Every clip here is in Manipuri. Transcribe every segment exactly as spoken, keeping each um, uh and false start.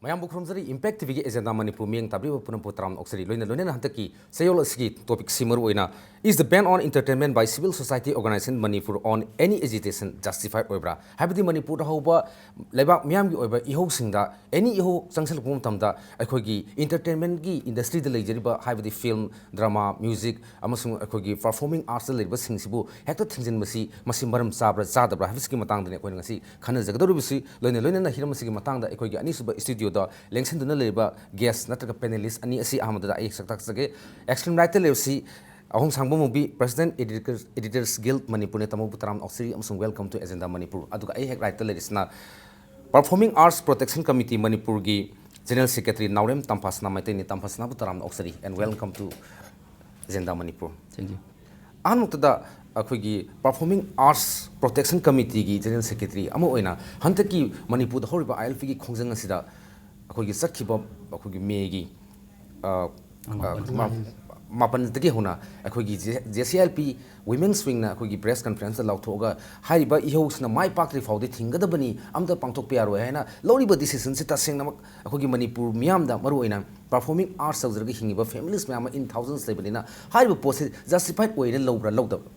ꯃꯌꯥꯝꯕꯨ ꯈꯨꯔꯨꯝꯖꯔꯤ꯫ Impact ꯇꯤꯚꯤꯒꯤ ꯑꯦꯖꯦꯟꯗꯥ ꯃꯅꯤꯄꯨꯔ ꯃꯤꯠꯌꯦꯡ ꯇꯥꯕꯤꯔꯤꯕ ꯄꯨꯝꯅꯃꯛꯄꯨ ꯇꯔꯥꯝꯅ ꯑꯣꯛꯆꯔꯤ꯫ ꯂꯣꯏꯅ ꯂꯣꯏꯅꯅ ꯍꯟꯗꯛꯀꯤ ꯆꯌꯣꯜ ꯑꯁꯤꯒꯤ ꯇꯣꯄꯤꯛꯁꯤ ꯃꯔꯨ ꯑꯣꯏꯅ "Is the ban on entertainment by civil society organization in Manipur on any agitation justified ꯑꯣꯏꯕ꯭ꯔꯥ?" ꯍꯥꯏꯕꯗꯤ ꯃꯅꯤꯄꯨꯔꯗ ꯍꯧꯕ ꯂꯩꯕꯥꯛ ꯃꯤꯌꯥꯝꯒꯤ ꯑꯣꯏꯕ ꯏꯍꯧꯁꯤꯡꯗ, ꯑꯦꯅꯤ ꯏꯍꯧ ꯆꯪꯁꯤꯜꯂꯛꯄ ꯃꯇꯝꯗ ꯑꯩꯈꯣꯏꯒꯤ ꯏꯟꯇꯔꯇꯦꯟꯃꯦꯟꯒꯤ ꯏꯟꯗꯁꯇ꯭ꯔꯤꯗ ꯂꯩꯖꯔꯤꯕ, ꯍꯥꯏꯕꯗꯤ ꯐꯤꯜꯝ, ꯗ꯭ꯔꯃꯥ, ꯃ꯭ꯌꯨꯖꯤꯛ ꯑꯃꯁꯨꯡ ꯑꯩꯈꯣꯏꯒꯤ ꯄꯔꯐꯣꯔꯃꯤꯡ ꯑꯥꯔꯠꯁꯇ ꯂꯩꯔꯤꯕꯁꯤꯡꯁꯤꯕꯨ ꯍꯦꯛꯇ ꯊꯤꯡꯖꯤꯟꯕꯁꯤ, ꯃꯁꯤ ꯃꯔꯝ ꯆꯥꯕ꯭ꯔꯥ ꯆꯥꯗꯕ꯭ꯔꯥ ꯍꯥꯏꯕꯁꯤꯒꯤ ꯃꯇꯥꯡꯗꯅꯤ ꯑꯩꯈꯣꯏꯅ ꯉꯁꯤ ꯈꯟꯅꯖꯒꯗꯧꯔꯤꯕꯁꯤ꯫ ꯂꯣꯏꯅ ꯂꯣꯏꯅꯅ ꯍꯤꯔꯝ ꯑꯁꯤꯒꯤ ꯃꯇꯥꯡꯗ ꯑꯩꯈꯣꯏꯒꯤ ꯑꯅꯤꯁꯨꯕ ꯁ꯭ꯇꯨꯗꯤꯑꯣꯗ ꯂꯦꯡꯁꯤꯟꯗꯨꯅ ꯂꯩꯔꯤꯕ ꯒꯦꯁ ꯅꯠꯇ꯭ꯔꯒ ꯄꯦꯅꯦꯂꯤꯁ ꯑꯅꯤ ꯑꯁꯤ ꯑꯍꯥꯟꯕꯗ ꯑꯩ ꯁꯛ ꯇꯥꯛꯆꯒꯦ꯫ ꯑꯦꯛꯁꯇ꯭ꯔꯤꯝ ꯔꯥꯏꯠꯇ ꯂꯩꯔꯤꯕꯁꯤ ꯑꯍꯣꯡꯁꯥꯡꯕ ꯃꯨꯕꯤ, President Editor, Editors Guild ꯃꯅꯤꯄꯨꯔꯅꯤ꯫ ꯇꯥꯃꯣꯕꯨ ꯇꯔꯥꯝꯅ ꯑꯣꯛꯆꯔꯤ ꯑꯃꯁꯨꯡ welcome to Agenda ꯃꯅꯤꯄꯨꯔ꯫ ꯑꯗꯨꯒ ꯑꯩ ꯍꯦꯛ ꯔꯥꯏꯠꯇ ꯂꯩꯔꯤꯁꯤꯅ Performing Arts Protection Committee ꯃꯅꯤꯄꯨꯔꯒꯤ General Secretary ꯅꯥꯎꯔꯦꯝ ꯇꯝꯐꯥꯁꯅꯥ ꯃꯩꯇꯩꯅꯤ꯫ ꯇꯝꯐꯥꯁꯅꯥꯕꯨ ꯇꯔꯥꯝꯅ ꯑꯣꯛꯆꯔꯤ and welcome to Agenda Manipur. Thank you. ꯑꯍꯥꯟꯕꯃꯛꯇꯗ ꯑꯩꯈꯣꯏꯒꯤ Performing Arts Protection Committeeꯒꯤ General Secretary ꯑꯃ ꯑꯣꯏꯅ ꯍꯟꯗꯛꯀꯤ ꯃꯅꯤꯄꯨꯔꯗ ꯍꯧꯔꯤꯕ ILPꯒꯤ ꯈꯣꯡꯖꯪ ꯑꯁꯤꯗ ꯑꯩꯈꯣꯏꯒꯤ ꯆꯠꯈꯤꯕ ꯑꯩꯈꯣꯏꯒꯤ ꯃꯦꯒꯤ, ꯑ, ꯑ, ꯃꯥꯄꯟ꯫ ꯃꯥ-, ꯃꯥꯄꯟꯗꯒꯤ ꯍꯧꯅ ꯑꯩꯈꯣꯏꯒꯤ J-, JCILP Women's Wingꯅ ꯑꯩꯈꯣꯏꯒꯤ press conferenceꯇ ꯂꯥꯎꯊꯣꯛꯑꯒ ꯍꯥꯏꯔꯤꯕ ꯏꯍꯧꯁꯤꯅ ꯃꯥꯏ ꯄꯥꯛꯇ꯭ꯔꯤ ꯐꯥꯎꯗꯤ ꯊꯤꯡꯒꯗꯕꯅꯤ, ꯑꯝꯇ ꯄꯥꯡꯊꯣꯛꯄ ꯌꯥꯔꯣꯏ ꯍꯥꯏꯅ ꯂꯧꯔꯤꯕ decisionꯁꯤ ꯇꯁꯦꯡꯅꯃꯛ ꯑꯩꯈꯣꯏꯒꯤ ꯃꯅꯤꯄꯨꯔ ꯃꯤꯌꯥꯝꯗ, ꯃꯔꯨꯑꯣꯏꯅ performing arts ꯇꯧꯖꯔꯒ ꯍꯤꯡꯉꯤꯕ families ꯃꯌꯥꯝ ꯑꯃ in thousands ꯂꯩꯕꯅꯤꯅ, ꯍꯥꯏꯔꯤꯕ ꯄꯣꯠꯁꯤ justified ꯑꯣꯏꯅ ꯂꯧꯕ꯭ꯔꯥ ꯂꯧꯗꯕ꯭ꯔꯥ?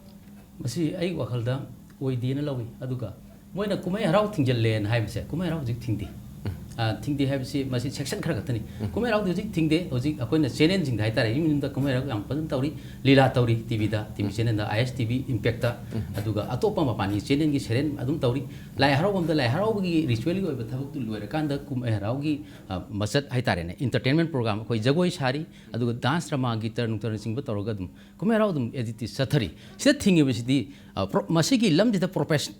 ꯃꯁꯤ ꯑꯩꯒꯤ ꯋꯥꯈꯜꯗ ꯑꯣꯏꯗꯦꯅ ꯂꯧꯏ꯫ ꯑꯗꯨꯒ ꯃꯣꯏꯅ ꯀꯨꯝꯍꯩ ꯍꯔꯥꯎ ꯊꯤꯡꯖꯤꯜꯂꯦꯅ ꯍꯥꯏꯕꯁꯦ, ꯀꯨꯝꯍꯩ ꯍꯔꯥꯎ ꯍꯧꯖꯤꯛ ꯊꯤꯡꯗꯦ꯫ ꯎꯝ꯫ ꯑ, ꯊꯤꯡꯗꯦ ꯍꯥꯏꯕꯁꯤ ꯃꯁꯤ section ꯈꯔ ꯈꯛꯇꯅꯤ꯫ ꯎꯝ꯫ ꯀꯨꯝꯍꯩ ꯍꯔꯥꯎꯗꯤ ꯍꯧꯖꯤꯛ ꯊꯤꯡꯗꯦ꯫ ꯍꯧꯖꯤꯛ ꯑꯩꯈꯣꯏꯅ channelꯁꯤꯡꯗ ꯍꯥꯏꯇꯥꯔꯦ, ꯌꯨꯝ ꯌꯨꯝꯗ ꯀꯨꯝꯍꯩ ꯍꯔꯥꯎ ꯌꯥꯝ ꯐꯖꯅ ꯇꯧꯔꯤ꯫ ꯂꯤꯂꯥ ꯇꯧꯔꯤ TVꯗ, TV ꯎꯝ꯫ Channelꯗ, ISTV Impactꯇ, ꯎꯝ꯫ ꯑꯗꯨꯒ ꯑꯇꯣꯞꯄ ꯃꯄꯥꯟꯒꯤ channelꯒꯤ serial ꯑꯗꯨꯝ ꯇꯧꯔꯤ꯫ ꯂꯥꯏ ꯍꯔꯥꯎꯕꯝꯗ ꯂꯥꯏ ꯍꯔꯥꯎꯕꯒꯤ ritualꯒꯤ ꯑꯣꯏꯕ ꯊꯕꯛꯇꯨ ꯂꯣꯏꯔꯀꯥꯟꯗ ꯀꯨꯝꯍꯩ ꯍꯔꯥꯎꯒꯤ, ꯑ, ꯃꯆꯠ ꯍꯥꯏꯇꯥꯔꯦꯅꯦ, entertainment program, ꯑꯩꯈꯣꯏ ꯖꯒꯣꯏ ꯁꯥꯔꯤ, ꯑꯗꯨꯒ dance drama, ꯒꯤꯇꯔ ꯅꯨꯡꯇꯔꯅꯆꯤꯡꯕ ꯇꯧꯔꯒ ꯑꯗꯨꯝ ꯀꯨꯝꯍꯩ ꯍꯔꯥꯎ ꯑꯗꯨꯝ as it is ꯆꯠꯊꯔꯤ꯫ ꯁꯤꯗ ꯊꯤꯡꯉꯤꯕꯁꯤꯗꯤ, ꯑ, ꯄ꯭ꯔꯣ-, ꯃꯁꯤꯒꯤ ꯂꯝꯁꯤꯗ profession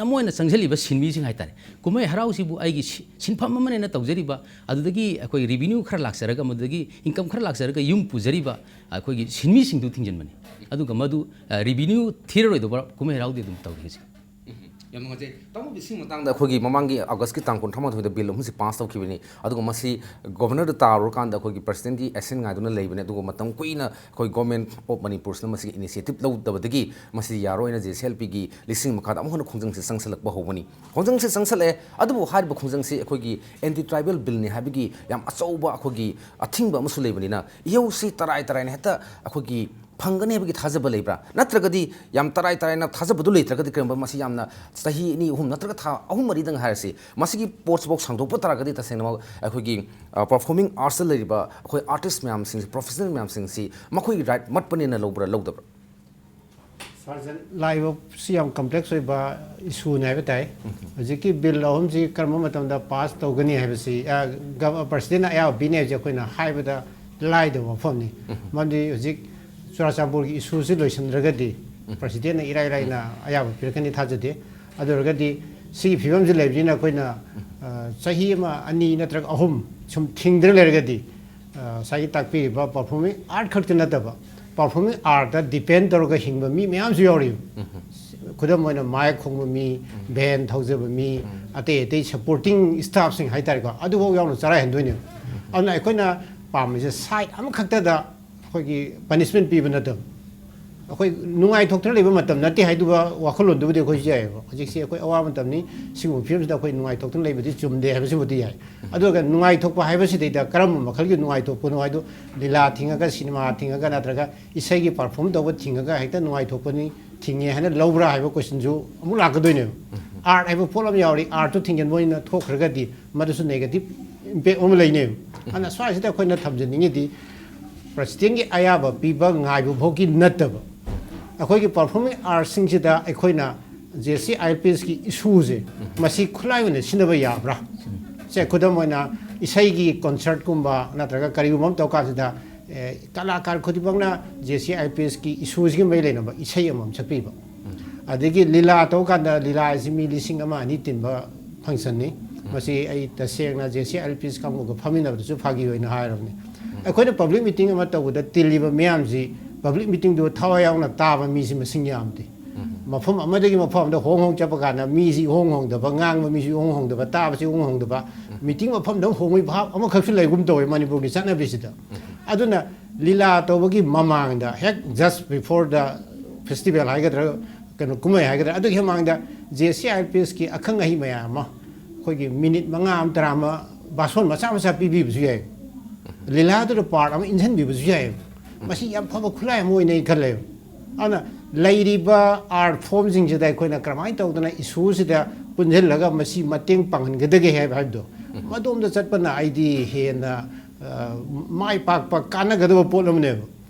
ꯑꯃ ꯑꯣꯏꯅ ꯆꯪꯁꯤꯜꯂꯤꯕ ꯁꯤꯟꯃꯤꯁꯤꯡ ꯍꯥꯏꯇꯥꯔꯦ꯫ ꯀꯨꯝꯍꯩ ꯍꯔꯥꯎꯁꯤꯕꯨ ꯑꯩꯒꯤ ꯁꯤ-, ꯁꯤꯟꯐꯝ ꯑꯃꯅꯦꯅ ꯇꯧꯖꯔꯤꯕ, ꯑꯗꯨꯗꯒꯤ ꯑꯩꯈꯣꯏ revenue ꯈꯔ ꯂꯥꯛꯆꯔꯒ, ꯃꯗꯨꯗꯒꯤ income ꯈꯔ ꯂꯥꯛꯆꯔꯒ ꯌꯨꯝ ꯄꯨꯖꯔꯤꯕ ꯑꯩꯈꯣꯏꯒꯤ ꯁꯤꯟꯃꯤꯁꯤꯡꯗꯨ ꯊꯤꯡꯖꯤꯟꯕꯅꯤ꯫ ꯑꯗꯨꯒ ꯃꯗꯨ, ꯑ, revenue ꯊꯤꯔꯔꯣꯏꯗꯧꯕ ꯀꯨꯝꯍꯩ ꯍꯔꯥꯎꯗꯤ ꯑꯗꯨꯝ ꯇꯧꯔꯤ ꯍꯧꯖꯤꯛ꯫ ꯎꯝ꯫ ꯌꯥꯝ ꯅꯨꯡꯉꯥꯏꯖꯩ꯫ ꯇꯥꯃꯣ, ꯕꯤꯁꯤꯡ ꯃꯇꯥꯡꯗ ꯑꯩꯈꯣꯏꯒꯤ ꯃꯃꯥꯡꯒꯤ ꯑꯥꯒꯁꯀꯤ ꯇꯥꯡ ꯀꯨꯟꯊ꯭ꯔꯥ ꯃꯥꯊꯣꯏꯗ ꯕꯤꯜ ꯑꯍꯨꯝꯁꯤ ꯄꯥꯁ ꯇꯧꯈꯤꯕꯅꯤ, ꯑꯗꯨꯒ ꯃꯁꯤ ꯒꯣꯕꯔꯅꯔꯗ ꯇꯥꯔꯨꯔꯀꯥꯟꯗ ꯑꯩꯈꯣꯏꯒꯤ ꯄ꯭ꯔꯁꯤꯗꯦꯟꯒꯤ ꯑꯦꯁꯦꯟ ꯉꯥꯏꯗꯨꯅ ꯂꯩꯕꯅꯤ, ꯑꯗꯨꯒ ꯃꯇꯝ ꯀꯨꯏꯅ ꯑꯩꯈꯣꯏ ꯒꯣꯔꯃꯦꯟ ꯑꯣꯐ ꯃꯅꯤꯄꯨꯔꯁꯤꯅ ꯃꯁꯤꯒꯤ ꯏꯅꯤꯁꯤꯌꯦꯇꯤꯞ ꯂꯧꯗꯕꯗꯒꯤ ꯃꯁꯤ ꯌꯥꯔꯣꯏꯅ ꯖꯦ ꯁꯤ ꯑꯦꯜ ꯄꯤꯒꯤ ꯂꯤꯁꯤꯡ ꯃꯈꯥꯗ ꯑꯃꯨꯛ ꯍꯟꯅ ꯈꯣꯡꯖꯪꯁꯤ ꯆꯪꯁꯤꯜꯂꯛꯄ ꯍꯧꯕꯅꯤ꯫ ꯈꯣꯡꯖꯪꯁꯤ ꯆꯪꯁꯤꯜꯂꯛꯑꯦ, ꯑꯗꯨꯕꯨ ꯍꯥꯏꯔꯤꯕ ꯈꯣꯡꯖꯪꯁꯤ ꯑꯩꯈꯣꯏꯒꯤ ꯑꯦꯟꯇꯤ ꯇ꯭ꯔꯥꯏꯕꯦꯜ ꯕꯤꯜꯅꯤ ꯍꯥꯏꯕꯒꯤ ꯌꯥꯝ ꯑꯆꯧꯕ ꯑꯩꯈꯣꯏꯒꯤ ꯑꯊꯤꯡꯕ ꯑꯃꯁꯨ ꯂꯩꯕꯅꯤꯅ, ꯏꯍꯧꯁꯤ ꯇꯔꯥꯏ ꯇꯔꯥꯏꯅ ꯍꯦꯛꯇ ꯑꯩꯈꯣꯏꯒꯤ ꯐꯪꯒꯅꯤ ꯍꯥꯏꯕꯒꯤ ꯊꯥꯖꯕ ꯂꯩꯕ꯭ꯔꯥ? ꯅꯠꯇ꯭ꯔꯒꯗꯤ ꯌꯥꯝ ꯇꯔꯥꯏ ꯇꯔꯥꯏꯅ ꯊꯥꯖꯕꯗꯨ ꯂꯩꯇ꯭ꯔꯒꯗꯤ, ꯀꯔꯤꯒꯨꯝꯕ ꯃꯁꯤ ꯌꯥꯝꯅ ꯆꯍꯤ ꯑꯅꯤ, ꯑꯍꯨꯝ ꯅꯠꯇ꯭ꯔꯒ ꯊꯥ ꯑꯍꯨꯝ, ꯃꯔꯤꯗꯪ ꯍꯥꯏꯔꯁꯤ, ꯃꯁꯤꯒꯤ ꯄꯣꯠꯁꯤꯐꯥꯎ ꯁꯥꯡꯗꯣꯛꯄ ꯇꯥꯔꯒꯗꯤ, ꯇꯁꯦꯡꯅꯃꯛ ꯑꯩꯈꯣꯏꯒꯤ, ꯑ, ꯄꯔꯐꯣꯔꯃꯤꯡ ꯑꯥꯔꯠꯁꯇ ꯂꯩꯔꯤꯕ ꯑꯩꯈꯣꯏ ꯑꯥꯔꯇꯤꯁ ꯃꯌꯥꯝꯁꯤꯡꯁꯤ, ꯄ꯭ꯔꯣꯐꯦꯁꯅꯦꯜ ꯃꯌꯥꯝꯁꯤꯡꯁꯤ ꯃꯈꯣꯏꯒꯤ ꯔꯥꯏꯠ ꯃꯠꯄꯅꯦꯅ ꯂꯧꯕ꯭ꯔꯥ, ꯂꯧꯗꯕ꯭ꯔꯥ? ꯁꯥꯔ, ꯂꯥꯛꯏꯕꯁꯤ ꯌꯥꯝ ꯀꯝꯄ꯭ꯂꯦꯛꯁ ꯑꯣꯏꯕ ꯏꯁꯨꯅꯤ ꯍꯥꯏꯕ ꯇꯥꯏ꯫ ꯍꯧꯖꯤꯛꯀꯤ ꯕꯤꯜ ꯑꯍꯨꯝꯁꯤ ꯀꯔꯝꯕ ꯃꯇꯝꯗ ꯄꯥꯁ ꯇꯧꯒꯅꯤ ꯍꯥꯏꯕꯁꯤ, ꯑ, ꯒꯚ-, ꯄ꯭ꯔꯁꯤꯗꯦꯟꯅ ꯑꯌꯥꯕ ꯄꯤꯅꯤ ꯍꯥꯏꯕꯁꯤ ꯑꯩꯈꯣꯏꯅ ꯍꯥꯏꯕꯗ ꯂꯥꯏꯗꯕ ꯋꯥꯐꯝꯅꯤ꯫ ꯃꯔꯝꯗꯤ ꯍꯧꯖꯤꯛ ꯆꯨꯔꯥꯆꯥꯟꯄꯨꯔꯒꯤ ꯏꯁꯨꯁꯤ ꯂꯣꯏꯁꯤꯟꯗ꯭ꯔꯒꯗꯤ ꯄ꯭ꯔꯁꯤꯗꯦꯟꯅ ꯏꯔꯥꯏ ꯂꯥꯏꯅ ꯑꯌꯥꯕ ꯄꯤꯔꯛꯀꯅꯤ ꯊꯥꯖꯗꯦ꯫ ꯑꯗꯨ ꯑꯣꯏꯔꯒꯗꯤ ꯁꯤꯒꯤ ꯐꯤꯕꯝꯁꯤ ꯂꯩꯕꯅꯤꯅ ꯑꯩꯈꯣꯏꯅ, ꯑ, ꯆꯍꯤ ꯑꯃ, ꯑꯅꯤ ꯅꯠꯇ꯭ꯔꯒ ꯑꯍꯨꯝ ꯁꯨꯝ ꯊꯤꯡꯗꯅ ꯂꯩꯔꯒꯗꯤ, ꯑ, ꯉꯁꯥꯏꯒꯤ ꯇꯥꯛꯄꯤꯔꯤꯕ ꯄꯔꯐꯣꯔꯃꯤꯡ ꯑꯥꯔꯠ ꯈꯛꯇ ꯅꯠꯇꯕ, ꯄꯔꯐꯣꯔꯃꯤꯡ ꯑꯥꯔꯠꯇ ꯗꯤꯄꯦꯟ ꯇꯧꯔꯒ ꯍꯤꯡꯕ ꯃꯤ ꯃꯌꯥꯝꯁꯨ ꯌꯥꯎꯔꯤꯕ꯫ ꯈꯨꯗꯝ ꯑꯣꯏꯅ ꯃꯥꯏꯛ ꯈꯣꯡꯕ ꯃꯤ, ꯚꯦꯟ ꯊꯧꯖꯕ ꯃꯤ, ꯑꯇꯩ ꯑꯇꯩ ꯁꯄꯣꯔꯇꯤꯡ ꯁ꯭ꯇꯥꯐꯁꯤꯡ ꯍꯥꯏꯇꯥꯔꯦꯀꯣ, ꯑꯗꯨꯐꯥꯎ ꯌꯥꯎꯅ ꯆꯔꯥ ꯍꯦꯟꯗꯣꯏꯅꯦꯕ꯫ ꯑꯗꯨꯅ ꯑꯩꯈꯣꯏꯅ ꯄꯥꯝꯃꯤꯁꯦ ꯁꯥꯏꯠ ꯑꯃꯈꯛꯇꯗ ꯑꯩꯈꯣꯏꯒꯤ ꯄꯅꯤꯁꯃꯦꯟ ꯄꯤꯕ ꯅꯠꯇꯕ, ꯑꯩꯈꯣꯏ ꯅꯨꯡꯉꯥꯏꯊꯣꯛꯇꯅ ꯂꯩꯕ ꯃꯇꯝ ꯅꯠꯇꯦ ꯍꯥꯏꯗꯨꯒ ꯋꯥꯈꯜꯂꯣꯟꯗꯨꯕꯨꯗꯤ ꯑꯩꯈꯣꯏꯁꯨ ꯌꯥꯏꯑꯕ꯫ ꯍꯧꯖꯤꯛꯁꯤ ꯑꯩꯈꯣꯏ ꯑꯋꯥꯕ ꯃꯇꯝꯅꯤ, ꯁꯤꯒꯨꯝꯕ ꯐꯤꯕꯝꯁꯤꯗ ꯑꯩꯈꯣꯏ ꯅꯨꯡꯉꯥꯏꯊꯣꯛꯇꯅ ꯂꯩꯕꯗꯤ ꯆꯨꯝꯗꯦ ꯍꯥꯏꯕꯁꯤꯃꯗꯤ ꯌꯥꯏ꯫ ꯑꯗꯨꯒ ꯅꯨꯡꯉꯥꯏꯊꯣꯛꯄ ꯍꯥꯏꯕꯁꯤꯗꯩꯗ ꯀꯔꯝꯕ ꯃꯈꯜꯒꯤ ꯅꯨꯡꯉꯥꯏꯊꯣꯛꯄꯅꯣ ꯍꯥꯏꯗꯨ, ꯂꯤꯂꯥ ꯊꯤꯡꯉꯒ, ꯁꯤꯅꯦꯃꯥ ꯊꯤꯡꯉꯒ, ꯅꯠꯇ꯭ꯔꯒ ꯏꯁꯩꯒꯤ ꯄꯔꯐꯣꯔꯝ ꯇꯧꯕ ꯊꯤꯡꯉꯒ ꯍꯦꯛꯇ ꯅꯨꯡꯉꯥꯏꯊꯣꯛꯄꯅꯤ, ꯊꯤꯡꯉꯦ ꯍꯥꯏꯅ ꯂꯧꯕ꯭ꯔꯥ ꯍꯥꯏꯕ ꯀꯣꯏꯁꯟꯁꯨ ꯑꯃꯨꯛ ꯂꯥꯛꯀꯗꯣꯏꯅꯦꯕ꯫ ꯑꯥꯔꯠ ꯍꯥꯏꯕ ꯄꯣꯠ ꯑꯃ ꯌꯥꯎꯔꯤ, ꯑꯥꯔꯠꯇꯨ ꯊꯤꯡꯖꯤꯟꯕ ꯑꯣꯏꯅ ꯊꯣꯛꯈ꯭ꯔꯒꯗꯤ ꯃꯗꯨꯁꯨ ꯅꯦꯒꯦꯇꯤꯞ ꯏꯝꯄꯦꯛ ꯑꯃ ꯂꯩꯅꯦꯕ꯫ ꯑꯗꯨꯅ ꯁ꯭ꯋꯥꯏꯁꯤꯗ ꯑꯩꯈꯣꯏꯅ ꯊꯝꯖꯅꯤꯡꯉꯤꯗꯤ, ꯄ꯭ꯔꯁꯤꯗꯦꯟꯒꯤ ꯑꯌꯥꯕ ꯄꯤꯕ ꯉꯥꯏꯕ ꯐꯥꯎꯒꯤ ꯅꯠꯇꯕ, ꯑꯩꯈꯣꯏꯒꯤ ꯄꯔꯐꯣꯔꯃꯤꯡ ꯑꯥꯔꯠꯁꯤꯡꯁꯤꯗ ꯑꯩꯈꯣꯏꯅ ꯖꯦ ꯁꯤ ꯑꯥꯏ ꯄꯤ ꯑꯦꯁꯀꯤ ꯏꯁꯨꯁꯦ, ꯃꯁꯤ ꯈꯨꯠꯂꯥꯏ ꯑꯣꯏꯅ ꯁꯤꯖꯤꯟꯅꯕ ꯌꯥꯕ꯭ꯔꯥ? ꯁꯦ, ꯈꯨꯗꯝ ꯑꯣꯏꯅ, ꯏꯁꯩꯒꯤ ꯀꯣꯟꯁꯔꯠꯀꯨꯝꯕ ꯅꯠꯇ꯭ꯔꯒ ꯀꯔꯤꯒꯨꯝꯕ ꯑꯃ ꯇꯧ ꯀꯥꯟꯁꯤꯗ, ꯑꯦ, ꯀꯂꯥꯀꯥꯔ ꯈꯨꯗꯤꯡꯃꯛꯅ ꯖꯦ ꯁꯤ ꯑꯥꯏ ꯄꯤ ꯑꯦꯁꯀꯤ ꯏꯁꯨꯁꯤꯒꯤ ꯃꯔꯤ ꯂꯩꯅꯕ ꯏꯁꯩ ꯑꯃꯃꯝ ꯁꯛꯄꯤꯕ꯫ ꯑꯗꯒꯤ ꯂꯤꯂꯥ ꯇꯧ ꯀꯥꯟꯗ ꯂꯤꯂꯥ ꯑꯁꯤ ꯃꯤ ꯂꯤꯁꯤꯡ ꯑꯃ ꯑꯅꯤ ꯇꯤꯟꯕ ꯐꯪꯁꯟꯅꯤ꯫ ꯃꯁꯤ ꯑꯩ ꯇꯁꯦꯡꯅ J C I P S ꯀꯥꯡꯕꯨꯒ ꯐꯝꯃꯤꯟꯅꯕꯗꯁꯨ ꯐꯥꯒꯤ ꯑꯣꯏꯅ ꯍꯥꯏꯔꯕꯅꯤ꯫ ꯑꯩꯈꯣꯏꯅ ꯄꯕ꯭ꯂꯤꯛ ꯃꯤꯇꯤꯡ ꯑꯃ ꯇꯧꯕꯗ ꯇꯤꯜꯂꯤꯕ ꯃꯤꯌꯥꯝꯁꯤ, ꯄꯕ꯭ꯂꯤꯛ ꯃꯤꯇꯤꯡꯗꯨ ꯊꯋꯥꯏ ꯌꯥꯎꯅ ꯇꯥꯕ ꯃꯤꯁꯤ ꯃꯁꯤꯡ ꯌꯥꯝꯗꯦ꯫ ꯃꯐꯝ ꯑꯃꯗꯒꯤ ꯃꯐꯝ ꯑꯃꯗ ꯍꯣꯡ ꯍꯣꯡ ꯆꯠꯄ ꯀꯥꯟꯗ ꯃꯤꯁꯤ ꯏꯍꯣꯡ ꯍꯣꯡꯗꯕ, ꯉꯥꯡꯕ ꯃꯤꯁꯨ ꯏꯍꯣꯡ ꯍꯣꯡꯗꯕ, ꯇꯥꯕꯁꯤ ꯏꯍꯣꯡ ꯍꯣꯡꯗꯕ, ꯃꯤꯇꯤꯡ ꯃꯐꯝꯗ ꯑꯃꯨꯛ ꯍꯣꯡꯕꯒꯤ ꯚꯥꯕ ꯑꯃꯈꯛꯁꯨ ꯂꯩꯒꯨꯝ ꯇꯧꯋꯦ ꯃꯅꯤꯄꯨꯔꯒꯤ ꯆꯠꯅꯕꯤꯁꯤꯗ꯫ ꯑꯗꯨꯅ ꯂꯤꯂꯥ ꯇꯧꯕꯒꯤ ꯃꯃꯥꯡꯗ, ꯍꯦꯛ just before the festival ꯍꯥꯏꯒꯗ꯭ꯔꯥ, ꯀꯩꯅꯣ, ꯀꯨꯝꯍꯩ ꯍꯥꯏꯒꯗ꯭ꯔꯥ, ꯑꯗꯨꯒꯤ ꯃꯃꯥꯡꯗ J C I L P ꯑꯦꯁꯀꯤ ꯑꯈꯪ ꯑꯍꯩ ꯃꯌꯥꯝ ꯑꯃ ꯑꯩꯈꯣꯏꯒꯤ ꯃꯤꯅꯤꯠ ꯃꯉꯥ ꯑꯃ, ꯇꯔꯥ ꯑꯃ ꯚꯥꯁꯣꯟ ꯃꯆꯥ ꯃꯆꯥ ꯄꯤꯕꯤꯕꯁꯨ ꯌꯥꯏ, ꯂꯤꯂꯥꯗꯨꯗ ꯄꯥꯔꯠ ꯑꯃ ꯏꯟꯁꯤꯟꯕꯤꯕꯁꯨ ꯌꯥꯏ꯫ ꯃꯁꯤ ꯌꯥꯝ ꯐꯕ ꯈꯨꯠꯂꯥꯏ ꯑꯃ ꯑꯣꯏꯅ ꯑꯩ ꯈꯜꯂꯦ꯫ ꯑꯗꯨꯅ ꯂꯩꯔꯤꯕ ꯑꯥꯔꯠ ꯐꯣꯝꯁꯤꯡꯁꯤꯗ ꯑꯩꯈꯣꯏꯅ ꯀꯔꯝꯍꯥꯏꯅ ꯇꯧꯗꯅ ꯏꯁꯨꯁꯤꯗ ꯄꯨꯟꯁꯤꯜꯂꯒ ꯃꯁꯤ ꯃꯇꯦꯡ ꯄꯥꯡꯍꯟꯒꯗꯒꯦ ꯍꯥꯏꯕ, ꯍꯥꯏꯕꯗꯣ, ꯃꯗꯣꯝꯗ ꯆꯠꯄꯅ ꯑꯩꯗꯤ ꯍꯦꯟꯅ, ꯑ, ꯃꯥꯏ ꯄꯥꯛꯄ, ꯀꯥꯟꯅꯒꯗꯕ ꯄꯣꯠ ꯑꯃꯅꯦꯕ꯫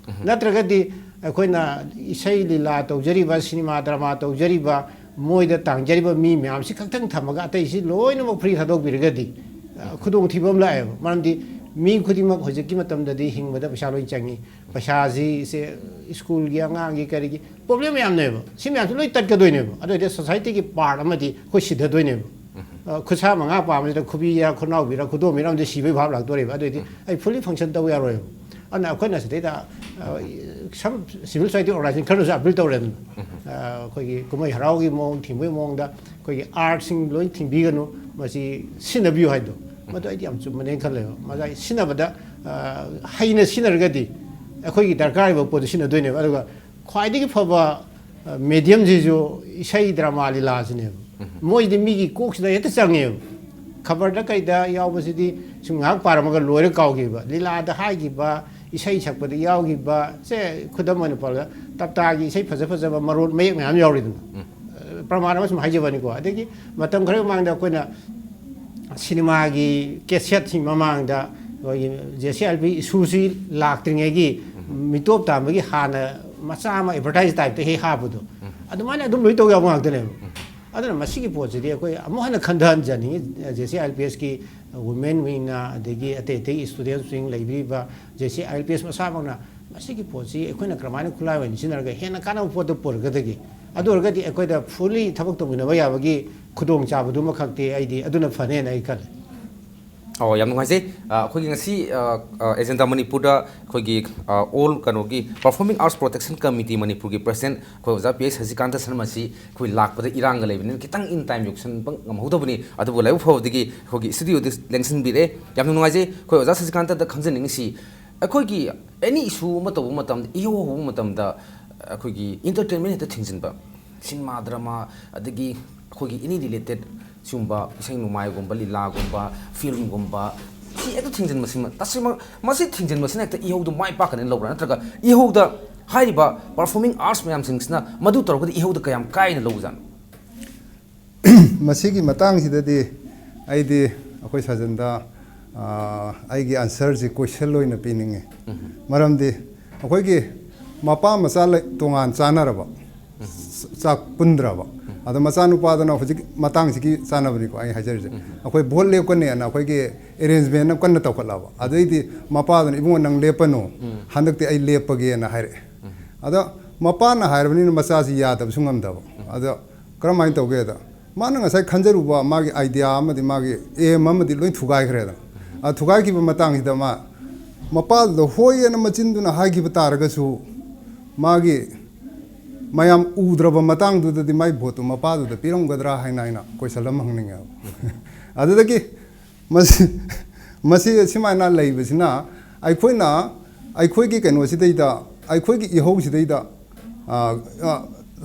ꯅꯠꯇ꯭ꯔꯒꯗꯤ ꯑꯩꯈꯣꯏꯅ ꯏꯁꯩ ꯂꯤꯂꯥ ꯇꯧꯖꯔꯤꯕ, ꯁꯤꯅꯦꯃꯥ ꯗ꯭ꯔꯃꯥ ꯇꯧꯖꯔꯤꯕ, ꯃꯣꯏꯗ ꯇꯥꯡꯖꯔꯤꯕ ꯃꯤ ꯃꯌꯥꯝꯁꯤ ꯈꯛꯇꯪ ꯊꯝꯃꯒ ꯑꯇꯩꯁꯤ ꯂꯣꯏꯅꯃꯛ ꯐ꯭ꯔꯤ ꯊꯥꯗꯣꯛꯄꯤꯔꯒꯗꯤ, ꯑ, ꯈꯨꯗꯣꯡꯊꯤꯕ ꯑꯃ ꯂꯥꯛꯑꯦꯕ꯫ ꯃꯔꯝꯗꯤ ꯃꯤ ꯈꯨꯗꯤꯡꯃꯛ ꯍꯧꯖꯤꯛꯀꯤ ꯃꯇꯝꯗꯗꯤ ꯍꯤꯡꯕꯗ ꯄꯩꯁꯥ ꯂꯣꯏ ꯆꯪꯉꯤ꯫ ꯄꯩꯁꯥꯁꯤ, ꯁꯦ, ꯁ꯭ꯀꯨꯜꯒꯤ, ꯑꯉꯥꯡꯒꯤ, ꯀꯔꯤꯒꯤ ꯄ꯭ꯔꯣꯕ꯭ꯂꯦꯝ ꯃꯌꯥꯝꯅꯦꯕ꯫ ꯁꯤ ꯃꯌꯥꯝꯁꯤ ꯂꯣꯏ ꯇꯠꯀꯗꯣꯏꯅꯦꯕ꯫ ꯑꯗꯨ ꯑꯣꯏꯔꯗꯤ ꯁꯣꯁꯥꯏꯇꯤꯒꯤ ꯄꯥꯔꯠ ꯑꯃꯗꯤ ꯑꯩꯈꯣꯏ ꯁꯤꯊꯗꯣꯏꯅꯦꯕ꯫ ꯑ, ꯈꯨꯠꯁꯥ ꯃꯉꯥ ꯄꯥꯝꯕꯁꯤꯗ ꯈꯨꯕꯤꯔ, ꯈꯨꯠꯅꯥꯎꯕꯤꯔ, ꯈꯨꯗꯣꯝꯕꯤꯔ ꯑꯃꯗꯤ ꯁꯤꯕꯒꯤ ꯚꯥꯕ ꯂꯥꯛꯇꯣꯔꯦꯕ꯫ ꯑꯗꯨ ꯑꯣꯏꯔꯗꯤ ꯑꯩ ꯐꯨꯜꯂꯤ ꯐꯪꯁꯟ ꯇꯧ ꯌꯥꯔꯣꯏꯕ꯫ ꯑꯗꯨꯅ ꯑꯩꯈꯣꯏꯅ ꯁꯤꯗꯩꯗ, ꯑ, ꯁꯝ ꯁꯤꯚꯤꯜ ꯁꯣꯁꯥꯏꯇꯤ ꯑꯣꯔꯒꯅꯥꯏꯖꯦꯁꯟ ꯈꯔꯗꯁꯨ ꯑꯄꯤꯜ ꯇꯧꯔꯦꯗꯅ꯫ ꯑ, ꯑꯩꯈꯣꯏꯒꯤ ꯀꯨꯝꯍꯩ ꯍꯔꯥꯎꯒꯤ ꯃꯑꯣꯡ, ꯊꯤꯡꯕꯒꯤ ꯃꯑꯣꯡꯗ ꯑꯩꯈꯣꯏꯒꯤ ꯑꯥꯔꯠꯁꯤꯡ ꯂꯣꯏ ꯊꯤꯡꯕꯤꯒꯅꯨ, ꯃꯁꯤ ꯁꯤꯖꯤꯟꯅꯕꯤꯌꯨ ꯍꯥꯏꯗꯣ, ꯃꯗꯨ ꯑꯩꯗꯤ ꯌꯥꯝ ꯆꯨꯝꯕꯅꯦꯅ ꯈꯜꯂꯦꯕ꯫ ꯃꯗꯨ ꯑꯩ ꯁꯤꯖꯤꯟꯅꯕꯗ, ꯑ, ꯍꯩꯅ ꯁꯤꯖꯤꯟꯅꯔꯒꯗꯤ ꯑꯩꯈꯣꯏꯒꯤ ꯗꯔꯀꯥꯔ ꯑꯣꯏꯕ ꯄꯣꯠꯇꯨ ꯁꯤꯖꯤꯟꯅꯗꯣꯏꯅꯦꯕ꯫ ꯑꯗꯨꯒ ꯈ꯭ꯋꯥꯏꯗꯒꯤ ꯐꯕ, ꯑ, ꯃꯦꯗꯤꯌꯝꯁꯤꯁꯨ ꯏꯁꯩ, ꯗ꯭ꯔꯃꯥ, ꯂꯤꯂꯥꯁꯤꯅꯦꯕ꯫ ꯃꯣꯏꯗꯤ ꯃꯤꯒꯤ ꯀꯣꯛꯁꯤꯗ ꯍꯦꯛꯇ ꯆꯪꯉꯦꯕ꯫ ꯈꯕꯔꯗ ꯀꯩꯗ ꯌꯥꯎꯕꯁꯤꯗꯤ ꯁꯨꯝ ꯉꯥꯏꯍꯥꯛ ꯄꯥꯔꯝꯃꯒ ꯂꯣꯏꯔ ꯀꯥꯎꯈꯤꯕ꯫ ꯂꯤꯂꯥꯗ ꯍꯥꯏꯈꯤꯕ, ꯏꯁꯩ ꯁꯛꯄꯗ ꯌꯥꯎꯈꯤꯕ, ꯁꯦ, ꯈꯨꯗꯝ ꯑꯣꯏꯅ ꯄꯜꯂꯒ, ꯇꯞꯇꯥꯒꯤ ꯏꯁꯩ ꯐꯖ ꯐꯖꯕ ꯃꯔꯣꯜ ꯃꯌꯦꯛ ꯃꯌꯥꯝ ꯌꯥꯎꯔꯤꯗꯅ꯫ ꯎꯝ꯫ ꯑ, ꯄ꯭ꯔꯃꯥꯟ ꯑꯃ ꯁꯨꯝ ꯍꯥꯏꯖꯕꯅꯤꯀꯣ꯫ ꯑꯗꯒꯤ ꯃꯇꯝ ꯈꯔꯒꯤ ꯃꯃꯥꯡꯗ ꯑꯩꯈꯣꯏꯅ ꯁꯤꯅꯦꯃꯥꯒꯤ ꯀꯦꯁꯦꯠꯁꯤꯡ ꯃꯃꯥꯡꯗ ꯑꯩꯈꯣꯏꯒꯤ J C I L P ꯏꯁꯨꯁꯤ ꯂꯥꯛꯇ꯭ꯔꯤꯉꯩꯒꯤ ꯃꯤꯇꯣꯞ ꯇꯥꯟꯕꯒꯤ ꯍꯥꯟꯅ ꯃꯆꯥ ꯑꯃ ꯑꯦꯗꯚꯔꯇꯥꯏꯁ ꯇꯥꯏꯞꯇ ꯍꯦꯛ ꯍꯥꯞꯄꯗꯣ, ꯑꯗꯨꯃꯥꯏꯅ ꯑꯗꯨꯝ ꯂꯣꯏ ꯇꯧ ꯌꯥꯕ ꯉꯥꯛꯇꯅꯦꯕ꯫ ꯑꯗꯨꯅ ꯃꯁꯤꯒꯤ ꯄꯣꯠꯁꯤꯗꯤ ꯑꯩꯈꯣꯏ ꯑꯃꯨꯛ ꯍꯟꯅ ꯈꯟꯊꯍꯟꯖꯅꯤꯡꯉꯤ, J C I L P ꯑꯦꯁꯀꯤ women ꯋꯤꯡꯅ, ꯑꯗꯒꯤ ꯑꯇꯩ ꯑꯇꯩ ꯏꯁꯇꯨꯗꯦꯟꯁꯤꯡ ꯂꯩꯕꯤꯔꯤꯕ J C I L P S ꯃꯁꯥꯃꯛꯅ ꯃꯁꯤꯒꯤ ꯄꯣꯠꯁꯤ ꯑꯩꯈꯣꯏꯅ ꯀꯔꯝꯍꯥꯏꯅ ꯈꯨꯠꯂꯥꯏ ꯑꯣꯏꯅ ꯁꯤꯖꯤꯟꯅꯔꯒ ꯍꯦꯟꯅ ꯀꯥꯟꯅꯕ ꯄꯣꯠꯇ ꯄꯨꯔꯒꯗꯒꯦ꯫ ꯑꯗꯨ ꯑꯣꯏꯔꯒꯗꯤ ꯑꯩꯈꯣꯏꯗ ꯐꯨꯜꯂꯤ ꯊꯕꯛ ꯇꯧꯃꯤꯟꯅꯕ ꯌꯥꯕꯒꯤ ꯈꯨꯗꯣꯡꯆꯥꯕꯗꯨꯃꯈꯛꯇꯤ ꯑꯩꯗꯤ ꯑꯗꯨꯅ ꯐꯅꯦꯅ ꯑꯩ ꯈꯜꯂꯦ꯫ ꯑꯣ, ꯌꯥꯝ ꯅꯨꯡꯉꯥꯏꯖꯩ꯫ ꯑ, ꯑꯩꯈꯣꯏꯒꯤ ꯉꯁꯤ, ꯑ, ꯑ, ꯑꯦꯖꯦꯟꯗꯥ ꯃꯅꯤꯄꯨꯔꯗ ꯑꯩꯈꯣꯏꯒꯤ, ꯑ, all ꯀꯩꯅꯣꯒꯤ Performing Arts Protection Committee ꯃꯅꯤꯄꯨꯔꯒꯤ president ꯑꯩꯈꯣꯏ ꯑꯣꯖꯥ ꯄꯤ ꯑꯩꯆ ꯁꯁꯤꯀꯥꯟꯇ ꯁꯔꯃꯁꯤ ꯑꯩꯈꯣꯏ ꯂꯥꯛꯄꯗ ꯏꯔꯥꯡꯒ ꯂꯩꯕꯅꯤꯅ ꯈꯤꯇꯪ in time ꯌꯧꯁꯟꯕ ꯉꯝꯍꯧꯗꯕꯅꯤ꯫ ꯑꯗꯨꯕꯨ ꯂꯥꯏꯕꯛ ꯐꯕꯗꯒꯤ ꯑꯩꯈꯣꯏꯒꯤ studioꯗ ꯂꯦꯡꯁꯤꯟꯕꯤꯔꯦ꯫ ꯌꯥꯝꯅ ꯅꯨꯡꯉꯥꯏꯖꯩ꯫ ꯑꯩꯈꯣꯏ ꯑꯣꯖꯥ ꯁꯁꯤꯀꯥꯟꯇꯗ ꯈꯪꯖꯅꯤꯡꯉꯤꯁꯤ, ꯑꯩꯈꯣꯏꯒꯤ any issue ꯑꯃ ꯇꯧꯕ ꯃꯇꯝꯗ, ꯏꯍꯧ ꯍꯧꯕ ꯃꯇꯝꯗ ꯑꯩꯈꯣꯏꯒꯤ entertainment ꯍꯦꯛꯇ ꯊꯤꯡꯖꯤꯟꯕ, ꯁꯤꯅꯦꯃꯥ, ꯗ꯭ꯔꯃꯥ, ꯑꯗꯒꯤ ꯑꯩꯈꯣꯏꯒꯤ any related ꯁꯤꯒꯨꯝꯕ ꯏꯁꯩ ꯅꯣꯡꯃꯥꯏꯒꯨꯝꯕ, ꯂꯤꯂꯥꯒꯨꯝꯕ, filmꯒꯨꯝꯕ, ꯁꯤ ꯍꯦꯛꯇ ꯊꯤꯡꯖꯤꯟꯕꯁꯤꯃ, ꯇꯁꯦꯡꯃꯛ ꯃꯁꯤ ꯊꯤꯡꯖꯤꯟꯕꯁꯤꯅ ꯍꯦꯛꯇ ꯏꯍꯧꯗ ꯃꯥꯏ ꯄꯥꯛꯀꯅꯤ ꯂꯧꯕ꯭ꯔꯥ? ꯅꯠꯇ꯭ꯔꯒ ꯏꯍꯧꯗ ꯍꯥꯏꯔꯤꯕ performing arts ꯃꯌꯥꯝꯁꯤꯡꯁꯤꯅ ꯃꯗꯨ ꯇꯧꯔꯒꯗꯤ ꯏꯍꯧꯗ ꯀꯌꯥꯝ ꯀꯥꯏꯅ ꯂꯧꯕꯖꯥꯠꯅꯣ? ꯃꯁꯤꯒꯤ ꯃꯇꯥꯡꯁꯤꯗꯗꯤ ꯑꯩꯗꯤ ꯑꯩꯈꯣꯏ ꯁꯥꯖꯟꯗ, ꯑ, ꯑꯩꯒꯤ answerꯁꯤ question ꯑꯣꯏꯅ ꯄꯤꯅꯤꯡꯉꯤ꯫ ꯃꯔꯝꯗꯤ ꯑꯩꯈꯣꯏꯒꯤ ꯃꯄꯥ ꯃꯆꯥ ꯂꯩ-, ꯇꯣꯉꯥꯟ ꯆꯥꯅꯔꯕ, ꯆꯥꯛ ꯄꯨꯟꯗ꯭ꯔꯕ, ꯑꯗꯣ ꯃꯆꯥꯅꯨꯄꯥꯗꯨꯅ ꯍꯧꯖꯤꯛ ꯃꯇꯥꯡꯁꯤꯒꯤ ꯆꯥꯅꯕꯅꯤꯀꯣ ꯑꯩ ꯍꯥꯏꯖꯔꯤꯁꯦ꯫ ꯑꯩꯈꯣꯏ vote ꯂꯦꯞꯀꯅꯦꯅ ꯑꯩꯈꯣꯏꯒꯤ arrangement ꯑꯃ ꯀꯟꯅ ꯇꯧꯈꯠꯂꯕ꯫ ꯑꯗꯩꯗꯤ ꯃꯄꯥꯗꯨꯅ, "ꯏꯕꯨꯡꯉꯣ, ꯅꯪ ꯂꯦꯞꯄꯅꯨ, ꯍꯟꯗꯛꯇꯤ ꯑꯩ ꯂꯦꯞꯄꯒꯦꯅ" ꯍꯥꯏꯔꯛꯑꯦ꯫ ꯑꯗꯣ ꯃꯄꯥꯅ ꯍꯥꯏꯔꯕꯅꯤꯅ ꯃꯆꯥꯁꯤ ꯌꯥꯗꯕꯁꯨ ꯉꯝꯗꯕ꯫ ꯑꯗꯣ ꯀꯔꯝꯍꯥꯏꯅ ꯇꯧꯒꯦꯗ, ꯃꯥꯅ ꯉꯁꯥꯏ ꯈꯟꯖꯔꯨꯕ ꯃꯥꯒꯤ idea ꯑꯃꯗꯤ ꯃꯥꯒꯤ aim ꯑꯃꯗꯤ ꯂꯣꯏ ꯊꯨꯒꯥꯏꯈ꯭ꯔꯦꯗꯅ꯫ ꯑ, ꯊꯨꯒꯥꯏꯈꯤꯕ ꯃꯇꯥꯡꯁꯤꯗ ꯃꯥ ꯃꯄꯥꯗꯨꯗ ꯍꯣꯏ ꯑꯅ ꯃꯆꯤꯟꯗꯨꯅ ꯍꯥꯏꯈꯤꯕ ꯇꯥꯔꯒꯁꯨ, ꯃꯥꯒꯤ ꯃꯌꯥꯝ ꯎꯗ꯭ꯔꯕ ꯃꯇꯥꯡꯗꯨꯗꯗꯤ ꯃꯥꯏ voteꯇꯨ ꯃꯄꯥꯗꯨꯗ ꯄꯤꯔꯝꯒꯗ꯭ꯔꯥ ꯍꯥꯏꯅ ꯑꯩꯅ question ꯑꯃ ꯍꯪꯅꯤꯡꯉꯦꯕ꯫ ꯑꯗꯨꯗꯒꯤ ꯃꯁꯤ, ꯃꯁꯤ ꯁꯨꯃꯥꯏꯅ ꯂꯩꯕꯁꯤꯅ ꯑꯩꯈꯣꯏꯅ, ꯑꯩꯈꯣꯏꯒꯤ ꯀꯩꯅꯣꯁꯤꯗꯩꯗ, ꯑꯩꯈꯣꯏꯒꯤ ꯏꯍꯧꯁꯤꯗꯩꯗ, ꯑ, ꯑ,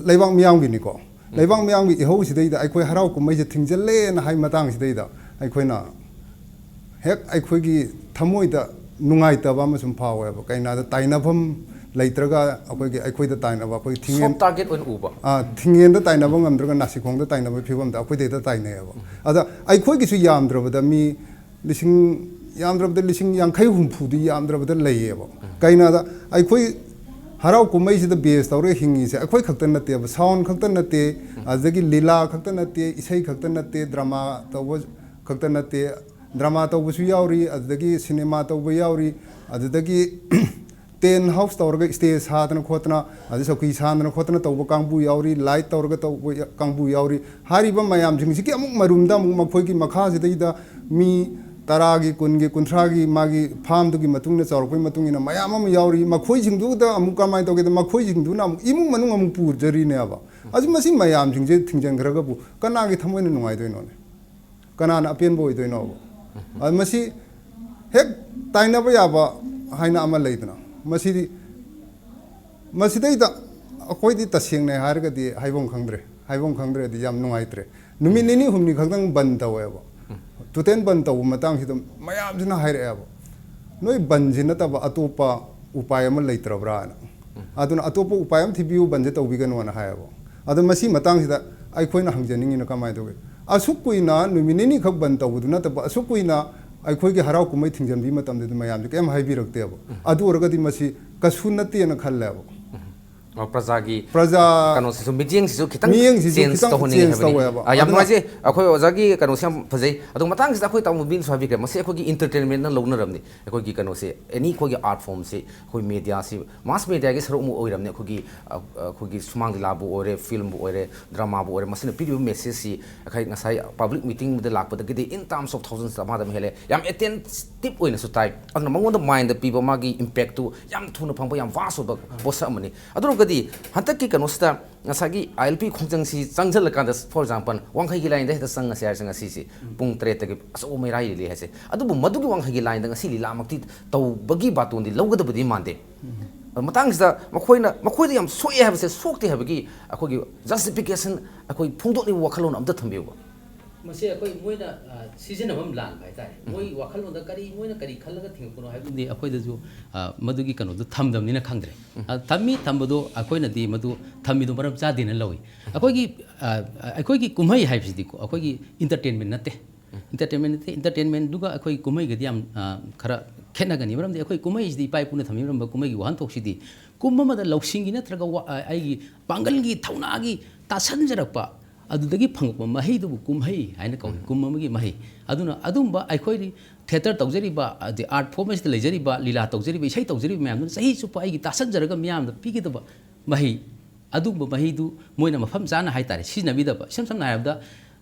ꯂꯩꯕꯥꯛ ꯃꯤꯌꯥꯝꯒꯤꯅꯤꯀꯣ, ꯂꯩꯕꯥꯛ ꯃꯤꯌꯥꯝꯒꯤ ꯏꯍꯧꯁꯤꯗꯩꯗ ꯑꯩꯈꯣꯏ ꯍꯔꯥꯎ ꯀꯨꯝꯍꯩꯁꯦ ꯊꯤꯡꯖꯤꯜꯂꯦꯅ ꯍꯥꯏ ꯃꯇꯥꯡꯁꯤꯗꯩꯗ ꯑꯩꯈꯣꯏꯅ ꯍꯦꯛ ꯑꯩꯈꯣꯏꯒꯤ ꯊꯃꯣꯏꯗ ꯅꯨꯡꯉꯥꯏꯇꯕ ꯑꯃ ꯁꯨꯝ ꯐꯥꯎꯋꯦꯕ꯫ ꯀꯩꯅꯣꯗ ꯇꯥꯏꯅꯐꯝ ꯂꯩꯇ꯭ꯔꯒ ꯑꯩꯈꯣꯏꯒꯤ, ꯑꯩꯈꯣꯏꯗ ꯇꯥꯏꯅꯕ, ꯑꯩꯈꯣꯏ ꯊꯤꯡꯉꯦꯟ-, soft target ꯑꯣꯏꯅ ꯎꯕ꯫ ꯑ, ꯊꯤꯡꯉꯦꯟꯗ ꯇꯥꯏꯅꯕ ꯉꯝꯗ꯭ꯔꯒ ꯅꯥꯁꯤꯈꯣꯡꯗ ꯇꯥꯏꯅꯕꯒꯤ ꯐꯤꯕꯝꯗ ꯑꯩꯈꯣꯏꯗ ꯍꯦꯛꯇ ꯇꯥꯏꯅꯩꯌꯦꯕ꯫ ꯑꯗ ꯑꯩꯈꯣꯏꯒꯤꯁꯨ ꯌꯥꯝꯗ꯭ꯔꯕꯗ ꯃꯤ ꯂꯤꯁꯤꯡ, ꯌꯥꯝꯗ꯭ꯔꯕꯗ ꯂꯤꯁꯤꯡ ꯌꯥꯡꯈꯩ ꯍꯨꯝꯐꯨꯗꯤ ꯌꯥꯝꯗ꯭ꯔꯕꯗ ꯂꯩꯌꯦꯕ꯫ ꯀꯩꯅꯣꯗ ꯑꯩꯈꯣꯏ ꯍꯔꯥꯎ ꯀꯨꯝꯍꯩꯁꯤꯗ base ꯇꯧꯔꯒ ꯍꯤꯡꯉꯤꯁꯦ ꯑꯩꯈꯣꯏ ꯈꯛꯇ ꯅꯠꯇꯦꯕ, sound ꯈꯛꯇ ꯅꯠꯇꯦ, ꯑꯗꯨꯗꯒꯤ ꯂꯤꯂꯥ ꯈꯛꯇ ꯅꯠꯇꯦ, ꯏꯁꯩ ꯈꯛꯇ ꯅꯠꯇꯦ, drama ꯇꯧꯕ ꯈꯛꯇ ꯅꯠꯇꯦ, drama ꯇꯧꯕꯁꯨ ꯌꯥꯎꯔꯤ, ꯑꯗꯨꯗꯒꯤ cinema ꯇꯧꯕ ꯌꯥꯎꯔꯤ, ꯑꯗꯨꯗꯒꯤ tent house ꯇꯧꯔꯒ stage ꯁꯥꯗꯅ ꯈꯣꯠꯇꯅ, ꯑꯗꯩ ꯆꯧꯀꯤ ꯁꯥꯗꯅ ꯈꯣꯠꯇꯅ ꯇꯧꯕ ꯀꯥꯡꯕꯨ ꯌꯥꯎꯔꯤ, light ꯇꯧꯔꯒ ꯇꯧꯕ ꯌꯥ-, ꯀꯥꯡꯕꯨ ꯌꯥꯎꯔꯤ꯫ ꯍꯥꯏꯔꯤꯕ ꯃꯌꯥꯝꯁꯤꯡꯁꯤꯒꯤ ꯑꯃꯨꯛ ꯃꯔꯨꯝꯗ ꯑꯃꯨꯛ ꯃꯈꯣꯏꯒꯤ ꯃꯈꯥꯁꯤꯗꯩꯗ ꯃꯤ ꯇꯔꯥꯒꯤ, ꯀꯨꯟꯒꯤ, ꯀꯨꯟꯊ꯭ꯔꯥꯒꯤ ꯃꯥꯒꯤ ꯐꯥꯝꯗꯨꯒꯤ ꯃꯇꯨꯡ ꯏꯟꯅ, ꯆꯥꯎꯔꯛꯄꯒꯤ ꯃꯇꯨꯡ ꯏꯟꯅ ꯃꯌꯥꯝ ꯑꯃ ꯌꯥꯎꯔꯤ꯫ ꯃꯈꯣꯏꯁꯤꯡꯗꯨꯗ ꯑꯃꯨꯛ ꯀꯃꯥꯏꯅ ꯇꯧꯒꯦꯗ, ꯃꯈꯣꯏꯁꯤꯡꯗꯨꯅ ꯑꯃꯨꯛ ꯏꯃꯨꯡ ꯃꯅꯨꯡ ꯑꯃꯨꯛ ꯄꯨꯖꯔꯤꯅꯦꯕ꯫ ꯑꯗꯨ ꯃꯁꯤ ꯃꯌꯥꯝꯁꯤꯡꯁꯦ ꯊꯤꯡꯖꯤꯟꯈ꯭ꯔꯒꯕꯨ ꯀꯅꯥꯒꯤ ꯊꯃꯣꯏꯅ ꯅꯨꯡꯉꯥꯏꯗꯣꯏꯅꯣꯅꯦ? ꯀꯅꯥꯅ ꯑꯄꯦꯟꯕ ꯑꯣꯏꯗꯣꯏꯅꯣꯕ? ꯑꯗꯨ ꯃꯁꯤ ꯍꯦꯛ ꯇꯥꯏꯅꯕ ꯌꯥꯕ ꯍꯥꯏꯅ ꯑꯃ ꯂꯩꯗꯅ, ꯃꯁꯤꯗꯤ, ꯃꯁꯤꯗꯩꯗ ꯑꯩꯈꯣꯏꯗꯤ ꯇꯁꯦꯡꯅ ꯍꯥꯏꯔꯒꯗꯤ ꯍꯥꯏꯐꯝ ꯈꯪꯗ꯭ꯔꯦ꯫ ꯍꯥꯏꯐꯝ ꯈꯪꯗ꯭ꯔꯦꯗꯤ ꯌꯥꯝ ꯅꯨꯡꯉꯥꯏꯇ꯭ꯔꯦ꯫ ꯅꯨꯃꯤꯠ ꯅꯤꯅꯤ ꯍꯨꯝꯅꯤ ꯈꯛꯇꯪ ꯕꯟ ꯇꯧꯋꯦꯕ꯫ ꯇꯣꯇꯦꯜ ꯕꯟ ꯇꯧꯕ ꯃꯇꯥꯡꯁꯤꯗ ꯃꯌꯥꯝꯁꯤꯅ ꯍꯥꯏꯔꯛꯑꯦꯕ, "ꯅꯣꯏ ꯕꯟꯁꯤ ꯅꯠꯇꯕ ꯑꯇꯣꯞꯄ ꯎꯄꯥꯏ ꯑꯃ ꯂꯩꯇ꯭ꯔꯕ꯭ꯔꯥꯅ?" ꯑꯗꯨꯅ, "ꯑꯇꯣꯞꯄ ꯎꯄꯥꯏ ꯑꯃ ꯊꯤꯕꯤꯌꯨ, ꯕꯟꯁꯦ ꯇꯧꯕꯤꯒꯅꯣꯅ" ꯍꯥꯏꯌꯦꯕ꯫ ꯑꯗꯣ ꯃꯁꯤ ꯃꯇꯥꯡꯁꯤꯗ ꯑꯩꯈꯣꯏꯅ ꯍꯪꯖꯅꯤꯡꯉꯤꯅ, ꯀꯃꯥꯏꯅ ꯇꯧꯒꯦ? ꯑꯁꯨꯛ ꯀꯨꯏꯅ, ꯅꯨꯃꯤꯠ ꯅꯤꯅꯤ ꯈꯛ ꯕꯟ ꯇꯧꯕꯗꯨ ꯅꯠꯇꯕ, ꯑꯁꯨꯛ ꯀꯨꯏꯅ ꯑꯩꯈꯣꯏꯒꯤ ꯍꯔꯥꯎ ꯀꯨꯝꯍꯩ ꯊꯤꯡꯖꯤꯟꯕꯤ ꯃꯇꯝꯗꯗꯤ ꯃꯌꯥꯝꯁꯦ ꯀꯩꯝ ꯍꯥꯏꯕꯤꯔꯛꯇꯦꯕ꯫ ꯑꯗꯨ ꯑꯣꯏꯔꯒꯗꯤ ꯃꯁꯤ ꯀꯩꯁꯨ ꯅꯠꯇꯦꯅ ꯈꯜꯂꯦꯕ꯫ ꯑꯣ, ꯄ꯭ꯔꯖꯥꯒꯤ ꯄ꯭ꯔꯖꯥ ꯀꯩꯅꯣꯁꯤꯁꯨ, ꯃꯤꯠꯌꯦꯡꯁꯤꯁꯨ ꯈꯤꯇꯪ ꯃꯤꯠꯌꯦꯡꯁꯤꯁꯨ ꯆꯦꯟꯖ ꯈꯤꯇꯪ ꯇꯧꯍꯟꯅꯤꯡꯉꯤ ꯆꯦꯟꯖ ꯍꯥꯏꯕꯅꯤ꯫ ꯇꯧꯋꯦꯕ꯫ ꯑ, ꯌꯥꯝ ꯑꯗꯨꯅ ꯅꯨꯡꯉꯥꯏꯖꯩ꯫ ꯑꯩꯈꯣꯏ ꯑꯣꯖꯥꯒꯤ ꯀꯩꯅꯣꯁꯦ ꯌꯥꯝ ꯐꯖꯩ꯫ ꯑꯗꯣ ꯃꯇꯥꯡꯁꯤꯗ ꯑꯩꯈꯣꯏ ꯇꯥꯃꯣ ꯕꯤꯅꯁꯨ ꯍꯥꯏꯕꯤꯈ꯭ꯔꯦ, ꯃꯁꯤ ꯑꯩꯈꯣꯏꯒꯤ ꯏꯟꯇꯔꯇꯦꯟꯃꯦꯟꯅ ꯂꯧꯅꯔꯕꯅꯤ꯫ ꯑꯩꯈꯣꯏꯒꯤ ꯀꯩꯅꯣꯁꯦ, ꯑꯦꯅꯤ ꯑꯩꯈꯣꯏꯒꯤ ꯑꯥꯔꯠ ꯐꯣꯝꯁꯤ, ꯑꯩꯈꯣꯏ ꯃꯦꯗꯤꯌꯥꯁꯤ, ꯃꯥꯁ ꯃꯦꯗꯤꯌꯥꯒꯤ ꯁꯔꯨꯛ ꯑꯃ ꯑꯣꯏꯔꯕꯅꯤ꯫ ꯑꯩꯈꯣꯏꯒꯤ, ꯑ, ꯑ, ꯑꯩꯈꯣꯏꯒꯤ ꯁꯨꯃꯥꯡ ꯂꯤꯂꯥꯕꯨ ꯑꯣꯏꯔꯦ, ꯐꯤꯂꯝꯕꯨ ꯑꯣꯏꯔꯦ, ꯗ꯭ꯔꯃꯥꯕꯨ ꯑꯣꯏꯔꯦ, ꯃꯁꯤꯅ ꯄꯤꯔꯤꯕ ꯃꯦꯁꯦꯖꯁꯤ ꯑꯩꯈꯣꯏ ꯉꯁꯥꯏ ꯄꯕ꯭ꯂꯤꯛ ꯃꯤꯇꯤꯡꯗ ꯂꯥꯛꯄꯗꯒꯤꯗꯤ in terms of thousands ꯃꯥꯗ ꯑꯃ ꯍꯦꯜꯂꯦ꯫ ꯌꯥꯝ ꯑꯦꯇꯦꯟꯇꯤꯞ ꯑꯣꯏꯅꯁꯨ ꯇꯥꯏ꯫ ꯑꯗꯨꯅ ꯃꯉꯣꯟꯗ ꯃꯥꯏꯟꯗ ꯄꯤꯕ ꯃꯥꯒꯤ ꯏꯝꯄꯦꯛꯇꯨ ꯌꯥꯝ ꯊꯨꯅ ꯐꯪꯕ, ꯌꯥꯝ ꯚꯥꯁ ꯑꯣꯏꯕ ꯄꯣꯠꯁꯛ ꯑꯃꯅꯤ꯫ ꯑꯗꯨ ꯑꯣꯏꯔꯒꯗꯤ ꯍꯟꯗꯛꯀꯤ ꯀꯩꯅꯣꯁꯤꯗ ꯉꯁꯥꯏꯒꯤ ꯑꯥꯏ ꯑꯦꯜ ꯄꯤ ꯈꯣꯡꯖꯪꯁꯤ ꯆꯪꯁꯤꯜꯂꯀꯥꯟꯗ, ꯐꯣꯔ ꯑꯦꯛꯖꯥꯝꯄꯜ, ꯋꯥꯡꯈꯩꯒꯤ ꯂꯥꯏꯟꯗ ꯍꯦꯛꯇ ꯆꯪꯉꯁꯦ ꯍꯥꯏꯔꯁꯦ, ꯉꯁꯤꯁꯦ ꯄꯨꯡ ꯇꯔꯦꯠꯇꯒꯤ ꯑꯆꯧꯕ ꯃꯩꯔꯥ ꯂꯤꯂꯥ ꯍꯥꯏꯁꯦ꯫ ꯑꯗꯨꯕꯨ ꯃꯗꯨꯒꯤ ꯋꯥꯡꯈꯩꯒꯤ ꯂꯥꯏꯟꯗ ꯉꯁꯤ ꯂꯤꯂꯥꯃꯛꯇꯤ ꯇꯧꯕꯒꯤ ꯕꯥꯇꯣꯟꯗꯤ ꯂꯧꯒꯗꯕꯗꯤ ꯃꯥꯟꯗꯦ꯫ ꯑꯗꯨ ꯃꯇꯥꯡꯁꯤꯗ ꯃꯈꯣꯏꯅ, ꯃꯈꯣꯏꯗ ꯌꯥꯝ ꯁꯣꯛꯑꯦ ꯍꯥꯏꯕꯁꯦ, ꯁꯣꯛꯇꯦ ꯍꯥꯏꯕꯒꯤ ꯑꯩꯈꯣꯏꯒꯤ ꯖꯁꯇꯤꯐꯤꯀꯦꯁꯟ ꯑꯩꯈꯣꯏ ꯐꯣꯡꯗꯣꯛꯅꯤꯡꯕ ꯋꯥꯈꯜꯂꯣꯟ ꯑꯝꯇ ꯊꯝꯕꯤꯌꯨꯕ꯫ ꯃꯁꯤ ꯑꯩꯈꯣꯏ ꯃꯣꯏꯅ, ꯑ, ꯁꯤꯖꯤꯟꯅꯕ ꯑꯃ ꯂꯥꯟꯕ ꯍꯥꯏꯇꯥꯔꯦ꯫ ꯃꯣꯏ ꯋꯥꯈꯜꯂꯣꯟꯗ ꯀꯔꯤ, ꯃꯣꯏꯅ ꯀꯔꯤ ꯈꯜꯂꯒ ꯊꯤꯡꯉꯛꯄꯅꯣ ꯍꯥꯏꯕꯗꯨꯗꯤ ꯑꯩꯈꯣꯏꯗꯁꯨ, ꯑ, ꯃꯗꯨꯒꯤ ꯀꯩꯅꯣꯗꯣ ꯊꯝꯗꯕꯅꯤꯅ ꯈꯪꯗ꯭ꯔꯦ꯫ ꯑ, ꯊꯝꯃꯤ, ꯊꯝꯕꯗꯣ ꯑꯩꯈꯣꯏꯅꯗꯤ ꯃꯗꯨ ꯊꯝꯃꯤꯗꯣ ꯃꯔꯝ ꯆꯥꯗꯦꯅ ꯂꯧꯏ꯫ ꯑꯩꯈꯣꯏꯒꯤ, ꯑ, ꯑꯩꯈꯣꯏꯒꯤ ꯀꯨꯝꯍꯩ ꯍꯥꯏꯕꯁꯤꯗꯤꯀꯣ, ꯑꯩꯈꯣꯏꯒꯤ ꯏꯟꯇꯔꯇꯦꯟꯃꯦꯟ ꯅꯠꯇꯦ꯫ ꯏꯟꯇꯔꯇꯦꯟꯃꯦꯟ ꯅꯠꯇꯦ꯫ ꯏꯟꯇꯔꯇꯦꯟꯃꯦꯟꯗꯨꯒ ꯑꯩꯈꯣꯏ ꯀꯨꯝꯍꯩꯒꯗꯤ ꯌꯥꯝ, ꯑ, ꯈꯔ ꯈꯦꯠꯅꯒꯅꯤ꯫ ꯃꯔꯝꯗꯤ ꯑꯩꯈꯣꯏ ꯀꯨꯝꯍꯩꯁꯤꯗꯤ ꯏꯄꯥ ꯏꯄꯨꯅ ꯊꯝꯕꯤꯔꯝꯕ ꯀꯨꯝꯍꯩꯒꯤ ꯋꯥꯍꯟꯊꯣꯛꯁꯤꯗꯤ ꯀꯨꯝ ꯑꯃꯗ ꯂꯧꯁꯤꯡꯒꯤ ꯅꯠꯇ꯭ꯔꯒ ꯋꯥ-, ꯑ, ꯑꯩꯒꯤ ꯄꯥꯡꯒꯜꯒꯤ ꯊꯧꯅꯥꯒꯤ ꯇꯥꯁꯟꯖꯔꯛꯄ, ꯑꯗꯨꯗꯒꯤ ꯐꯪꯉꯛꯄ ꯃꯍꯩꯗꯨꯕꯨ ꯀꯨꯝꯍꯩ ꯍꯥꯏꯅ ꯀꯧꯏ, ꯀꯨꯝ ꯑꯃꯒꯤ ꯃꯍꯩ꯫ ꯑꯗꯨꯅ ꯑꯗꯨꯝꯕ ꯑꯩꯈꯣꯏ ꯊꯤꯌꯦꯇꯔ ꯇꯧꯖꯔꯤꯕ, ꯑꯗꯩ ꯑꯥꯔꯠ ꯐꯣꯔꯝ ꯑꯁꯤꯗ ꯂꯩꯖꯔꯤꯕ, ꯂꯤꯂꯥ ꯇꯧꯖꯔꯤꯕ, ꯏꯁꯩ ꯇꯧꯖꯔꯤꯕ ꯃꯌꯥꯝꯗꯨꯅ ꯆꯍꯤ ꯆꯨꯞꯄ ꯑꯩꯒꯤ ꯇꯥꯁꯟꯖꯔꯒ ꯃꯤꯌꯥꯝꯗ ꯄꯤꯒꯗꯕ ꯃꯍꯩ, ꯑꯗꯨꯒꯨꯝꯕ ꯃꯍꯩꯗꯨ ꯃꯣꯏꯅ ꯃꯐꯝ ꯆꯥꯅ ꯍꯥꯏꯇꯥꯔꯦ ꯁꯤꯖꯤꯟꯅꯕꯤꯗꯕ꯫ ꯏꯁꯝ ꯁꯝꯅ ꯍꯥꯏꯔꯕꯗ,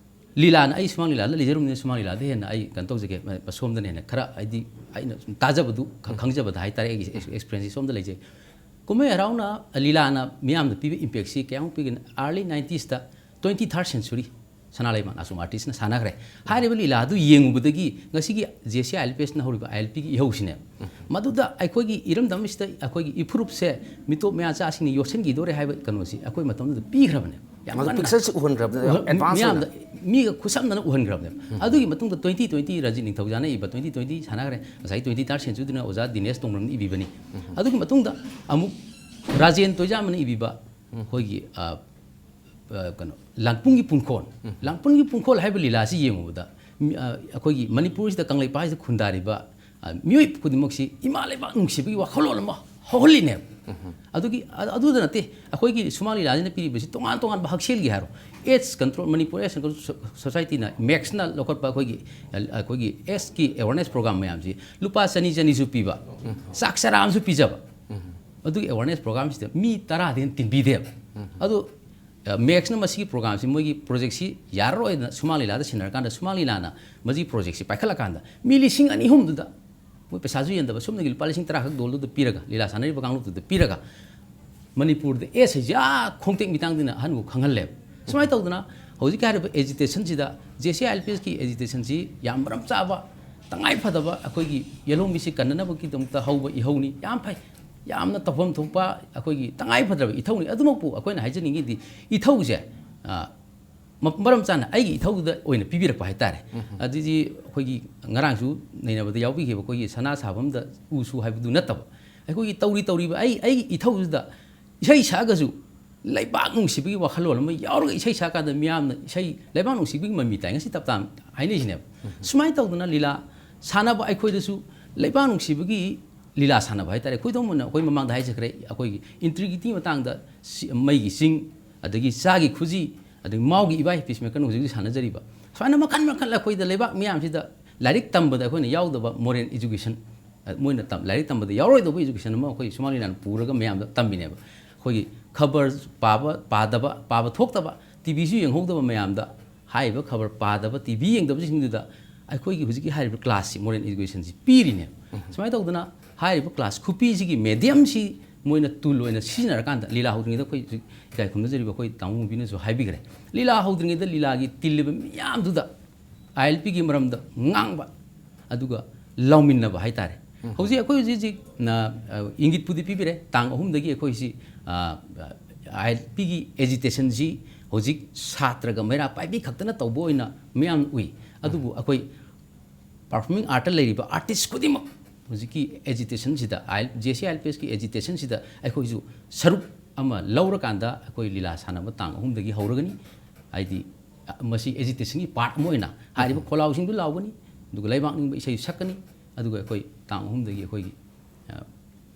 ꯂꯤꯂꯥꯅ, ꯑꯩ ꯁꯨꯃꯥꯡ ꯂꯤꯂꯥꯗ ꯂꯩꯖꯔꯨꯕꯅꯤꯅ ꯁꯨꯃꯥꯡ ꯂꯤꯂꯥꯗ ꯍꯦꯟꯅ ꯑꯩ ꯀꯩꯅꯣ ꯇꯧꯖꯒꯦ, ꯃ-, ꯁꯣꯝꯗꯅ ꯍꯦꯟꯅ ꯈꯔ ꯍꯥꯏꯗꯤ ꯑꯩꯅ ꯁꯨꯝ ꯇꯥꯖꯕꯗꯨ ꯈ-, ꯈꯪꯖꯕꯗ ꯍꯥꯏꯇꯥꯔꯦ, ꯑꯩꯒꯤ ꯑꯦꯛꯁ-, ꯑꯦꯛꯁꯄꯤꯔꯦꯟꯁꯁꯤ ꯁꯣꯝꯗ ꯂꯩꯖꯩ꯫ ꯀꯨꯝꯍꯩ ꯍꯔꯥꯎꯅ, ꯂꯤꯂꯥꯅ ꯃꯤꯌꯥꯝꯗ ꯄꯤꯕ ꯏꯝꯄꯦꯛꯁꯤ ꯀꯌꯥꯃꯨꯛ ꯄꯤꯒꯅꯤ? ꯑꯥꯔꯂꯤ ꯅꯥꯏꯟꯇꯤꯁꯇ, ꯇ꯭ꯋꯦꯟꯇꯤ ꯊꯥꯔꯠ ꯁꯦꯟꯆꯨꯔꯤ ꯁꯅꯥ ꯂꯩꯕꯥꯛ ꯅꯥꯆꯣꯝ ꯑꯥꯔꯇꯤꯁꯅ ꯁꯥꯟꯅꯈ꯭ꯔꯦ꯫ ꯍꯥꯏꯔꯤꯕ ꯂꯤꯂꯥ ꯑꯗꯨ ꯌꯦꯡꯉꯨꯕꯗꯒꯤ ꯉꯁꯤꯒꯤ J C I L P ꯑꯦꯁꯅ ꯍꯧꯔꯤꯕ ꯑꯥꯏ ꯑꯦꯜ ꯄꯤꯒꯤ ꯏꯍꯧꯁꯤꯅꯦ꯫ ꯃꯗꯨꯗ ꯑꯩꯈꯣꯏꯒꯤ ꯏꯔꯝꯗꯝ ꯑꯁꯤꯗ ꯑꯩꯈꯣꯏꯒꯤ ꯏꯐꯨꯔꯨꯞꯁꯦ ꯃꯤꯇꯣꯞ ꯃꯌꯥꯆꯥꯁꯤꯡꯅ ꯌꯣꯠꯁꯤꯟꯈꯤꯗꯣꯔꯦ ꯍꯥꯏꯕ ꯀꯩꯅꯣꯁꯤ ꯑꯩꯈꯣꯏ ꯃꯇꯝꯗꯨꯗ ꯄꯤꯈ꯭ꯔꯕꯅꯦ꯫ ꯌꯥꯝ ꯃꯗꯨ ꯀꯟꯅ ꯄꯤꯛꯆꯔꯁꯤ ꯎꯍꯟꯈ꯭ꯔꯕꯅꯦ, ꯌꯥꯝ ꯎꯍꯟ-, ꯑꯦꯗꯚꯥꯟꯁ ꯃꯤꯌꯥꯝꯗ, ꯑꯣꯏꯅ꯫ ꯃꯤꯒ ꯈꯨꯠꯁꯝꯅꯅ ꯎꯍꯟꯈ꯭ꯔꯕꯅꯦꯕ꯫ ꯎꯝ꯫ ꯑꯗꯨꯒꯤ ꯃꯇꯨꯡꯗ ꯇ꯭ꯋꯦꯟꯇꯤ ꯇ꯭ꯋꯦꯟꯇꯤ ꯔꯥꯖꯤꯠ ꯅꯤꯡꯊꯧꯖꯥꯅ ꯏꯕ ꯇ꯭ꯋꯦꯟꯇꯤ ꯇ꯭ꯋꯦꯟꯇꯤ ꯁꯥꯟꯅꯈ꯭ꯔꯦ꯫ ꯉꯁꯥꯏ ꯇ꯭ꯋꯦꯟꯇꯤ ꯊꯥꯔꯠ ꯁꯦꯟꯆꯨꯔꯤꯗꯨꯅ ꯑꯣꯖꯥ ꯗꯤꯅꯦꯁ ꯇꯣꯡꯕ꯭ꯔꯝꯅ ꯏꯕꯤꯕꯅꯤ꯫ ꯎꯝ꯫ ꯑꯗꯨꯒꯤ ꯃꯇꯨꯡꯗ ꯑꯃꯨꯛ ꯔꯥꯖꯦꯟ ꯇꯣꯏꯖꯥꯃꯅ ꯏꯕꯤꯕ ꯎꯝ꯫ ꯑꯩꯈꯣꯏꯒꯤ, ꯑ, ꯑ, ꯀꯩꯅꯣ, ꯂꯥꯡꯄꯨꯡꯒꯤ ꯄꯨꯡꯈꯣꯜ꯫ ꯎꯝ꯫ ꯂꯥꯡꯄꯨꯡꯒꯤ ꯄꯨꯡꯈꯣꯜ ꯍꯥꯏꯕ ꯂꯤꯂꯥꯁꯤ ꯌꯦꯡꯉꯨꯕꯗ, ꯃꯤ-, ꯑ, ꯑꯩꯈꯣꯏꯒꯤ ꯃꯅꯤꯄꯨꯔꯁꯤꯗ ꯀꯪꯂꯩꯄꯥꯛꯁꯤꯗ ꯈꯨꯟꯗꯥꯔꯤꯕ, ꯑ, ꯃꯤꯑꯣꯏ ꯈꯨꯗꯤꯡꯃꯛꯁꯤ ꯏꯃꯥ ꯂꯩꯕꯥꯛ ꯅꯨꯡꯁꯤꯕꯒꯤ ꯋꯥꯈꯜꯂꯣꯟ ꯑꯃ ꯍꯧꯍꯜꯂꯤꯅꯦꯕ꯫ ꯎꯝ꯫ ꯑꯗꯨꯒꯤ, ꯑ-, ꯑꯗꯨꯗ ꯅꯠꯇꯦ, ꯑꯩꯈꯣꯏꯒꯤ ꯁꯨꯃꯥꯡ ꯂꯤꯂꯥꯁꯤꯅ ꯄꯤꯔꯤꯕꯁꯤ ꯇꯣꯉꯥꯟ ꯇꯣꯉꯥꯟꯕ ꯍꯛꯁꯦꯜꯒꯤ ꯍꯥꯏꯔꯣ, AIDS control, Manipur AIDS control ꯁꯣ-, ꯁꯣꯁꯥꯏꯇꯤꯅ, ꯃꯦꯛꯁꯅ ꯂꯧꯈꯠꯄ ꯑꯩꯈꯣꯏꯒꯤ, ꯑ-, ꯑꯩꯈꯣꯏꯒꯤ AIDS ꯀꯤ ꯑꯦꯋꯥꯔꯅꯦꯁ ꯄ꯭ꯔꯣꯒ꯭ꯔꯥꯝ ꯃꯌꯥꯝꯁꯤ ꯂꯨꯄꯥ ꯆꯅꯤ, ꯆꯅꯤꯁꯨ ꯄꯤꯕ, ꯎꯝ꯫ ꯆꯥꯛ ꯆꯔꯥ ꯑꯃꯁꯨ ꯄꯤꯖꯕ꯫ ꯎꯝ꯫ ꯑꯗꯨꯒꯤ ꯑꯦꯋꯥꯔꯅꯦꯁ ꯄ꯭ꯔꯣꯒ꯭ꯔꯥꯝꯁꯤꯗ ꯃꯤ ꯇꯔꯥꯗꯩ ꯍꯦꯟꯅ ꯇꯤꯟꯕꯤꯗꯦꯕ꯫ ꯎꯝ꯫ ꯑꯗꯨ, ꯑ, ꯃꯦꯛꯁꯅ ꯃꯁꯤꯒꯤ ꯄ꯭ꯔꯣꯒ꯭ꯔꯥꯝꯁꯤ ꯃꯣꯏꯒꯤ ꯄ꯭ꯔꯣꯖꯦꯛꯁꯤ ꯌꯥꯔꯔꯣꯏꯅ ꯁꯨꯃꯥꯡ ꯂꯤꯂꯥꯗ ꯁꯤꯟꯅꯔꯀꯥꯟꯗ, ꯁꯨꯃꯥꯡ ꯂꯤꯂꯥꯅ ꯃꯁꯤꯒꯤ ꯄ꯭ꯔꯣꯖꯦꯛꯁꯤ ꯄꯥꯏꯈꯠꯂꯀꯥꯟꯗ ꯃꯤ ꯂꯤꯁꯤꯡ ꯑꯅꯤ ꯑꯍꯨꯝꯗꯨꯗ ꯃꯣꯏ ꯄꯩꯁꯥꯁꯨ ꯌꯦꯟꯗꯕ, ꯁꯣꯝꯗꯒꯤ ꯂꯨꯄꯥ ꯂꯤꯁꯤꯡ ꯇꯔꯥ ꯈꯛ ꯗꯣꯜꯗꯨꯗ ꯄꯤꯔꯒ, ꯂꯤꯂꯥ ꯁꯥꯟꯅꯔꯤꯕ ꯀꯥꯡꯂꯨꯞꯇꯨꯗ ꯄꯤꯔꯒ, ꯃꯅꯤꯄꯨꯔꯗ AIDS ꯍꯥꯏꯁꯦ ꯑꯥ ꯈꯣꯡꯇꯦꯛ ꯃꯤꯇꯥꯡꯗꯅ ꯑꯍꯟꯕꯨ ꯈꯪꯍꯜꯂꯦꯕ꯫ ꯁꯨꯃꯥꯏꯅ ꯇꯧꯗꯅ ꯍꯧꯖꯤꯛꯀꯤ ꯍꯥꯏꯔꯤꯕ ꯑꯦꯖꯤꯇꯦꯁꯟꯁꯤꯗ, J C I L P ꯑꯦꯁꯀꯤ ꯑꯦꯖꯤꯇꯦꯁꯟꯁꯤ ꯌꯥꯝ ꯃꯔꯝ ꯆꯥꯕ, ꯇꯉꯥꯏ ꯐꯗꯕ, ꯑꯩꯈꯣꯏꯒꯤ ꯌꯦꯜꯍꯧꯃꯤꯁꯤ ꯀꯟꯅꯅꯕꯒꯤꯗꯃꯛꯇ ꯍꯧꯕ ꯏꯍꯧꯅꯤ꯫ ꯌꯥꯝ ꯐꯩ, ꯌꯥꯝꯅ ꯇꯧꯐꯝ ꯊꯣꯛꯄ, ꯑꯩꯈꯣꯏꯒꯤ ꯇꯉꯥꯏ ꯐꯗ꯭ꯔꯕ ꯏꯊꯧꯅꯤ꯫ ꯑꯗꯨꯃꯛꯄꯨ ꯑꯩꯈꯣꯏꯅ ꯍꯥꯏꯖꯅꯤꯡꯉꯤꯗꯤ, ꯏꯊꯧꯁꯦ, ꯑ, ꯃ-, ꯃꯔꯝ ꯆꯥꯅ ꯑꯩꯒꯤ ꯏꯊꯧꯗꯨꯗ ꯑꯣꯏꯅ ꯄꯤꯕꯤꯔꯛꯄ ꯍꯥꯏꯇꯥꯔꯦ꯫ ꯎꯝ꯫ ꯑꯗꯨꯗꯤ ꯑꯩꯈꯣꯏꯒꯤ ꯉꯔꯥꯡꯁꯨ ꯅꯩꯅꯕꯗ ꯌꯥꯎꯕꯤꯈꯤꯕ ꯑꯩꯈꯣꯏꯒꯤ ꯁꯅꯥ ꯁꯥꯐꯝꯗ ꯎ ꯁꯨ ꯍꯥꯏꯕꯗꯨ ꯅꯠꯇꯕ, ꯑꯩꯈꯣꯏꯒꯤ ꯇꯧꯔꯤ ꯇꯧꯔꯤꯕ ꯑꯩ, ꯑꯩꯒꯤ ꯏꯊꯧꯗꯨꯗ ꯏꯁꯩ ꯁꯛꯑꯒꯁꯨ ꯂꯩꯕꯥꯛ ꯅꯨꯡꯁꯤꯕꯒꯤ ꯋꯥꯈꯜꯂꯣꯟ ꯑꯃ ꯌꯥꯎꯔꯒ ꯏꯁꯩ ꯁꯛꯑꯀꯥꯟꯗ ꯃꯤꯌꯥꯝꯅ ꯏꯁꯩ, ꯂꯩꯕꯥꯛ ꯅꯨꯡꯁꯤꯕꯒꯤ ꯃꯃꯤ ꯇꯥꯏ꯫ ꯉꯁꯤ ꯇꯞ ꯇꯥꯅ ꯍꯥꯏꯅꯩꯁꯤꯅꯦꯕ꯫ ꯎꯝ꯫ ꯁꯨꯃꯥꯏꯅ ꯇꯧꯗꯅ ꯂꯤꯂꯥ ꯁꯥꯟꯅꯕ ꯑꯩꯈꯣꯏꯗꯁꯨ ꯂꯩꯕꯥꯛ ꯅꯨꯡꯁꯤꯕꯒꯤ ꯂꯤꯂꯥ ꯁꯥꯟꯅꯕ ꯍꯥꯏꯇꯥꯔꯦ꯫ ꯈꯨꯗꯝ ꯑꯣꯏꯅ ꯑꯩꯈꯣꯏ ꯃꯃꯥꯡꯗ ꯍꯥꯏꯖꯈ꯭ꯔꯦ, ꯑꯩꯈꯣꯏꯒꯤ ꯏꯟꯇꯤꯒ꯭ꯔꯤꯇꯤ ꯃꯇꯥꯡꯗ ꯁꯤ-, ꯃꯩꯒꯤ ꯆꯤꯡ, ꯑꯗꯒꯤ ꯆꯥꯒꯤ ꯈꯨꯖꯤ, ꯑꯗꯒꯤ ꯃꯥꯎꯒꯤ ꯏꯕꯥꯏ, ꯄꯤꯁꯃꯦꯀꯔꯅ ꯍꯧꯖꯤꯛ ꯍꯧꯖꯤꯛ ꯁꯥꯟꯅꯖꯔꯤꯕ꯫ ꯁꯨꯃꯥꯏꯅ ꯃꯈꯜ ꯃꯈꯜ ꯑꯩꯈꯣꯏꯗ ꯂꯩꯕꯥꯛ ꯃꯤꯌꯥꯝꯁꯤꯗ ꯂꯥꯏꯔꯤꯛ ꯇꯝꯕꯗ ꯑꯩꯈꯣꯏꯅ ꯌꯥꯎꯗꯕ ꯃꯣꯔꯦꯜ ꯏꯖꯨꯀꯦꯁꯟ, ꯑ, ꯃꯣꯏꯅ ꯇꯝ-, ꯂꯥꯏꯔꯤꯛ ꯇꯝꯕꯗ ꯌꯥꯎꯔꯣꯏꯗꯧꯕ ꯏꯖꯨꯀꯦꯁꯟ ꯑꯃ ꯑꯩꯈꯣꯏ ꯁꯨꯃꯥꯡ ꯂꯤꯂꯥꯅ ꯄꯨꯔꯒ ꯃꯌꯥꯝꯗ ꯇꯝꯃꯤꯅꯦꯕ꯫ ꯑꯩꯈꯣꯏꯒꯤ ꯈꯕꯔ ꯄꯥꯕ, ꯄꯥꯗꯕ, ꯄꯥꯕ ꯊꯣꯛꯇꯕ, ꯇꯤ ꯚꯤꯁꯨ ꯌꯦꯡꯍꯧꯗꯕ ꯃꯌꯥꯝꯗ ꯍꯥꯏꯔꯤꯕ ꯈꯕꯔ ꯄꯥꯗꯕ, ꯇꯤ ꯚꯤ ꯌꯦꯡꯗꯕꯁꯤꯡꯗꯨꯗ ꯑꯩꯈꯣꯏꯒꯤ ꯍꯧꯖꯤꯛꯀꯤ ꯍꯥꯏꯔꯤꯕ ꯀ꯭ꯂꯥꯁꯁꯤ, ꯃꯣꯔꯦꯜ ꯏꯗꯨꯀꯦꯁꯟꯁꯤ ꯄꯤꯔꯤꯅꯦꯕ꯫ ꯁꯨꯃꯥꯏꯅ ꯇꯧꯗꯅ ꯍꯥꯏꯔꯤꯕ ꯀ꯭ꯂꯥꯁ ꯈꯨꯄꯤꯁꯤꯒꯤ ꯃꯦꯗꯤꯌꯝꯁꯤ ꯃꯣꯏꯅ ꯇꯨꯜ ꯑꯣꯏꯅ ꯁꯤꯖꯤꯟꯅꯔꯀꯥꯟꯗ, ꯂꯤꯂꯥ ꯍꯧꯗ꯭ꯔꯤꯉꯩꯗ ꯑꯩꯈꯣꯏ ꯍꯧꯖꯤꯛ ꯏꯀꯥꯏ ꯈꯨꯝꯅꯖꯔꯤꯕ ꯑꯩꯈꯣꯏ ꯇꯥꯃꯣ ꯃꯨꯕꯤꯅꯁꯨ ꯍꯥꯏꯕꯤꯈ꯭ꯔꯦ, ꯂꯤꯂꯥ ꯍꯧꯗ꯭ꯔꯤꯉꯩꯗ ꯂꯤꯂꯥꯒꯤ ꯇꯤꯜꯂꯤꯕ ꯃꯤꯌꯥꯝꯗꯨꯗ ꯑꯥꯏ ꯑꯦꯜ ꯄꯤꯒꯤ ꯃꯔꯝꯗ ꯉꯥꯡꯕ, ꯑꯗꯨꯒ ꯂꯥꯎꯃꯤꯟꯅꯕ ꯍꯥꯏꯇꯥꯔꯦ꯫ ꯍꯧꯖꯤꯛ ꯑꯩꯈꯣꯏ ꯍꯧꯖꯤꯛ ꯍꯧꯖꯤꯛ ꯅ, ꯑ, ꯏꯪꯒꯤꯠꯄꯨꯗꯤ ꯄꯤꯕꯤꯔꯦ, ꯇꯥꯡ ꯑꯍꯨꯝꯗꯒꯤ ꯑꯩꯈꯣꯏꯁꯤ, ꯑ, ꯑꯥꯏ ꯑꯦꯜ ꯄꯤꯒꯤ ꯑꯦꯖꯤꯇꯦꯁꯟꯁꯤ ꯍꯧꯖꯤꯛ ꯁꯥꯇ꯭ꯔꯒ ꯃꯩꯔꯥ ꯄꯥꯏꯕꯤ ꯈꯛꯇꯅ ꯇꯧꯕ ꯑꯣꯏꯅ ꯃꯤꯌꯥꯝꯅ ꯎꯏ꯫ ꯑꯗꯨꯕꯨ ꯑꯩꯈꯣꯏ ꯄꯔꯐꯣꯔꯃꯤꯡ ꯑꯥꯔꯠꯇ ꯂꯩꯔꯤꯕ ꯑꯥꯔꯇꯤꯁ ꯈꯨꯗꯤꯡꯃꯛ ꯍꯧꯖꯤꯛꯀꯤ ꯑꯦꯖꯤꯇꯦꯁꯟꯁꯤꯗ, ꯑꯥꯏ L, J C I L P ꯑꯦꯁꯀꯤ ꯑꯦꯖꯤꯇꯦꯁꯟꯁꯤꯗ ꯑꯩꯈꯣꯏꯁꯨ ꯁꯔꯨꯛ ꯑꯃ ꯂꯧꯔꯀꯥꯟꯗ ꯑꯩꯈꯣꯏ ꯂꯤꯂꯥ ꯁꯥꯟꯅꯕ ꯇꯥꯡ ꯑꯍꯨꯝꯗꯒꯤ ꯍꯧꯔꯒꯅꯤ꯫ ꯍꯥꯏꯗꯤ, ꯑ, ꯃꯁꯤ ꯑꯦꯖꯤꯇꯦꯁꯟꯒꯤ ꯄꯥꯔꯠ ꯑꯃ ꯑꯣꯏꯅ ꯍꯥꯏꯔꯤꯕ ꯈꯣꯜꯂꯥꯎꯁꯤꯡꯗꯨ ꯂꯥꯎꯒꯅꯤ, ꯑꯗꯨꯒ ꯂꯩꯕꯥꯛ ꯅꯤꯡꯕ ꯏꯁꯩ ꯁꯛꯀꯅꯤ, ꯑꯗꯨꯒ ꯑꯩꯈꯣꯏ ꯇꯥꯡ ꯑꯍꯨꯝꯗꯒꯤ ꯑꯩꯈꯣꯏꯒꯤ, ꯑ,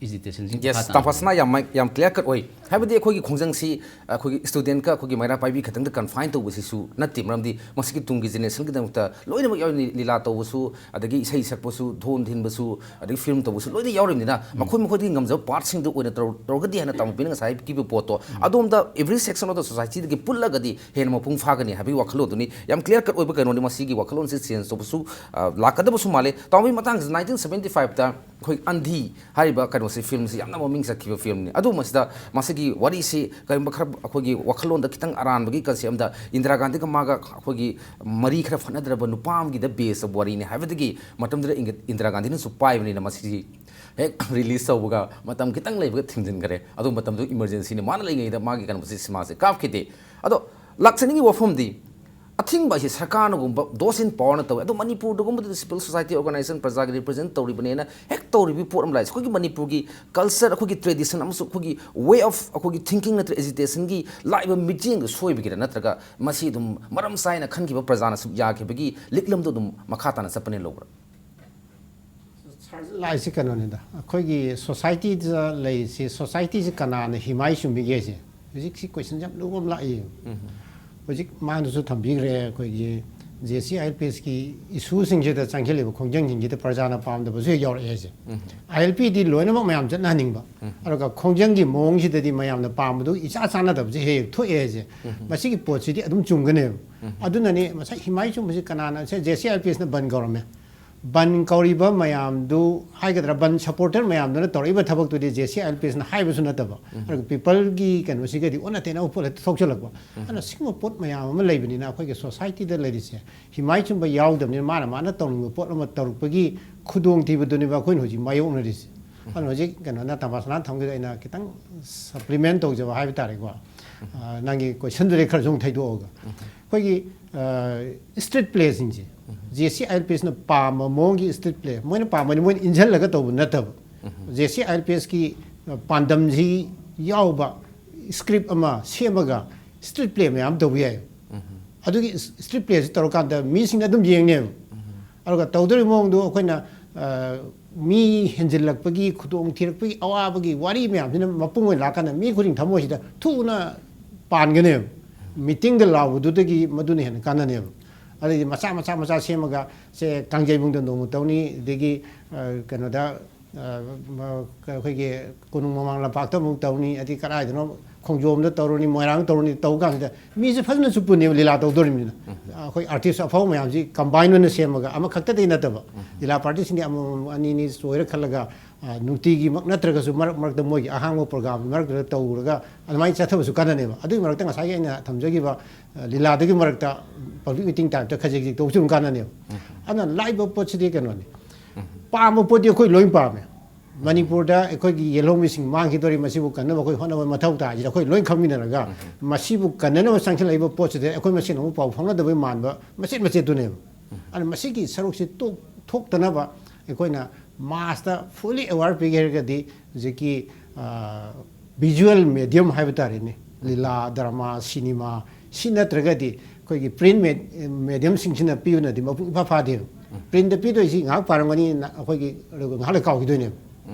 ꯑꯦꯖꯤꯇꯦꯁꯟꯁꯤ ꯃꯈꯥ ꯌꯦꯁ, ꯇꯥꯡ ꯇꯥꯐꯁꯅꯥ ꯌꯥꯝ ꯃꯥꯏ-, ꯌꯥꯝ ꯀ꯭ꯂꯤꯌꯥꯔ ꯀꯠ ꯑꯣꯏ꯫ ꯍꯥꯏꯕꯗꯤ ꯑꯩꯈꯣꯏꯒꯤ ꯈꯣꯡꯖꯪꯁꯤ ꯑꯩꯈꯣꯏꯒꯤ ꯁ꯭ꯇꯨꯗꯦꯟꯠꯀ ꯑꯩꯈꯣꯏꯒꯤ ꯃꯩꯔꯥ ꯄꯥꯏꯕꯤ ꯈꯛꯇꯪꯗ ꯀꯟꯐꯥꯏꯟ ꯇꯧꯕꯁꯤꯁꯨ ꯅꯠꯇꯦ, ꯃꯔꯝꯗꯤ ꯃꯁꯤꯒꯤ ꯇꯨꯡꯒꯤ ꯖꯦꯅꯦꯔꯦꯁꯟꯒꯤꯗꯃꯛꯇ ꯂꯣꯏꯅꯃꯛ ꯌꯥꯎꯔꯤꯅꯤ꯫ ꯂꯤꯂꯥ ꯇꯧꯕꯁꯨ, ꯑꯗꯒꯤ ꯏꯁꯩ ꯁꯛꯄꯁꯨ, ꯙꯣꯟ ꯊꯤꯟꯕꯁꯨ, ꯑꯗꯒꯤ ꯐꯤꯂꯝ ꯇꯧꯕꯁꯨ ꯂꯣꯏꯅ ꯌꯥꯎꯔꯤꯕꯅꯤꯅ, ꯃꯈꯣꯏ ꯃꯈꯣꯏꯗꯒꯤ ꯉꯝꯖꯕ ꯄꯥꯔꯠꯁꯤꯡꯗꯨ ꯑꯣꯏꯅ ꯇꯧꯔ-, ꯇꯧꯔꯒꯗꯤ ꯍꯥꯏꯅ ꯇꯥꯃꯣꯕꯤꯅ ꯉꯁꯥꯏ ꯄꯤꯕ ꯄꯣꯠꯇꯣ, ꯑꯗꯣꯝꯗ every section of the societyꯗꯒꯤ ꯄꯨꯜꯂꯒꯗꯤ ꯍꯦꯟꯅ ꯃꯄꯨꯡ ꯐꯥꯒꯅꯤ ꯍꯥꯏꯕꯒꯤ ꯋꯥꯈꯜꯂꯣꯟꯗꯨꯅꯤ꯫ ꯌꯥꯝ ꯀ꯭ꯂꯤꯌꯥꯔ ꯀꯠ ꯑꯣꯏꯕ ꯀꯩꯅꯣꯅꯤ꯫ ꯃꯁꯤꯒꯤ ꯋꯥꯈꯜꯂꯣꯟꯁꯤ ꯆꯦꯟꯖ ꯇꯧꯕꯁꯨ, ꯑ, ꯂꯥꯛꯀꯗꯕꯁꯨ ꯃꯥꯜꯂꯦ꯫ ꯇꯥꯃꯣꯕꯤ, ꯃꯇꯥꯡꯁꯤꯗ nineteen seventy fiveꯇ ꯑꯩꯈꯣꯏ ꯑꯟꯙꯤ ꯍꯥꯏꯔꯤꯕ ꯀꯩꯅꯣꯁꯤ, ꯐꯤꯂꯝꯁꯤ ꯌꯥꯝꯅ ꯃꯃꯤꯡ ꯆꯠꯈꯤꯕ ꯐꯤꯂꯝꯅꯤ꯫ ꯑꯗꯨ ꯃꯁꯤꯗ ꯃꯁꯤꯒꯤ ꯋꯥꯔꯤꯁꯤ ꯀꯔꯤꯒꯨꯝꯕ ꯈꯔ ꯑꯩꯈꯣꯏꯒꯤ ꯋꯥꯈꯜꯂꯣꯟꯗ ꯈꯤꯇꯪ ꯑꯔꯥꯟꯕꯒꯤ ꯀꯟꯁꯦꯞ ꯑꯃꯗ ꯏꯟꯗꯤꯔꯥ ꯒꯥꯟꯙꯤꯒ ꯃꯥꯒ ꯑꯩꯈꯣꯏꯒꯤ ꯃꯔꯤ ꯈꯔ ꯐꯠꯅꯗ꯭ꯔꯕ ꯅꯨꯄꯥ ꯑꯃꯒꯤꯗ ꯕꯦꯁ ꯇꯧꯕ ꯋꯥꯔꯤꯅꯤ꯫ ꯍꯥꯏꯕꯗꯒꯤ ꯃꯇꯝꯗꯨꯗ ꯏꯪꯒ-, ꯏꯟꯗꯤꯔꯥ ꯒꯥꯟꯙꯤꯅꯁꯨ ꯄꯥꯏꯕꯅꯤꯅ ꯃꯁꯤꯁꯤ ꯍꯦꯛ ꯔꯤꯂꯤꯁ ꯇꯧꯕꯒ ꯃꯇꯝ ꯈꯤꯇꯪ ꯂꯩꯕꯒ ꯊꯤꯡꯖꯤꯟꯈꯔꯦ꯫ ꯑꯗꯨ ꯃꯇꯝꯗꯨ ꯏꯃꯔꯖꯦꯟꯁꯤꯅꯤ꯫ ꯃꯥꯅ ꯂꯩꯉꯩꯗ ꯃꯥꯒꯤ ꯀꯩꯅꯣꯁꯤ, ꯁꯤꯃꯥꯁꯦ ꯀꯥꯞꯈꯤꯗꯦ꯫ ꯑꯗꯣ ꯂꯥꯛꯆꯅꯤꯡꯉꯤ ꯋꯥꯐꯝꯗꯤ, ꯑꯊꯤꯡꯕ ꯑꯁꯤ ꯁꯔꯀꯥꯔꯅꯒꯨꯝꯕ, those in powerꯅ ꯇꯧꯋꯦ꯫ ꯑꯗꯣ ꯃꯅꯤꯄꯨꯔꯗꯒꯨꯝꯕꯗꯗꯤ civil society organization, ꯄ꯭ꯔꯖꯥꯒꯤ represent ꯇꯧꯔꯤꯕꯅꯦꯅ ꯍꯦꯛ ꯇꯧꯔꯤꯕ ꯄꯣꯠ ꯑꯃ ꯂꯥꯛꯏꯁꯦ꯫ ꯑꯩꯈꯣꯏꯒꯤ ꯃꯅꯤꯄꯨꯔꯒꯤ culture, ꯑꯩꯈꯣꯏꯒꯤ tradition ꯑꯃꯁꯨꯡ ꯑꯩꯈꯣꯏꯒꯤ way of, ꯑꯩꯈꯣꯏꯒꯤ thinkingꯅ ꯅꯠꯇ꯭ꯔ agitationꯒꯤ ꯂꯥꯛꯏꯕ ꯃꯤꯠꯌꯦꯡꯗ ꯁꯣꯏꯕꯒꯤꯔ, ꯅꯠꯇ꯭ꯔꯒ ꯃꯁꯤ ꯑꯗꯨꯝ ꯃꯔꯝ ꯆꯥꯏꯅ ꯈꯟꯈꯤꯕ ꯄ꯭ꯔꯖꯥꯅ ꯁꯨꯝ ꯌꯥꯈꯤꯕꯒꯤ ꯂꯤꯛꯂꯝꯗꯣ ꯑꯗꯨꯝ ꯃꯈꯥ ꯇꯥꯅ ꯆꯠꯄꯅꯦ ꯂꯧꯕ꯭ꯔꯥ? ꯁꯥꯔ, ꯂꯥꯛꯏꯁꯤ ꯀꯩꯅꯣꯅꯤꯗ, ꯑꯩꯈꯣꯏꯒꯤ ꯁꯣꯁꯥꯏꯇꯤꯗ ꯂꯩꯔꯤꯁꯤ, ꯁꯣꯁꯥꯏꯇꯤꯁꯤ ꯀꯅꯥꯅ ꯍꯤꯃꯥꯏ ꯆꯨꯝꯃꯤꯒꯦꯁꯦ, ꯍꯧꯖꯤꯛꯁꯤ ꯀꯣꯏꯁꯟ ꯌꯥꯝ ꯂꯨꯕ ꯑꯃ ꯂꯥꯛꯏ꯫ ꯍꯧꯖꯤꯛ ꯃꯥꯅꯁꯨ ꯊꯝꯕꯤꯈ꯭ꯔꯦ, ꯑꯩꯈꯣꯏꯒꯤ J C I L P ꯑꯦꯁꯀꯤ ꯏꯁꯨꯁꯤꯡꯁꯤꯗ ꯆꯪꯁꯤꯜꯂꯤꯕ ꯈꯣꯡꯖꯪꯁꯤꯡꯁꯤꯗ ꯄ꯭ꯔꯖꯥꯅ ꯄꯥꯝꯗꯕꯁꯨ ꯍꯦꯛ ꯌꯥꯎꯔꯛꯑꯦ ꯍꯥꯏꯁꯦ꯫ ꯑꯥꯏ ꯑꯦꯜ ꯄꯤꯗꯤ ꯂꯣꯏꯅꯃꯛ ꯃꯌꯥꯝ ꯆꯠꯅꯍꯟꯅꯤꯡꯕ, ꯑꯗꯨꯒ ꯈꯣꯡꯖꯪꯒꯤ ꯃꯑꯣꯡꯁꯤꯗꯗꯤ ꯃꯌꯥꯝꯅ ꯄꯥꯝꯕꯗꯨ ꯏꯆꯥ ꯆꯥꯟꯅꯗꯕꯁꯦ ꯍꯦꯛ ꯍꯦꯛ ꯊꯣꯛꯑꯦ ꯍꯥꯏꯁꯦ꯫ ꯃꯁꯤꯒꯤ ꯄꯣꯠꯁꯤꯗꯤ ꯑꯗꯨꯝ ꯆꯨꯝꯒꯅꯦꯕ꯫ ꯑꯗꯨꯅꯅꯦ ꯉꯁꯥꯏ ꯍꯤꯃꯥꯏ ꯆꯨꯝꯕꯁꯤ ꯀꯅꯥꯅ, ꯁꯦ, J C I L P ꯑꯦꯁꯅ ꯕꯟ ꯀꯧꯔꯝꯃꯦ꯫ ꯕꯟ ꯀꯧꯔꯤꯕ ꯃꯌꯥꯝꯗꯨ ꯍꯥꯏꯒꯗ꯭ꯔꯥ, ꯕꯟ ꯁꯄꯣꯔꯇꯔ ꯃꯌꯥꯝꯗꯨꯅ ꯇꯧꯔꯛꯏꯕ ꯊꯕꯛꯇꯨꯗꯤ J C I L P ꯑꯦꯁꯅ ꯍꯥꯏꯕꯁꯨ ꯅꯠꯇꯕ, ꯑꯗꯨꯒ ꯄꯤꯄꯜꯒꯤ ꯀꯩꯅꯣꯁꯤꯒꯗꯤ ꯑꯣꯟꯅ ꯇꯩꯅꯕ ꯄꯣꯠ ꯍꯦꯛꯇ ꯊꯣꯛꯆꯜꯂꯛꯄ꯫ ꯑꯗꯨꯅ ꯁꯤꯒꯨꯝꯕ ꯄꯣꯠ ꯃꯌꯥꯝ ꯑꯃ ꯂꯩꯕꯅꯤꯅ ꯑꯩꯈꯣꯏꯒꯤ ꯁꯣꯁꯥꯏꯇꯤꯗ ꯂꯩꯔꯤꯁꯦ ꯍꯤꯃꯥꯏ ꯆꯨꯝꯕ ꯌꯥꯎꯗꯕꯅꯤꯅ ꯃꯥꯅ ꯃꯥꯅ ꯇꯧꯅꯤꯡꯕ ꯄꯣꯠ ꯑꯃ ꯇꯧꯔꯛꯄꯒꯤ ꯈꯨꯗꯣꯡꯊꯤꯕꯗꯨꯅꯦꯕ ꯑꯩꯈꯣꯏꯅ ꯍꯧꯖꯤꯛ ꯃꯥꯌꯣꯛꯅꯔꯤꯁꯦ꯫ ꯑꯗꯨꯅ ꯍꯧꯖꯤꯛ ꯀꯩꯅꯣꯅ ꯇꯝꯐꯥꯁꯅꯥꯅ ꯊꯝꯈꯤꯕꯗ ꯑꯩꯅ ꯈꯤꯇꯪ ꯁꯄ꯭ꯂꯤꯃꯦꯟ ꯇꯧꯖꯕ ꯍꯥꯏꯕ ꯇꯥꯔꯦꯀꯣ꯫ ꯑ, ꯅꯪꯒꯤ ꯀꯣꯏꯁꯟꯗꯨꯗꯩ ꯈꯔ ꯁꯨꯝ ꯊꯩꯗꯣꯛꯑꯒ ꯑꯩꯈꯣꯏꯒꯤ street ꯄ꯭ꯂꯦꯁꯤꯡꯁꯦ J C I L P ꯑꯦꯁꯅ ꯄꯥꯝꯕ ꯃꯑꯣꯡꯒꯤ ꯁ꯭ꯇ꯭ꯔꯤꯠ ꯄ꯭ꯂꯦ, ꯃꯣꯏꯅ ꯄꯥꯝꯕꯅꯤ, ꯃꯣꯏꯅ ꯏꯟꯁꯤꯜꯂꯒ ꯇꯧꯕ ꯅꯠꯇꯕ, J C I L P ꯑꯦꯁꯀꯤ ꯄꯥꯟꯗꯝꯁꯤ ꯌꯥꯎꯕ ꯁ꯭ꯀ꯭ꯔꯤꯞ ꯑꯃ ꯁꯦꯝꯃꯒ ꯁ꯭ꯇ꯭ꯔꯤꯠ ꯄ꯭ꯂꯦ ꯃꯌꯥꯝ ꯇꯧꯕ ꯌꯥꯏ꯫ ꯑꯗꯨꯒꯤ ꯁ꯭ꯇ꯭ꯔꯤꯠ ꯄ꯭ꯂꯦꯁꯤ ꯇꯧꯔꯀꯥꯟꯗ ꯃꯤꯁꯤꯡꯅ ꯑꯗꯨꯝ ꯌꯦꯡꯅꯦꯕ꯫ ꯑꯗꯨꯒ ꯇꯧꯗꯣꯔꯤꯕ ꯃꯑꯣꯡꯗꯣ ꯑꯩꯈꯣꯏꯅ, ꯑ, ꯃꯤ ꯍꯦꯟꯖꯤꯜꯂꯛꯄꯒꯤ, ꯈꯨꯗꯣꯡ ꯊꯤꯔꯛꯄꯒꯤ ꯑꯋꯥꯕꯒꯤ ꯋꯥꯔꯤ ꯃꯌꯥꯝꯁꯤꯅ ꯃꯄꯨꯡ ꯑꯣꯏꯅ ꯂꯥꯛꯀꯥꯟꯗ ꯃꯤ ꯈꯨꯗꯤꯡ ꯊꯃꯣꯏꯁꯤꯗ ꯊꯨꯅ ꯄꯥꯟꯒꯅꯦꯕ꯫ ꯃꯤꯇꯤꯡꯗ ꯂꯥꯎꯕꯗꯨꯗꯒꯤ ꯃꯗꯨꯅ ꯍꯦꯟꯅ ꯀꯥꯟꯅꯅꯦꯕ꯫ ꯑꯗꯩꯗꯤ ꯃꯆꯥ, ꯃꯆꯥ, ꯃꯆꯥ ꯁꯦꯝꯃꯒ, ꯁꯦ, ꯀꯥꯡꯖꯩꯕꯨꯡꯗ ꯅꯣꯡꯃ ꯇꯧꯅꯤ, ꯑꯗꯒꯤ, ꯑ, ꯀꯩꯅꯣꯗ, ꯑ, ꯃ-, ꯑꯩꯈꯣꯏꯒꯤ ꯀꯣꯅꯨꯡ ꯃꯃꯥꯡ ꯂꯝꯄꯥꯛꯇ ꯑꯃꯨꯛ ꯇꯧꯅꯤ, ꯑꯗꯩ ꯀꯗꯥꯏꯗꯅꯣ ꯈꯣꯡꯖꯣꯝꯗ ꯇꯧꯔꯅꯤ, ꯃꯣꯏꯔꯥꯡ ꯇꯧꯔꯅꯤ, ꯇꯧꯕ ꯀꯥꯟꯁꯤꯗ ꯃꯤꯁꯦ ꯐꯖꯅꯁꯨ ꯄꯨꯟꯅꯦꯕ ꯂꯤꯂꯥ ꯇꯧꯗꯣꯔꯤꯕꯅꯤꯅ꯫ ꯑꯩꯈꯣꯏ ꯑꯥꯔꯇꯤꯁ ꯑꯐꯥꯎꯕ ꯃꯌꯥꯝꯁꯤ ꯀꯝꯕꯥꯏꯟ ꯑꯣꯏꯅ ꯁꯦꯝꯃꯒ, ꯑꯃꯈꯛꯇꯗꯤ ꯅꯠꯇꯕ, ꯂꯤꯂꯥ ꯄꯥꯔꯇꯤꯁꯤꯡꯗꯤ ꯑꯃꯃꯝ, ꯑꯅꯤ, ꯑꯅꯤ ꯆꯣꯏꯔ ꯈꯜꯂꯒ, ꯑ, ꯅꯨꯡꯇꯤꯒꯤ ꯃꯛ ꯅꯠꯇ꯭ꯔꯒꯁꯨ ꯃꯔꯛ ꯃꯔꯛꯇ ꯃꯣꯏꯒꯤ ꯑꯍꯥꯡꯕ ꯄ꯭ꯔꯣꯒ꯭ꯔꯥꯝ ꯃꯔꯛꯇꯨꯗ ꯇꯧꯔꯒ ꯑꯗꯨꯃꯥꯏꯅ ꯆꯠꯊꯕꯁꯨ ꯀꯥꯟꯅꯅꯦꯕ꯫ ꯑꯗꯨꯒꯤ ꯃꯔꯛꯇ ꯉꯁꯥꯏꯒꯤ ꯑꯩꯅ ꯊꯝꯖꯈꯤꯕ, ꯑ, ꯂꯤꯂꯥꯗꯨꯒꯤ ꯃꯔꯛꯇ ꯄꯕ꯭ꯂꯤꯛ ꯃꯤꯇꯤꯡ ꯇꯥꯏꯞꯇ ꯈꯖꯤꯛ ꯈꯖꯤꯛ ꯇꯧꯕꯁꯨ ꯑꯗꯨꯝ ꯀꯥꯟꯅꯅꯦꯕ꯫ ꯑꯗꯨꯅ ꯂꯥꯛꯏꯕ ꯄꯣꯠꯁꯤꯗꯤ ꯀꯩꯅꯣꯅꯤ, ꯄꯥꯝꯕ ꯄꯣꯠꯇꯤ ꯑꯩꯈꯣꯏ ꯂꯣꯏ ꯄꯥꯝꯃꯦ꯫ ꯃꯅꯤꯄꯨꯔꯗ ꯑꯩꯈꯣꯏꯒꯤ ꯌꯦꯜꯍꯧꯃꯤꯁꯤꯡ ꯃꯥꯡꯈꯤꯗꯣꯔꯤ, ꯃꯁꯤꯕꯨ ꯀꯟꯅꯕ ꯑꯩꯈꯣꯏ ꯍꯣꯠꯅꯕ ꯃꯊꯧ ꯇꯥꯏ ꯍꯥꯏꯁꯤꯗ ꯑꯩꯈꯣꯏ ꯂꯣꯏ ꯈꯪꯃꯤꯟꯅꯔꯒ, ꯃꯁꯤꯕꯨ ꯀꯟꯅꯅꯕ ꯆꯪꯁꯤꯜꯂꯛꯏꯕ ꯄꯣꯠꯁꯤꯗ ꯑꯩꯈꯣꯏ ꯃꯁꯦꯟ ꯑꯃꯨꯛ ꯄꯥꯎ ꯐꯥꯎꯅꯗꯕꯩ ꯃꯥꯟꯕ ꯃꯆꯦꯠ ꯃꯆꯦꯠꯇꯨꯅꯦꯕ꯫ ꯑꯗꯨꯅ ꯃꯁꯤꯒꯤ ꯁꯔꯨꯛꯁꯤ ꯇꯣꯛ-, ꯊꯣꯛꯇꯅꯕ ꯑꯩꯈꯣꯏꯅ ꯃꯥꯁꯇ ꯐꯨꯜꯂꯤ ꯑꯦꯋꯥꯔ ꯄꯤꯒꯦ ꯍꯥꯏꯔꯒꯗꯤ ꯍꯧꯖꯤꯛꯀꯤ, ꯑ, ꯚꯤꯖꯨꯋꯦꯜ ꯃꯦꯗꯤꯌꯝ ꯍꯥꯏꯕ ꯇꯥꯔꯦꯅꯦ, ꯂꯤꯂꯥ, ꯗ꯭ꯔꯃꯥ, ꯁꯤꯅꯦꯃꯥ, ꯁꯤ ꯅꯠꯇ꯭ꯔꯒꯗꯤ ꯑꯩꯈꯣꯏꯒꯤ ꯄ꯭ꯔꯤꯟ ꯃꯦ-, ꯃꯦꯗꯤꯌꯝꯁꯤꯡꯁꯤꯅ ꯄꯤꯕꯅꯗꯤ ꯃꯄꯨꯡ ꯏꯐꯥ ꯐꯥꯗꯦꯕ꯫ ꯄ꯭ꯔꯤꯟꯗ ꯄꯤꯗꯣꯏꯁꯤ ꯉꯥꯏꯍꯥꯛ ꯄꯥꯔꯝꯒꯅꯤ, ꯅ-, ꯑꯩꯈꯣꯏꯒꯤ ꯉꯥꯏꯍꯥꯛ ꯂꯩ ꯀꯥꯎꯈꯤꯗꯣꯏꯅꯦꯕ꯫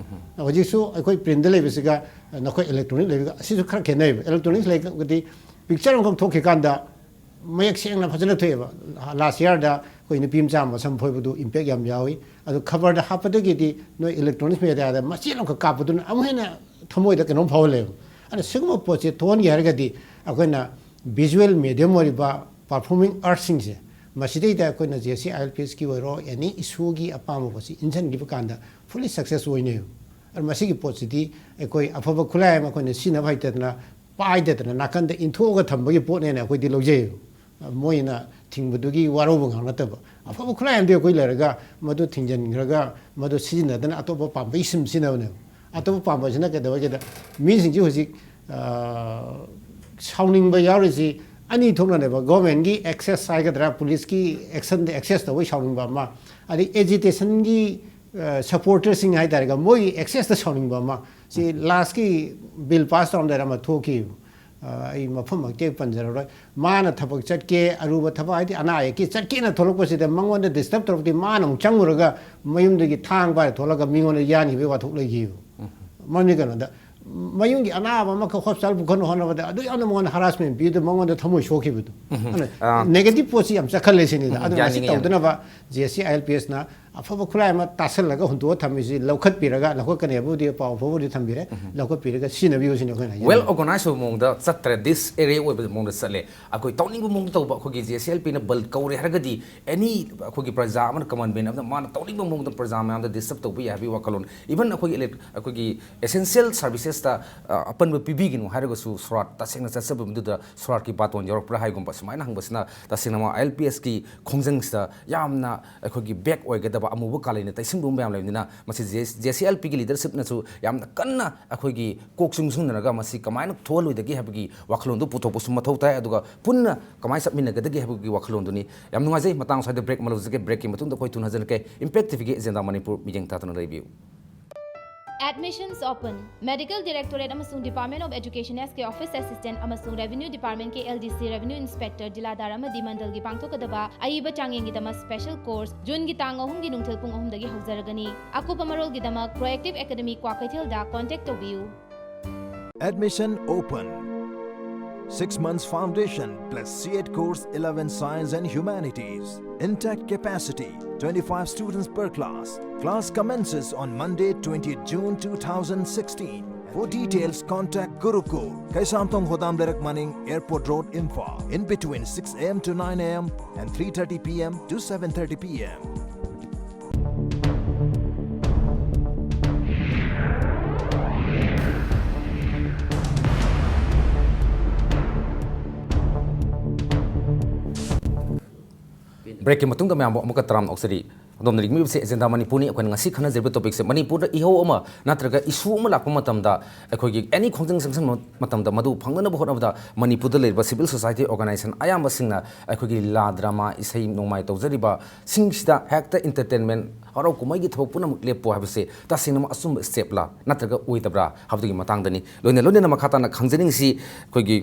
ꯍꯧꯖꯤꯛꯁꯨ ꯑꯩꯈꯣꯏ ꯄ꯭ꯔꯤꯟꯗ ꯂꯩꯕꯁꯤꯒ ꯅꯈꯣꯏ ꯏꯂꯦꯛꯇ꯭ꯔꯣꯅꯤꯛ ꯂꯩꯕꯒ ꯑꯁꯤꯁꯨ ꯈꯔ ꯈꯦꯠꯅꯩꯕ꯫ ꯏꯂꯦꯛꯇ꯭ꯔꯣꯅꯤꯛꯁ ꯂꯩꯔꯒꯗꯤ ꯄꯤꯛꯆꯔ ꯑꯃꯈꯛ ꯊꯣꯛꯈꯤꯀꯥꯟꯗ ꯃꯌꯦꯛ ꯁꯦꯡꯅ ꯐꯖꯅ ꯊꯣꯛꯑꯦꯕ꯫ ꯂꯥꯁ ꯌꯥꯔꯗ ꯑꯩꯈꯣꯏ ꯅꯨꯄꯤ ꯃꯆꯥ ꯑꯃ ꯁꯝ ꯐꯣꯏꯕꯗꯨ ꯏꯝꯄꯦꯛ ꯌꯥꯝ ꯌꯥꯎꯏ꯫ ꯑꯗꯨ ꯈꯕꯔꯗ ꯍꯥꯞꯄꯗꯒꯤꯗꯤ ꯅꯣꯏ ꯏꯂꯦꯛꯇ꯭ꯔꯣꯅꯤꯛꯁ ꯃꯦꯗꯤꯌꯥꯗ ꯃꯆꯦꯠ ꯑꯃꯈꯛ ꯀꯥꯞꯄꯗꯨꯅ ꯑꯃꯨꯛ ꯍꯦꯟꯅ ꯊꯃꯣꯏꯗ ꯀꯩꯅꯣꯝ ꯐꯥꯎꯍꯜꯂꯦꯕ꯫ ꯑꯗꯨꯅ ꯁꯤꯒꯨꯝꯕ ꯄꯣꯠꯁꯦ ꯊꯣꯛꯍꯟꯒꯦ ꯍꯥꯏꯔꯒꯗꯤ ꯑꯩꯈꯣꯏꯅ ꯚꯤꯖꯨꯋꯦꯜ ꯃꯦꯗꯤꯌꯝ ꯑꯣꯏꯔꯤꯕ ꯄꯔꯐꯣꯔꯃꯤꯡ ꯑꯥꯔꯠꯁꯤꯡꯁꯦ, ꯃꯁꯤꯗꯩꯗ ꯑꯩꯈꯣꯏꯅ J C I L P ꯑꯦꯁꯀꯤ ꯑꯣꯏꯔꯣ, ꯑꯦꯅꯤ ꯏꯁꯨꯒꯤ ꯑꯄꯥꯝꯕ ꯄꯣꯠꯁꯤ ꯏꯟꯁꯤꯟꯈꯤꯕ ꯀꯥꯟꯗ ꯐꯨꯜꯂꯤ ꯁꯛꯁꯦꯁ ꯑꯣꯏꯅꯦꯕ꯫ ꯑꯗꯨ ꯃꯁꯤꯒꯤ ꯄꯣꯠꯁꯤꯗꯤ ꯑꯩꯈꯣꯏ ꯑꯐꯕ ꯈꯨꯠꯂꯥꯏ ꯑꯃ ꯑꯩꯈꯣꯏꯅ ꯁꯤꯖꯤꯟꯅꯕ ꯍꯩꯇꯗꯅ, ꯄꯥꯏꯗꯗꯅ ꯅꯥꯀꯟꯗ ꯏꯟꯊꯣꯛꯑꯒ ꯊꯝꯕꯒꯤ ꯄꯣꯠꯅꯦꯅ ꯑꯩꯈꯣꯏꯗꯤ ꯂꯧꯖꯩꯌꯦꯕ꯫ ꯃꯣꯏꯅ ꯊꯤꯡꯕꯗꯨꯒꯤ ꯋꯥꯔꯧꯕ ꯉꯥꯛ ꯅꯠꯇꯕ, ꯑꯐꯕ ꯈꯨꯠꯂꯥꯏ ꯑꯃꯗꯤ ꯑꯩꯈꯣꯏ ꯂꯩꯔꯒ ꯃꯗꯨ ꯊꯤꯡꯖꯤꯟꯈ꯭ꯔꯒ ꯃꯗꯨ ꯁꯤꯖꯤꯟꯅꯗꯅ ꯑꯇꯣꯞꯄ ꯄꯥꯝꯕꯩ ꯁꯨꯝ ꯁꯤꯖꯤꯟꯅꯕꯅꯦꯕ꯫ ꯑꯇꯣꯞꯄ ꯄꯥꯝꯕꯁꯤꯅ ꯀꯩꯗꯧꯋꯦꯒꯦꯗ, ꯃꯤꯁꯤꯡꯁꯤ ꯍꯧꯖꯤꯛ, ꯑ, ꯁꯥꯎꯅꯤꯡꯕ ꯌꯥꯎꯔꯤꯁꯤ ꯑꯅꯤ ꯊꯣꯛꯅꯅꯦꯕ꯫ ꯒꯣꯔꯃꯦꯟꯒꯤ ꯑꯦꯛꯁꯦꯁ ꯍꯥꯏꯒꯗ꯭ꯔꯥ, ꯄꯨꯂꯤꯁꯀꯤ ꯑꯦꯛꯁꯟꯗ ꯑꯦꯛꯁꯦꯁ ꯇꯧꯕꯩ ꯁꯥꯎꯅꯤꯡꯕ ꯑꯃ, ꯑꯗꯩ ꯑꯦꯖꯤꯇꯦꯁꯟꯒꯤ, ꯑ, ꯁꯄꯣꯔꯇꯔꯁꯤꯡ ꯍꯥꯏꯇꯥꯔꯦꯀꯣ, ꯃꯣꯏꯒꯤ ꯑꯦꯛꯁꯦꯁꯇ ꯁꯥꯎꯅꯤꯡꯕ ꯑꯃ꯫ ꯁꯤ ꯂꯥꯁꯀꯤ ꯕꯤꯜ ꯄꯥꯁ ꯇꯧꯔꯝꯗꯥꯏꯗ ꯑꯃ ꯊꯣꯛꯈꯤꯕ꯫ ꯑ, ꯑꯩ ꯃꯐꯝꯃꯛꯇꯤ ꯄꯟꯖꯔꯔꯣꯏ꯫ ꯃꯥꯅ ꯊꯕꯛ ꯆꯠꯀꯦ, ꯑꯔꯨꯕ ꯊꯕꯛ ꯍꯥꯏꯗꯤ ꯑꯅꯥ ꯑꯌꯦꯛꯀꯤ ꯆꯠꯀꯦꯅ ꯊꯣꯛꯂꯛꯄꯁꯤꯗ ꯃꯉꯣꯟꯗ ꯗꯤꯁꯇꯔꯕ ꯇꯧꯔꯛꯇꯦ, ꯃꯥꯅ ꯑꯃꯨꯛ ꯆꯪꯉꯨꯔꯒ ꯃꯌꯨꯝꯗꯒꯤ ꯊꯥꯡ ꯄꯥꯏꯔ ꯊꯣꯛꯂꯒ ꯃꯤꯉꯣꯟꯗ ꯌꯥꯟꯈꯤꯕꯒꯤ ꯋꯥꯊꯣꯛ ꯂꯩꯈꯤꯕ꯫ ꯃꯔꯝꯗꯤ ꯀꯩꯅꯣꯗ, ꯃꯌꯨꯝꯒꯤ ꯑꯅꯥꯕ ꯑꯃꯈꯛ ꯍꯣꯁꯄꯤꯇꯥꯜ ꯄꯨꯈꯠꯅ ꯍꯣꯠꯅꯕꯗ ꯑꯗꯨ ꯌꯥꯝꯅ ꯃꯉꯣꯟꯗ ꯍꯔꯥꯁꯃꯦꯟ ꯄꯤꯕꯗ ꯃꯉꯣꯟꯗ ꯊꯃꯣꯏ ꯁꯣꯛꯈꯤꯕꯗꯨ꯫ ꯑꯗꯨꯅ ꯑꯥ꯫ ꯅꯦꯒꯦꯇꯤꯚ ꯄꯣꯠꯁꯤ ꯌꯥꯝ ꯆꯠꯈꯜꯂꯦ ꯁꯤꯅꯤꯗ꯫ ꯎꯝ, ꯑꯗꯨꯅ ꯃꯁꯤ ꯌꯥꯅꯤꯡꯉꯤ, ꯌꯥꯅꯤꯡꯉꯤ꯫ ꯇꯧꯗꯅꯕ J C I L P ꯑꯦꯁꯅ ꯑꯐꯕ ꯈꯨꯠꯂꯥꯏ ꯑꯃ ꯇꯥꯁꯜꯂꯒ ꯍꯨꯟꯗꯣꯛꯑ ꯊꯝꯃꯤꯁꯤ ꯂꯧꯈꯠꯄꯤꯔꯒ, ꯂꯧꯈꯠꯀꯅꯤ ꯍꯥꯏꯕꯕꯨꯗꯤ ꯄꯥꯎ ꯐꯥꯎꯕꯗꯤ ꯊꯝꯕꯤꯔꯦ, ꯂꯧꯈꯠꯄꯤꯔꯒ ꯁꯤꯖꯤꯟꯅꯕꯤꯌꯨ ꯁꯤꯅꯤ ꯑꯩꯈꯣꯏꯅ ꯍꯥꯏꯖꯅꯤꯡꯉꯤ꯫ ꯋꯦꯜ ꯑꯣꯔꯒꯅꯥꯏꯖ ꯑꯣꯏꯕ ꯃꯑꯣꯡꯗ ꯆꯠꯇ꯭ꯔꯦ, ꯗꯤꯁ ꯑꯦꯔꯦ ꯑꯣꯏꯕ ꯃꯑꯣꯡꯗ ꯆꯠꯂꯦ꯫ ꯑꯩꯈꯣꯏ ꯇꯧꯅꯤꯡꯕ ꯃꯑꯣꯡꯗ ꯇꯧꯕ, ꯑꯩꯈꯣꯏꯒꯤ ꯖꯦ ꯁꯤ ꯑꯦꯜ ꯄꯤꯅ ꯕꯜ ꯀꯧꯔꯦ ꯍꯥꯏꯔꯒꯗꯤ ꯑꯦꯅꯤ ꯑꯩꯈꯣꯏꯒꯤ ꯄ꯭ꯔꯖꯥ ꯑꯃꯅ, ꯀꯃꯟ ꯃꯦꯟ ꯑꯃꯅ ꯃꯥꯅ ꯇꯧꯅꯤꯡꯕ ꯃꯑꯣꯡꯗ ꯄ꯭ꯔꯖꯥ ꯃꯌꯥꯝꯗ ꯗꯤꯁꯇꯔꯕ ꯇꯧꯕ ꯌꯥꯏ ꯍꯥꯏꯕꯒꯤ ꯋꯥꯈꯜꯂꯣꯟ꯫ ꯏꯚꯟ ꯑꯩꯈꯣꯏꯒꯤ ꯏꯂꯦꯛ-, ꯑꯩꯈꯣꯏꯒꯤ ꯑꯦꯁꯦꯟꯁꯤꯌꯦꯜ ꯁꯥꯔꯚꯤꯁꯦꯁꯇ, ꯑ, ꯑꯄꯟꯕ ꯄꯤꯕꯤꯒꯅꯨ ꯍꯥꯏꯔꯒꯁꯨ ꯁꯣꯔꯥꯠ ꯇꯁꯦꯡꯅ ꯆꯠꯆꯕ ꯃꯗꯨꯗ ꯁꯣꯔꯥꯠꯀꯤ ꯕꯥꯇꯣꯟ ꯌꯧꯔꯛꯄ꯭ꯔꯥ ꯍꯥꯏꯒꯨꯝꯕ ꯁꯨꯃꯥꯏꯅ ꯍꯪꯕꯁꯤꯅ ꯇꯁꯦꯡꯅꯃꯛ ꯑꯥꯏ ꯑꯦꯜ ꯄꯤ ꯑꯦꯁꯀꯤ ꯈꯣꯡꯖꯪꯁꯤꯗ ꯌꯥꯝꯅ ꯑꯩꯈꯣꯏꯒꯤ ꯕꯦꯛ ꯑꯣꯏꯒꯗꯕ, ꯑꯃꯨꯕ ꯀꯥꯂꯦꯟꯅ ꯇꯩꯁꯤꯟꯕ ꯃꯌꯥꯝ ꯂꯩꯕꯅꯤꯅ ꯃꯁꯤ ꯖꯦ ꯁꯤ ꯑꯦꯜ ꯄꯤꯒꯤ ꯂꯤꯗꯔꯁꯤꯞꯅꯁꯨ ꯌꯥꯝꯅ ꯀꯟꯅ ꯑꯩꯈꯣꯏꯒꯤ ꯀꯣꯛ ꯆꯨꯡꯁꯤꯟꯅꯔꯒ ꯃꯁꯤ ꯀꯃꯥꯏꯅ ꯊꯣꯛꯍꯜꯂꯣꯏꯗꯒꯦ ꯍꯥꯏꯕꯒꯤ ꯋꯥꯈꯜꯂꯣꯟꯗꯨ ꯄꯨꯊꯣꯛꯄꯁꯨ ꯃꯊꯧ ꯇꯥꯏ꯫ ꯑꯗꯨꯒ ꯄꯨꯟꯅ ꯀꯃꯥꯏꯅ ꯆꯠꯃꯤꯟꯅꯒꯗꯒꯦ ꯍꯥꯏꯕꯒꯤ ꯋꯥꯈꯜꯂꯣꯟꯗꯨꯅꯤ꯫ ꯌꯥꯝ ꯅꯨꯡꯉꯥꯏꯖꯩ꯫ ꯃꯇꯥꯡ ꯁ꯭ꯋꯥꯏꯗ ꯕ꯭ꯔꯦꯛ ꯑꯃ ꯂꯧꯖꯒꯦ꯫ ꯕ꯭ꯔꯦꯛꯀꯤ ꯃꯇꯨꯡꯗ ꯑꯩꯈꯣꯏ ꯊꯨꯅ ꯍꯟꯖꯔꯛꯀꯦ꯫ ꯏꯝꯄꯦꯛ ꯇꯤ ꯚꯤꯒꯤ ꯑꯦꯖꯦꯟꯗꯥ ꯃꯅꯤꯄꯨꯔ ꯃꯤꯠꯌꯦꯡ ꯇꯥꯗꯨꯅ ꯂꯩꯕꯤꯌꯨ꯫ Admissions open. Medical Directorate ꯑꯃꯁꯨꯡ Department of Education, S K Office Assistant ꯑꯃꯁꯨꯡ Revenue Department, K L D C Revenue Inspector, ꯖꯤꯂꯥꯗꯥꯔ ꯑꯃꯗꯤ ꯃꯟꯗꯜꯒꯤ ꯄꯥꯡꯊꯣꯛꯀꯗꯕ ꯑꯏꯕ ꯆꯥꯡꯌꯦꯡꯒꯤꯗꯃꯛ special course June ꯒꯤ ꯇꯥꯡ ꯑꯍꯨꯝꯒꯤ ꯅꯨꯡꯊꯤꯜ ꯄꯨꯡ ꯑꯍꯨꯝꯗꯒꯤ ꯍꯧꯖꯔꯒꯅꯤ꯫ ꯑꯀꯨꯞꯄ ꯃꯔꯣꯜꯒꯤꯗꯃꯛ Proactive Academy ꯀ꯭ꯋꯥꯀꯩꯊꯦꯜꯗ contact ꯇꯧꯕꯤꯌꯨ꯫ Admission open. Six months foundation plus C.Ed course, eleven science and humanities. Intact capacity, twenty-five students per class. Class commences on Monday, twentieth June two thousand sixteen. For details, contact Gurukul, Kaisamthong Hodam Lerak Maning, Airport Road, Imphal, in between six a.m. to nine a.m. and three thirty p.m. to seven thirty p.m. ꯕ꯭ꯔꯦꯛꯀꯤ ꯃꯇꯨꯡꯗ ꯃꯌꯥꯝꯕꯨ ꯑꯃꯨꯛꯀ ꯇꯔꯥꯝꯅ ꯑꯣꯛꯆꯔꯤ꯫ ꯑꯗꯣꯝꯅ ꯌꯦꯡꯕꯤꯕꯁꯦ ꯑꯦꯖꯦꯟꯗꯥ ꯃꯅꯤꯄꯨꯔꯅꯤ꯫ ꯑꯩꯈꯣꯏꯅ ꯉꯁꯤ ꯈꯟꯅꯖꯔꯤꯕ ꯇꯣꯄꯤꯛꯁꯦ ꯃꯅꯤꯄꯨꯔꯗ ꯏꯍꯧ ꯑꯃ ꯅꯠꯇ꯭ꯔꯒ ꯏꯁꯨ ꯑꯃ ꯂꯥꯛꯄ ꯃꯇꯝꯗ, ꯑꯩꯈꯣꯏꯒꯤ ꯑꯦꯅꯤ ꯈꯣꯡꯖꯪ ꯆꯪꯁꯤꯟꯕ ꯃꯇꯝꯗ, ꯃꯗꯨ ꯐꯪꯅꯅꯕ ꯍꯣꯠꯅꯕꯗ ꯃꯅꯤꯄꯨꯔꯗ ꯂꯩꯔꯤꯕ ꯁꯤꯚꯤꯜ ꯁꯣꯁꯥꯏꯇꯤ ꯑꯣꯔꯒꯅꯥꯏꯖꯦꯁꯟ ꯑꯌꯥꯝꯕꯁꯤꯡꯅ ꯑꯩꯈꯣꯏꯒꯤ ꯂꯤꯂꯥ, ꯗ꯭ꯔꯃꯥ, ꯏꯁꯩ ꯅꯣꯡꯃꯥꯏ ꯇꯧꯖꯔꯤꯕꯁꯤꯡꯁꯤꯗ ꯍꯦꯛꯇ ꯏꯟꯇꯔꯇꯦꯟꯃꯦꯟ, ꯍꯔꯥꯎ ꯀꯨꯝꯍꯩꯒꯤ ꯊꯕꯛ ꯄꯨꯝꯅꯃꯛ ꯂꯦꯞꯄꯣ ꯍꯥꯏꯕꯁꯦ ꯇꯁꯦꯡꯅꯃꯛ ꯑꯆꯨꯝꯕ ꯁ꯭ꯇꯦꯞꯂꯥ ꯅꯠꯇ꯭ꯔꯒ ꯑꯣꯏꯗꯕ꯭ꯔꯥ ꯍꯥꯏꯕꯗꯨꯒꯤ ꯃꯇꯥꯡꯗꯅꯤ꯫ ꯂꯣꯏꯅ ꯂꯣꯏꯅꯅ ꯃꯈꯥ ꯇꯥꯅ ꯈꯪꯖꯅꯤꯡꯁꯤ ꯑꯩꯈꯣꯏꯒꯤ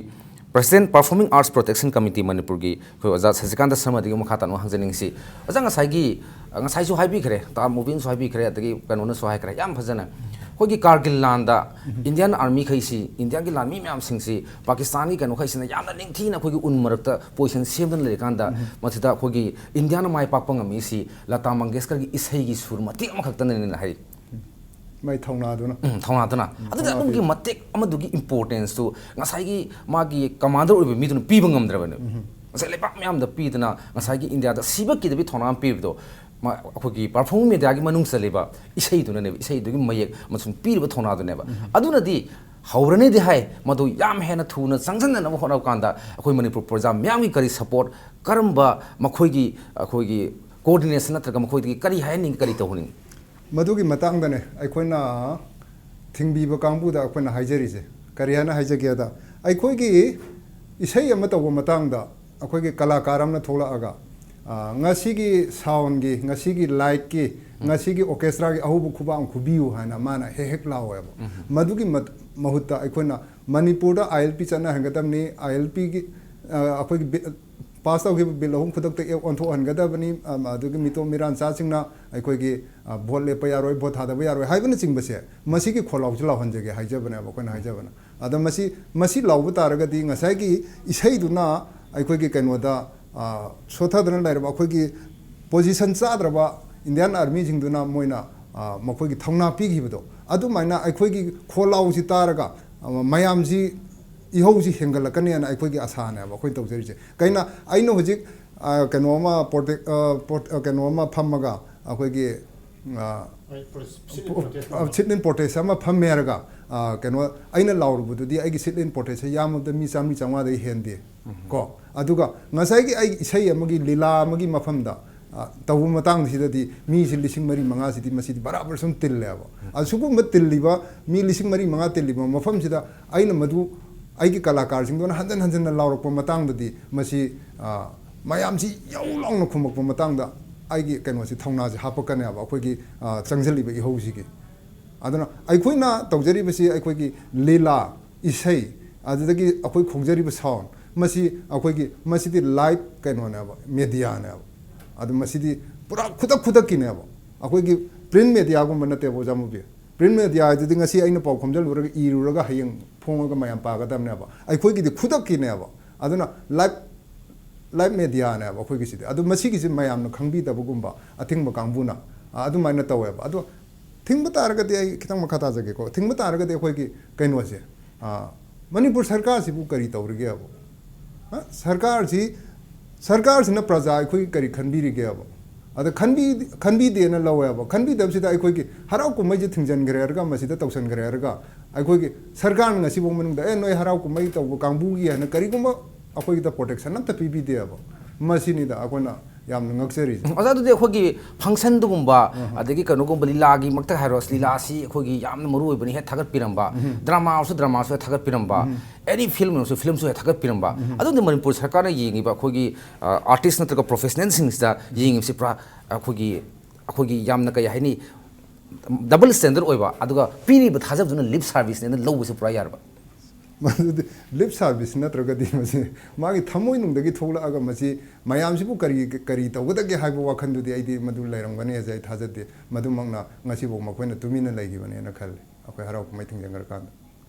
President Performing Arts Protection Committee ꯃꯅꯤꯄꯨꯔꯒꯤ ꯑꯩꯈꯣꯏ ꯑꯣꯖꯥ ꯁꯁꯤꯀꯥꯟꯇ ꯁꯔꯃꯗꯒꯤ ꯃꯈꯥ ꯇꯥꯅ ꯍꯪꯖꯅꯤꯡꯁꯤ꯫ ꯑꯣꯖꯥ, ꯉꯁꯥꯏꯒꯤ, ꯉꯁꯥꯏꯁꯨ ꯍꯥꯏꯕꯤꯈ꯭ꯔꯦ, ꯇꯥ ꯃꯣꯕꯤꯟꯁꯨ ꯍꯥꯏꯕꯤꯈ꯭ꯔꯦ, ꯑꯗꯒꯤ ꯀꯩꯅꯣꯅꯁꯨ ꯍꯥꯏꯈ꯭ꯔꯦ, ꯌꯥꯝ ꯐꯖꯅ꯫ ꯑꯩꯈꯣꯏꯒꯤ ꯀꯥꯔꯒꯤꯜ ꯂꯥꯟꯗ ꯏꯟꯗꯤꯌꯥꯟ ꯑꯥꯔꯃꯤꯈꯩꯁꯤ, ꯏꯟꯗꯤꯌꯥꯒꯤ ꯂꯥꯟꯃꯤ ꯃꯌꯥꯝꯁꯤꯡꯁꯤ ꯄꯥꯀꯤꯁꯇꯥꯟꯒꯤ ꯀꯩꯅꯣꯈꯩꯁꯤꯅ ꯌꯥꯝꯅ ꯅꯤꯡꯊꯤꯅ ꯑꯩꯈꯣꯏꯒꯤ ꯎꯟ ꯃꯔꯛꯇ ꯄꯣꯖꯤꯁꯟ ꯁꯦꯝꯗꯨꯅ ꯂꯩꯔꯀꯥꯟꯗ, ꯃꯁꯤꯗ ꯑꯩꯈꯣꯏꯒꯤ ꯏꯟꯗꯤꯌꯥꯅ ꯃꯥꯏ ꯄꯥꯛꯄ ꯉꯝꯃꯤꯁꯤ ꯂꯇꯥ ꯃꯪꯒꯦꯁꯀꯔꯒꯤ ꯏꯁꯩꯒꯤ ꯁꯨꯔ ꯃꯇꯦꯛ ꯑꯃꯈꯛꯇꯅꯅꯦꯅ ꯍꯥꯏ꯫ ꯃꯥꯏ ꯊꯧꯅꯥꯗꯨꯅ꯫ ꯎꯝ, ꯊꯧꯅꯥꯗꯨꯅ꯫ ꯑꯗꯨꯗꯤ ꯊꯧꯅꯥ ꯑꯗꯨꯒꯤ ꯄꯤ꯫ ꯃꯇꯦꯛ ꯑꯃꯗꯨꯒꯤ ꯏꯝꯄꯣꯔꯇꯦꯟꯁꯇꯨ ꯉꯁꯥꯏꯒꯤ ꯃꯥꯒꯤ ꯀꯃꯥꯟꯗꯔ ꯑꯣꯏꯕ ꯃꯤꯗꯨꯅ ꯄꯤꯕ ꯉꯝꯗ꯭ꯔꯕꯅꯦꯕ꯫ ꯉꯁꯥꯏ ꯂꯩꯕꯥꯛ ꯃꯌꯥꯝꯗ ꯄꯤꯗꯅ ꯉꯁꯥꯏꯒꯤ ꯏꯟꯗꯤꯌꯥꯗ ꯁꯤꯕ ꯀꯤꯗꯕꯤ ꯊꯧꯅꯥ ꯑꯃ ꯄꯤꯕꯗꯣ, ꯃꯥ-, ꯑꯩꯈꯣꯏꯒꯤ ꯄꯔꯐꯣꯔꯃꯤꯡ ꯃꯦꯗꯤꯌꯥꯒꯤ ꯃꯅꯨꯡ ꯆꯜꯂꯤꯕ ꯏꯁꯩꯗꯨꯅꯅꯦꯕ, ꯏꯁꯩꯗꯨꯒꯤ ꯃꯌꯦꯛ ꯑꯃꯁꯨꯡ ꯄꯤꯔꯤꯕ ꯊꯧꯅꯥꯗꯨꯅꯦꯕ꯫ ꯑꯗꯨꯅꯗꯤ ꯍꯧꯔꯅꯤꯗꯤ ꯍꯥꯏ, ꯃꯗꯨ ꯌꯥꯝ ꯍꯦꯟꯅ ꯊꯨꯅ ꯆꯪꯁꯤꯟꯅꯅꯕ ꯍꯣꯠꯅꯕ ꯀꯥꯟꯗ ꯑꯩꯈꯣꯏ ꯃꯅꯤꯄꯨꯔ ꯄ꯭ꯔꯖꯥ ꯃꯤꯌꯥꯝꯒꯤ ꯀꯔꯤ ꯁꯄꯣꯔꯠ, ꯀꯔꯝꯕ ꯃꯈꯣꯏꯒꯤ, ꯑꯩꯈꯣꯏꯒꯤ ꯀꯣꯑꯣꯔꯗꯤꯅꯦꯁꯟ ꯅꯠꯇ꯭ꯔꯒ ꯃꯈꯣꯏꯗꯒꯤ ꯀꯔꯤ ꯍꯥꯏꯍꯟꯅꯤꯡꯉꯤ, ꯀꯔꯤ ꯇꯧꯍꯟꯅꯤꯡꯉꯤ? ꯃꯗꯨꯒꯤ ꯃꯇꯥꯡꯗꯅꯦ ꯑꯩꯈꯣꯏꯅ ꯊꯤꯡꯕꯤꯕ ꯀꯥꯡꯕꯨꯗ ꯑꯩꯈꯣꯏꯅ ꯍꯥꯏꯖꯔꯤꯁꯦ꯫ ꯀꯔꯤ ꯍꯥꯏꯅ ꯍꯥꯏꯖꯒꯦꯗ, ꯑꯩꯈꯣꯏꯒꯤ ꯏꯁꯩ ꯑꯃ ꯇꯧꯕ ꯃꯇꯥꯡꯗ ꯑꯩꯈꯣꯏꯒꯤ ꯀꯂꯥꯀꯥꯔ ꯑꯃꯅ ꯊꯣꯛꯂꯛꯑꯒ, ꯑ, "ꯉꯁꯤꯒꯤ ꯁꯥꯎꯟꯒꯤ, ꯉꯁꯤꯒꯤ ꯂꯥꯏꯠꯀꯤ, ꯉꯁꯤꯒꯤ ꯑꯣꯔꯀꯦꯁꯇ꯭ꯔꯥꯒꯤ ꯑꯍꯧꯕ ꯈꯨꯕꯥꯛ ꯑꯃ ꯈꯨꯕꯤꯌꯨ" ꯍꯥꯏꯅ ꯃꯥꯅ ꯍꯦꯛ ꯍꯦꯛ ꯂꯥꯎꯋꯦꯕ꯫ ꯃꯗꯨꯒꯤ ꯃꯠ-, ꯃꯍꯨꯠꯇ ꯑꯩꯈꯣꯏꯅ ꯃꯅꯤꯄꯨꯔꯗ ILP ꯆꯠꯅꯍꯟꯒꯗꯕꯅꯤ, ILPꯒꯤ, ꯑ, ꯑꯩꯈꯣꯏꯒꯤ ꯕꯤ-, ꯄꯥꯁ ꯇꯧꯈꯤꯕ ꯕꯤꯜ ꯑꯍꯨꯝ ꯈꯨꯗꯛꯇ ꯑꯦ-, ꯑꯣꯟꯊꯣꯛꯍꯟꯒꯗꯕꯅꯤ, ꯑ, ꯑꯗꯨꯒꯤ ꯃꯤꯇꯣꯞ ꯃꯤꯔꯥꯟꯆꯥꯁꯤꯡꯅ ꯑꯩꯈꯣꯏꯒꯤ, ꯑ, ꯚꯣꯠ ꯂꯦꯞꯄ ꯌꯥꯔꯣꯏ, ꯚꯣꯠ ꯊꯥꯗꯕ ꯌꯥꯔꯣꯏ ꯍꯥꯏꯕꯅꯆꯤꯡꯕꯁꯦ, ꯃꯁꯤꯒꯤ ꯈꯣꯜꯂꯥꯎꯁꯤ ꯂꯥꯎꯍꯟꯖꯒꯦ ꯍꯥꯏꯖꯕꯅꯦꯕ ꯑꯩꯈꯣꯏꯅ ꯍꯥꯏꯖꯕꯅ꯫ ꯑꯗ ꯃꯁꯤ, ꯃꯁꯤ ꯂꯥꯎꯕ ꯇꯥꯔꯒꯗꯤ ꯉꯁꯥꯏꯒꯤ ꯏꯁꯩꯗꯨꯅ ꯑꯩꯈꯣꯏꯒꯤ ꯀꯩꯅꯣꯗ, ꯑ, ꯁꯣꯠꯊꯗꯅ ꯂꯩꯔꯕ ꯑꯩꯈꯣꯏꯒꯤ position ꯆꯥꯗ꯭ꯔꯕ Indian Armyꯁꯤꯡꯗꯨꯅ ꯃꯣꯏꯅ, ꯑ, ꯃꯈꯣꯏꯒꯤ ꯊꯧꯅꯥ ꯄꯤꯈꯤꯕꯗꯣ, ꯑꯗꯨꯃꯥꯏꯅ ꯑꯩꯈꯣꯏꯒꯤ ꯈꯣꯜꯂꯥꯎꯁꯤ ꯇꯥꯔꯒ, ꯑ, ꯃꯌꯥꯝꯁꯤ ꯏꯍꯧꯁꯤ ꯍꯦꯟꯒꯠꯂꯛꯀꯅꯦꯅ ꯑꯩꯈꯣꯏꯒꯤ ꯑꯁꯥꯅꯦꯕ ꯑꯩꯈꯣꯏꯅ ꯇꯧꯖꯔꯤꯁꯦ꯫ ꯀꯩꯅ ꯑꯩꯅ ꯍꯧꯖꯤꯛ, ꯑ, ꯀꯩꯅꯣ ꯑꯃ protest, ꯑ, prot-, ꯑ, ꯀꯩꯅꯣ ꯑꯃ ꯐꯝꯃꯒ ꯑꯩꯈꯣꯏꯒꯤ, ꯑ, ꯑ, sit-in protest ꯑꯃ ꯐꯝꯃꯦ ꯍꯥꯏꯔꯒ, ꯑ, ꯀꯩꯅꯣ ꯑꯩꯅ ꯂꯥꯎꯔꯨꯕꯗꯨꯗꯤ ꯑꯩꯒꯤ sit-in protestꯁꯦ ꯌꯥꯝꯃꯕꯗ ꯃꯤ ꯆꯥꯝꯃꯔꯤ ꯆꯥꯝꯃꯉꯥꯗꯒꯤ ꯍꯦꯟꯗꯦ꯫ ꯀꯣ, ꯑꯗꯨꯒ ꯉꯁꯥꯏꯒꯤ ꯑꯩ ꯏꯁꯩ ꯑꯃꯒꯤ ꯂꯤꯂꯥ ꯑꯃꯒꯤ ꯃꯐꯝꯗ, ꯑ, ꯇꯧꯕ ꯃꯇꯥꯡꯁꯤꯗꯗꯤ ꯃꯤꯁꯤ ꯂꯤꯁꯤꯡ ꯃꯔꯤ ꯃꯉꯥꯁꯤꯗꯤ ꯃꯁꯤꯗꯤ ꯕꯔꯥꯕꯔ ꯁꯨꯝ ꯇꯤꯜꯂꯦꯕ꯫ ꯑ, ꯁꯤꯒꯨꯝꯕ ꯇꯤꯜꯂꯤꯕ ꯃꯤ ꯂꯤꯁꯤꯡ ꯃꯔꯤ ꯃꯉꯥ ꯇꯤꯜꯂꯤꯕ ꯃꯐꯝꯁꯤꯗ ꯑꯩꯅ ꯃꯗꯨ ꯑꯩꯒꯤ ꯀꯂꯥꯀꯥꯔꯁꯤꯡꯗꯨꯅ ꯍꯟꯖꯟ ꯍꯟꯖꯟꯅ ꯂꯥꯎꯔꯛꯄ ꯃꯇꯥꯡꯗꯗꯤ ꯃꯁꯤ, ꯑ, ꯃꯌꯥꯝꯁꯤ ꯌꯧ ꯂꯥꯎꯅ ꯈꯨꯝꯃꯛꯄ ꯃꯇꯥꯡꯗ ꯑꯩꯒꯤ ꯀꯩꯅꯣꯁꯤ, ꯊꯧꯅꯥꯁꯤ ꯍꯥꯞꯄꯛꯀꯅꯦꯕ ꯑꯩꯈꯣꯏꯒꯤ, ꯑ, ꯆꯪꯁꯤꯜꯂꯤꯕ ꯏꯍꯧꯁꯤꯒꯤ꯫ ꯑꯗꯨꯅ ꯑꯩꯈꯣꯏꯅ ꯇꯧꯖꯔꯤꯕꯁꯤ ꯑꯩꯈꯣꯏꯒꯤ ꯂꯤꯂꯥ, ꯏꯁꯩ, ꯑꯗꯨꯗꯒꯤ ꯑꯩꯈꯣꯏ ꯈꯣꯡꯖꯔꯤꯕ sound, ꯃꯁꯤ ꯑꯩꯈꯣꯏꯒꯤ, ꯃꯁꯤꯗꯤ live ꯀꯩꯅꯣꯅꯦꯕ, mediaꯅꯦꯕ꯫ ꯑꯗꯨ ꯃꯁꯤꯗꯤ ꯄꯨꯔꯥ ꯈꯨꯗꯛ ꯈꯨꯗꯛꯀꯤꯅꯦꯕ꯫ ꯑꯩꯈꯣꯏꯒꯤ print mediaꯒꯨꯝꯕ ꯅꯠꯇꯦꯕ, ꯑꯣꯖꯥ ꯃꯨꯕꯤ꯫ Print media ꯍꯥꯏꯗꯨꯗꯤ ꯉꯁꯤ ꯑꯩꯅ ꯄꯥꯎ ꯈꯣꯝꯖꯤꯜꯂꯨꯔꯒ ꯏꯔꯨꯔꯒ ꯍꯌꯦꯡ ꯐꯣꯡꯉꯒ ꯃꯌꯥꯝ ꯄꯥꯒꯗꯕꯅꯦꯕ꯫ ꯑꯩꯈꯣꯏꯒꯤꯗꯤ ꯈꯨꯗꯛꯀꯤꯅꯦꯕ꯫ ꯑꯗꯨꯅ live, live mediaꯅꯦꯕ ꯑꯩꯈꯣꯏꯒꯤꯁꯤꯗꯤ꯫ ꯑꯗꯨ ꯃꯁꯤꯒꯤꯁꯤ ꯃꯌꯥꯝꯅ ꯈꯪꯕꯤꯗꯕꯒꯨꯝꯕ, ꯑꯊꯤꯡꯕ ꯀꯥꯡꯕꯨꯅ, ꯑ, ꯑꯗꯨꯃꯥꯏꯅ ꯇꯧꯋꯦꯕ꯫ ꯑꯗꯣ ꯊꯤꯡꯕ ꯇꯥꯔꯒꯗꯤ, ꯑꯩ ꯈꯤꯇꯪ ꯃꯈꯥ ꯇꯥꯖꯒꯦꯀꯣ꯫ ꯊꯤꯡꯕ ꯇꯥꯔꯒꯗꯤ ꯑꯩꯈꯣꯏꯒꯤ ꯀꯩꯅꯣꯁꯦ, ꯑ, ꯃꯅꯤꯄꯨꯔ ꯁꯔꯀꯥꯔꯁꯤꯕꯨ ꯀꯔꯤ ꯇꯧꯔꯤꯒꯦꯕ? ꯑ, ꯁꯔꯀꯥꯔꯁꯤ, ꯁꯔꯀꯥꯔꯁꯤꯅ ꯄ꯭ꯔꯖꯥ ꯑꯩꯈꯣꯏꯒꯤ ꯀꯔꯤ ꯈꯟꯕꯤꯔꯤꯒꯦꯕ? ꯑꯗ ꯈꯟꯕꯤ-, ꯈꯟꯕꯤꯗꯦꯅ ꯂꯧꯋꯦꯕ꯫ ꯈꯟꯕꯤꯗꯕꯁꯤꯗ ꯑꯩꯈꯣꯏꯒꯤ ꯍꯔꯥꯎ ꯀꯨꯝꯍꯩꯁꯦ ꯊꯤꯡꯖꯤꯟꯈ꯭ꯔꯦ ꯍꯥꯏꯔꯒ, ꯃꯁꯤꯗ ꯇꯧꯁꯟꯈ꯭ꯔꯦ ꯍꯥꯏꯔꯒ, ꯑꯩꯈꯣꯏꯒꯤ ꯁꯔꯀꯥꯔꯅ ꯉꯁꯤꯐꯥꯎ ꯃꯅꯨꯡꯗ, "ꯑꯦ, ꯅꯣꯏ ꯍꯔꯥꯎ ꯀꯨꯝꯍꯩ ꯇꯧꯕ ꯀꯥꯡꯕꯨꯒꯤ" ꯍꯥꯏꯅ ꯀꯔꯤꯒꯨꯝꯕ ꯑꯩꯈꯣꯏꯒꯤꯗ protection ꯑꯝꯇ ꯄꯤꯕꯤꯗꯦꯕ꯫ ꯃꯁꯤꯅꯤꯗ ꯑꯩꯈꯣꯏꯅ ꯌꯥꯝꯅ ꯉꯛꯆꯔꯤꯁꯦ꯫ ꯑꯣꯖꯥ, ꯑꯗꯨꯗꯤ ꯑꯩꯈꯣꯏꯒꯤ functionꯗꯒꯨꯝꯕ, ꯑꯗꯒꯤ ꯀꯩꯅꯣꯒꯨꯝꯕ, ꯂꯤꯂꯥꯒꯤꯃꯛꯇ ꯍꯥꯏꯔꯣ, ꯂꯤꯂꯥꯁꯤ ꯑꯩꯈꯣꯏꯒꯤ ꯌꯥꯝꯅ ꯃꯔꯨ ꯑꯣꯏꯕꯅꯤ, ꯍꯦꯛ ꯊꯥꯒꯠꯄꯤꯔꯝꯕ, dramaꯁꯨ, dramaꯁꯨ ꯍꯦꯛ ꯊꯥꯒꯠꯄꯤꯔꯝꯕ, any filmꯁꯨ, filmꯁꯨ ꯍꯦꯛ ꯊꯥꯒꯠꯄꯤꯔꯝꯕ꯫ ꯑꯗꯨꯗꯤ ꯃꯅꯤꯄꯨꯔ ꯁꯔꯀꯥꯔꯅ ꯌꯦꯡꯉꯤꯕ ꯑꯩꯈꯣꯏꯒꯤ, ꯑ, artistꯅ ꯅꯠꯇ꯭ꯔꯒ professionalꯁꯤꯡꯁꯤꯗ ꯌꯦꯡꯉꯤꯕꯁꯤ ꯄꯨꯔꯥ ꯑꯩꯈꯣꯏꯒꯤ, ꯑꯩꯈꯣꯏꯒꯤ ꯌꯥꯝꯅ ꯀꯩ ꯍꯥꯏꯅꯤ, double standard ꯑꯣꯏꯕ, ꯑꯗꯨꯒ ꯄꯤꯔꯤꯕ ꯊꯥꯖꯕꯗꯨꯅ lip serviceꯅꯦꯅ ꯂꯧꯕꯁꯤ ꯄꯨꯔꯥ ꯌꯥꯔꯕ? ꯃꯗꯨꯗꯤ lip service ꯅꯠꯇ꯭ꯔꯒꯗꯤ ꯃꯁꯤ ꯃꯥꯒꯤ ꯊꯃꯣꯏꯅꯨꯡꯗꯒꯤ ꯊꯣꯛꯂꯛꯑꯒ ꯃꯁꯤ ꯃꯌꯥꯝꯁꯤꯕꯨ ꯀꯔꯤ, ꯀꯔꯤ ꯇꯧꯒꯗꯒꯦ ꯍꯥꯏꯕ ꯋꯥꯈꯜꯗꯨꯗꯤ ꯑꯩꯗꯤ ꯃꯗꯨ ꯂꯩꯔꯝꯒꯅꯤ ꯍꯥꯏꯁꯦ ꯑꯩ ꯊꯥꯖꯗꯦ꯫ ꯃꯗꯨꯃꯛꯅ ꯉꯁꯤꯐꯥꯎ ꯃꯈꯣꯏꯅ ꯇꯨꯃꯤꯟꯅ ꯂꯩꯈꯤꯕꯅꯦꯅ ꯈꯜꯂꯤ, ꯑꯩꯈꯣꯏ ꯍꯔꯥꯎ ꯀꯨꯝꯍꯩ ꯊꯤꯡꯖꯤꯟꯈ꯭ꯔꯀꯥꯟꯗ꯫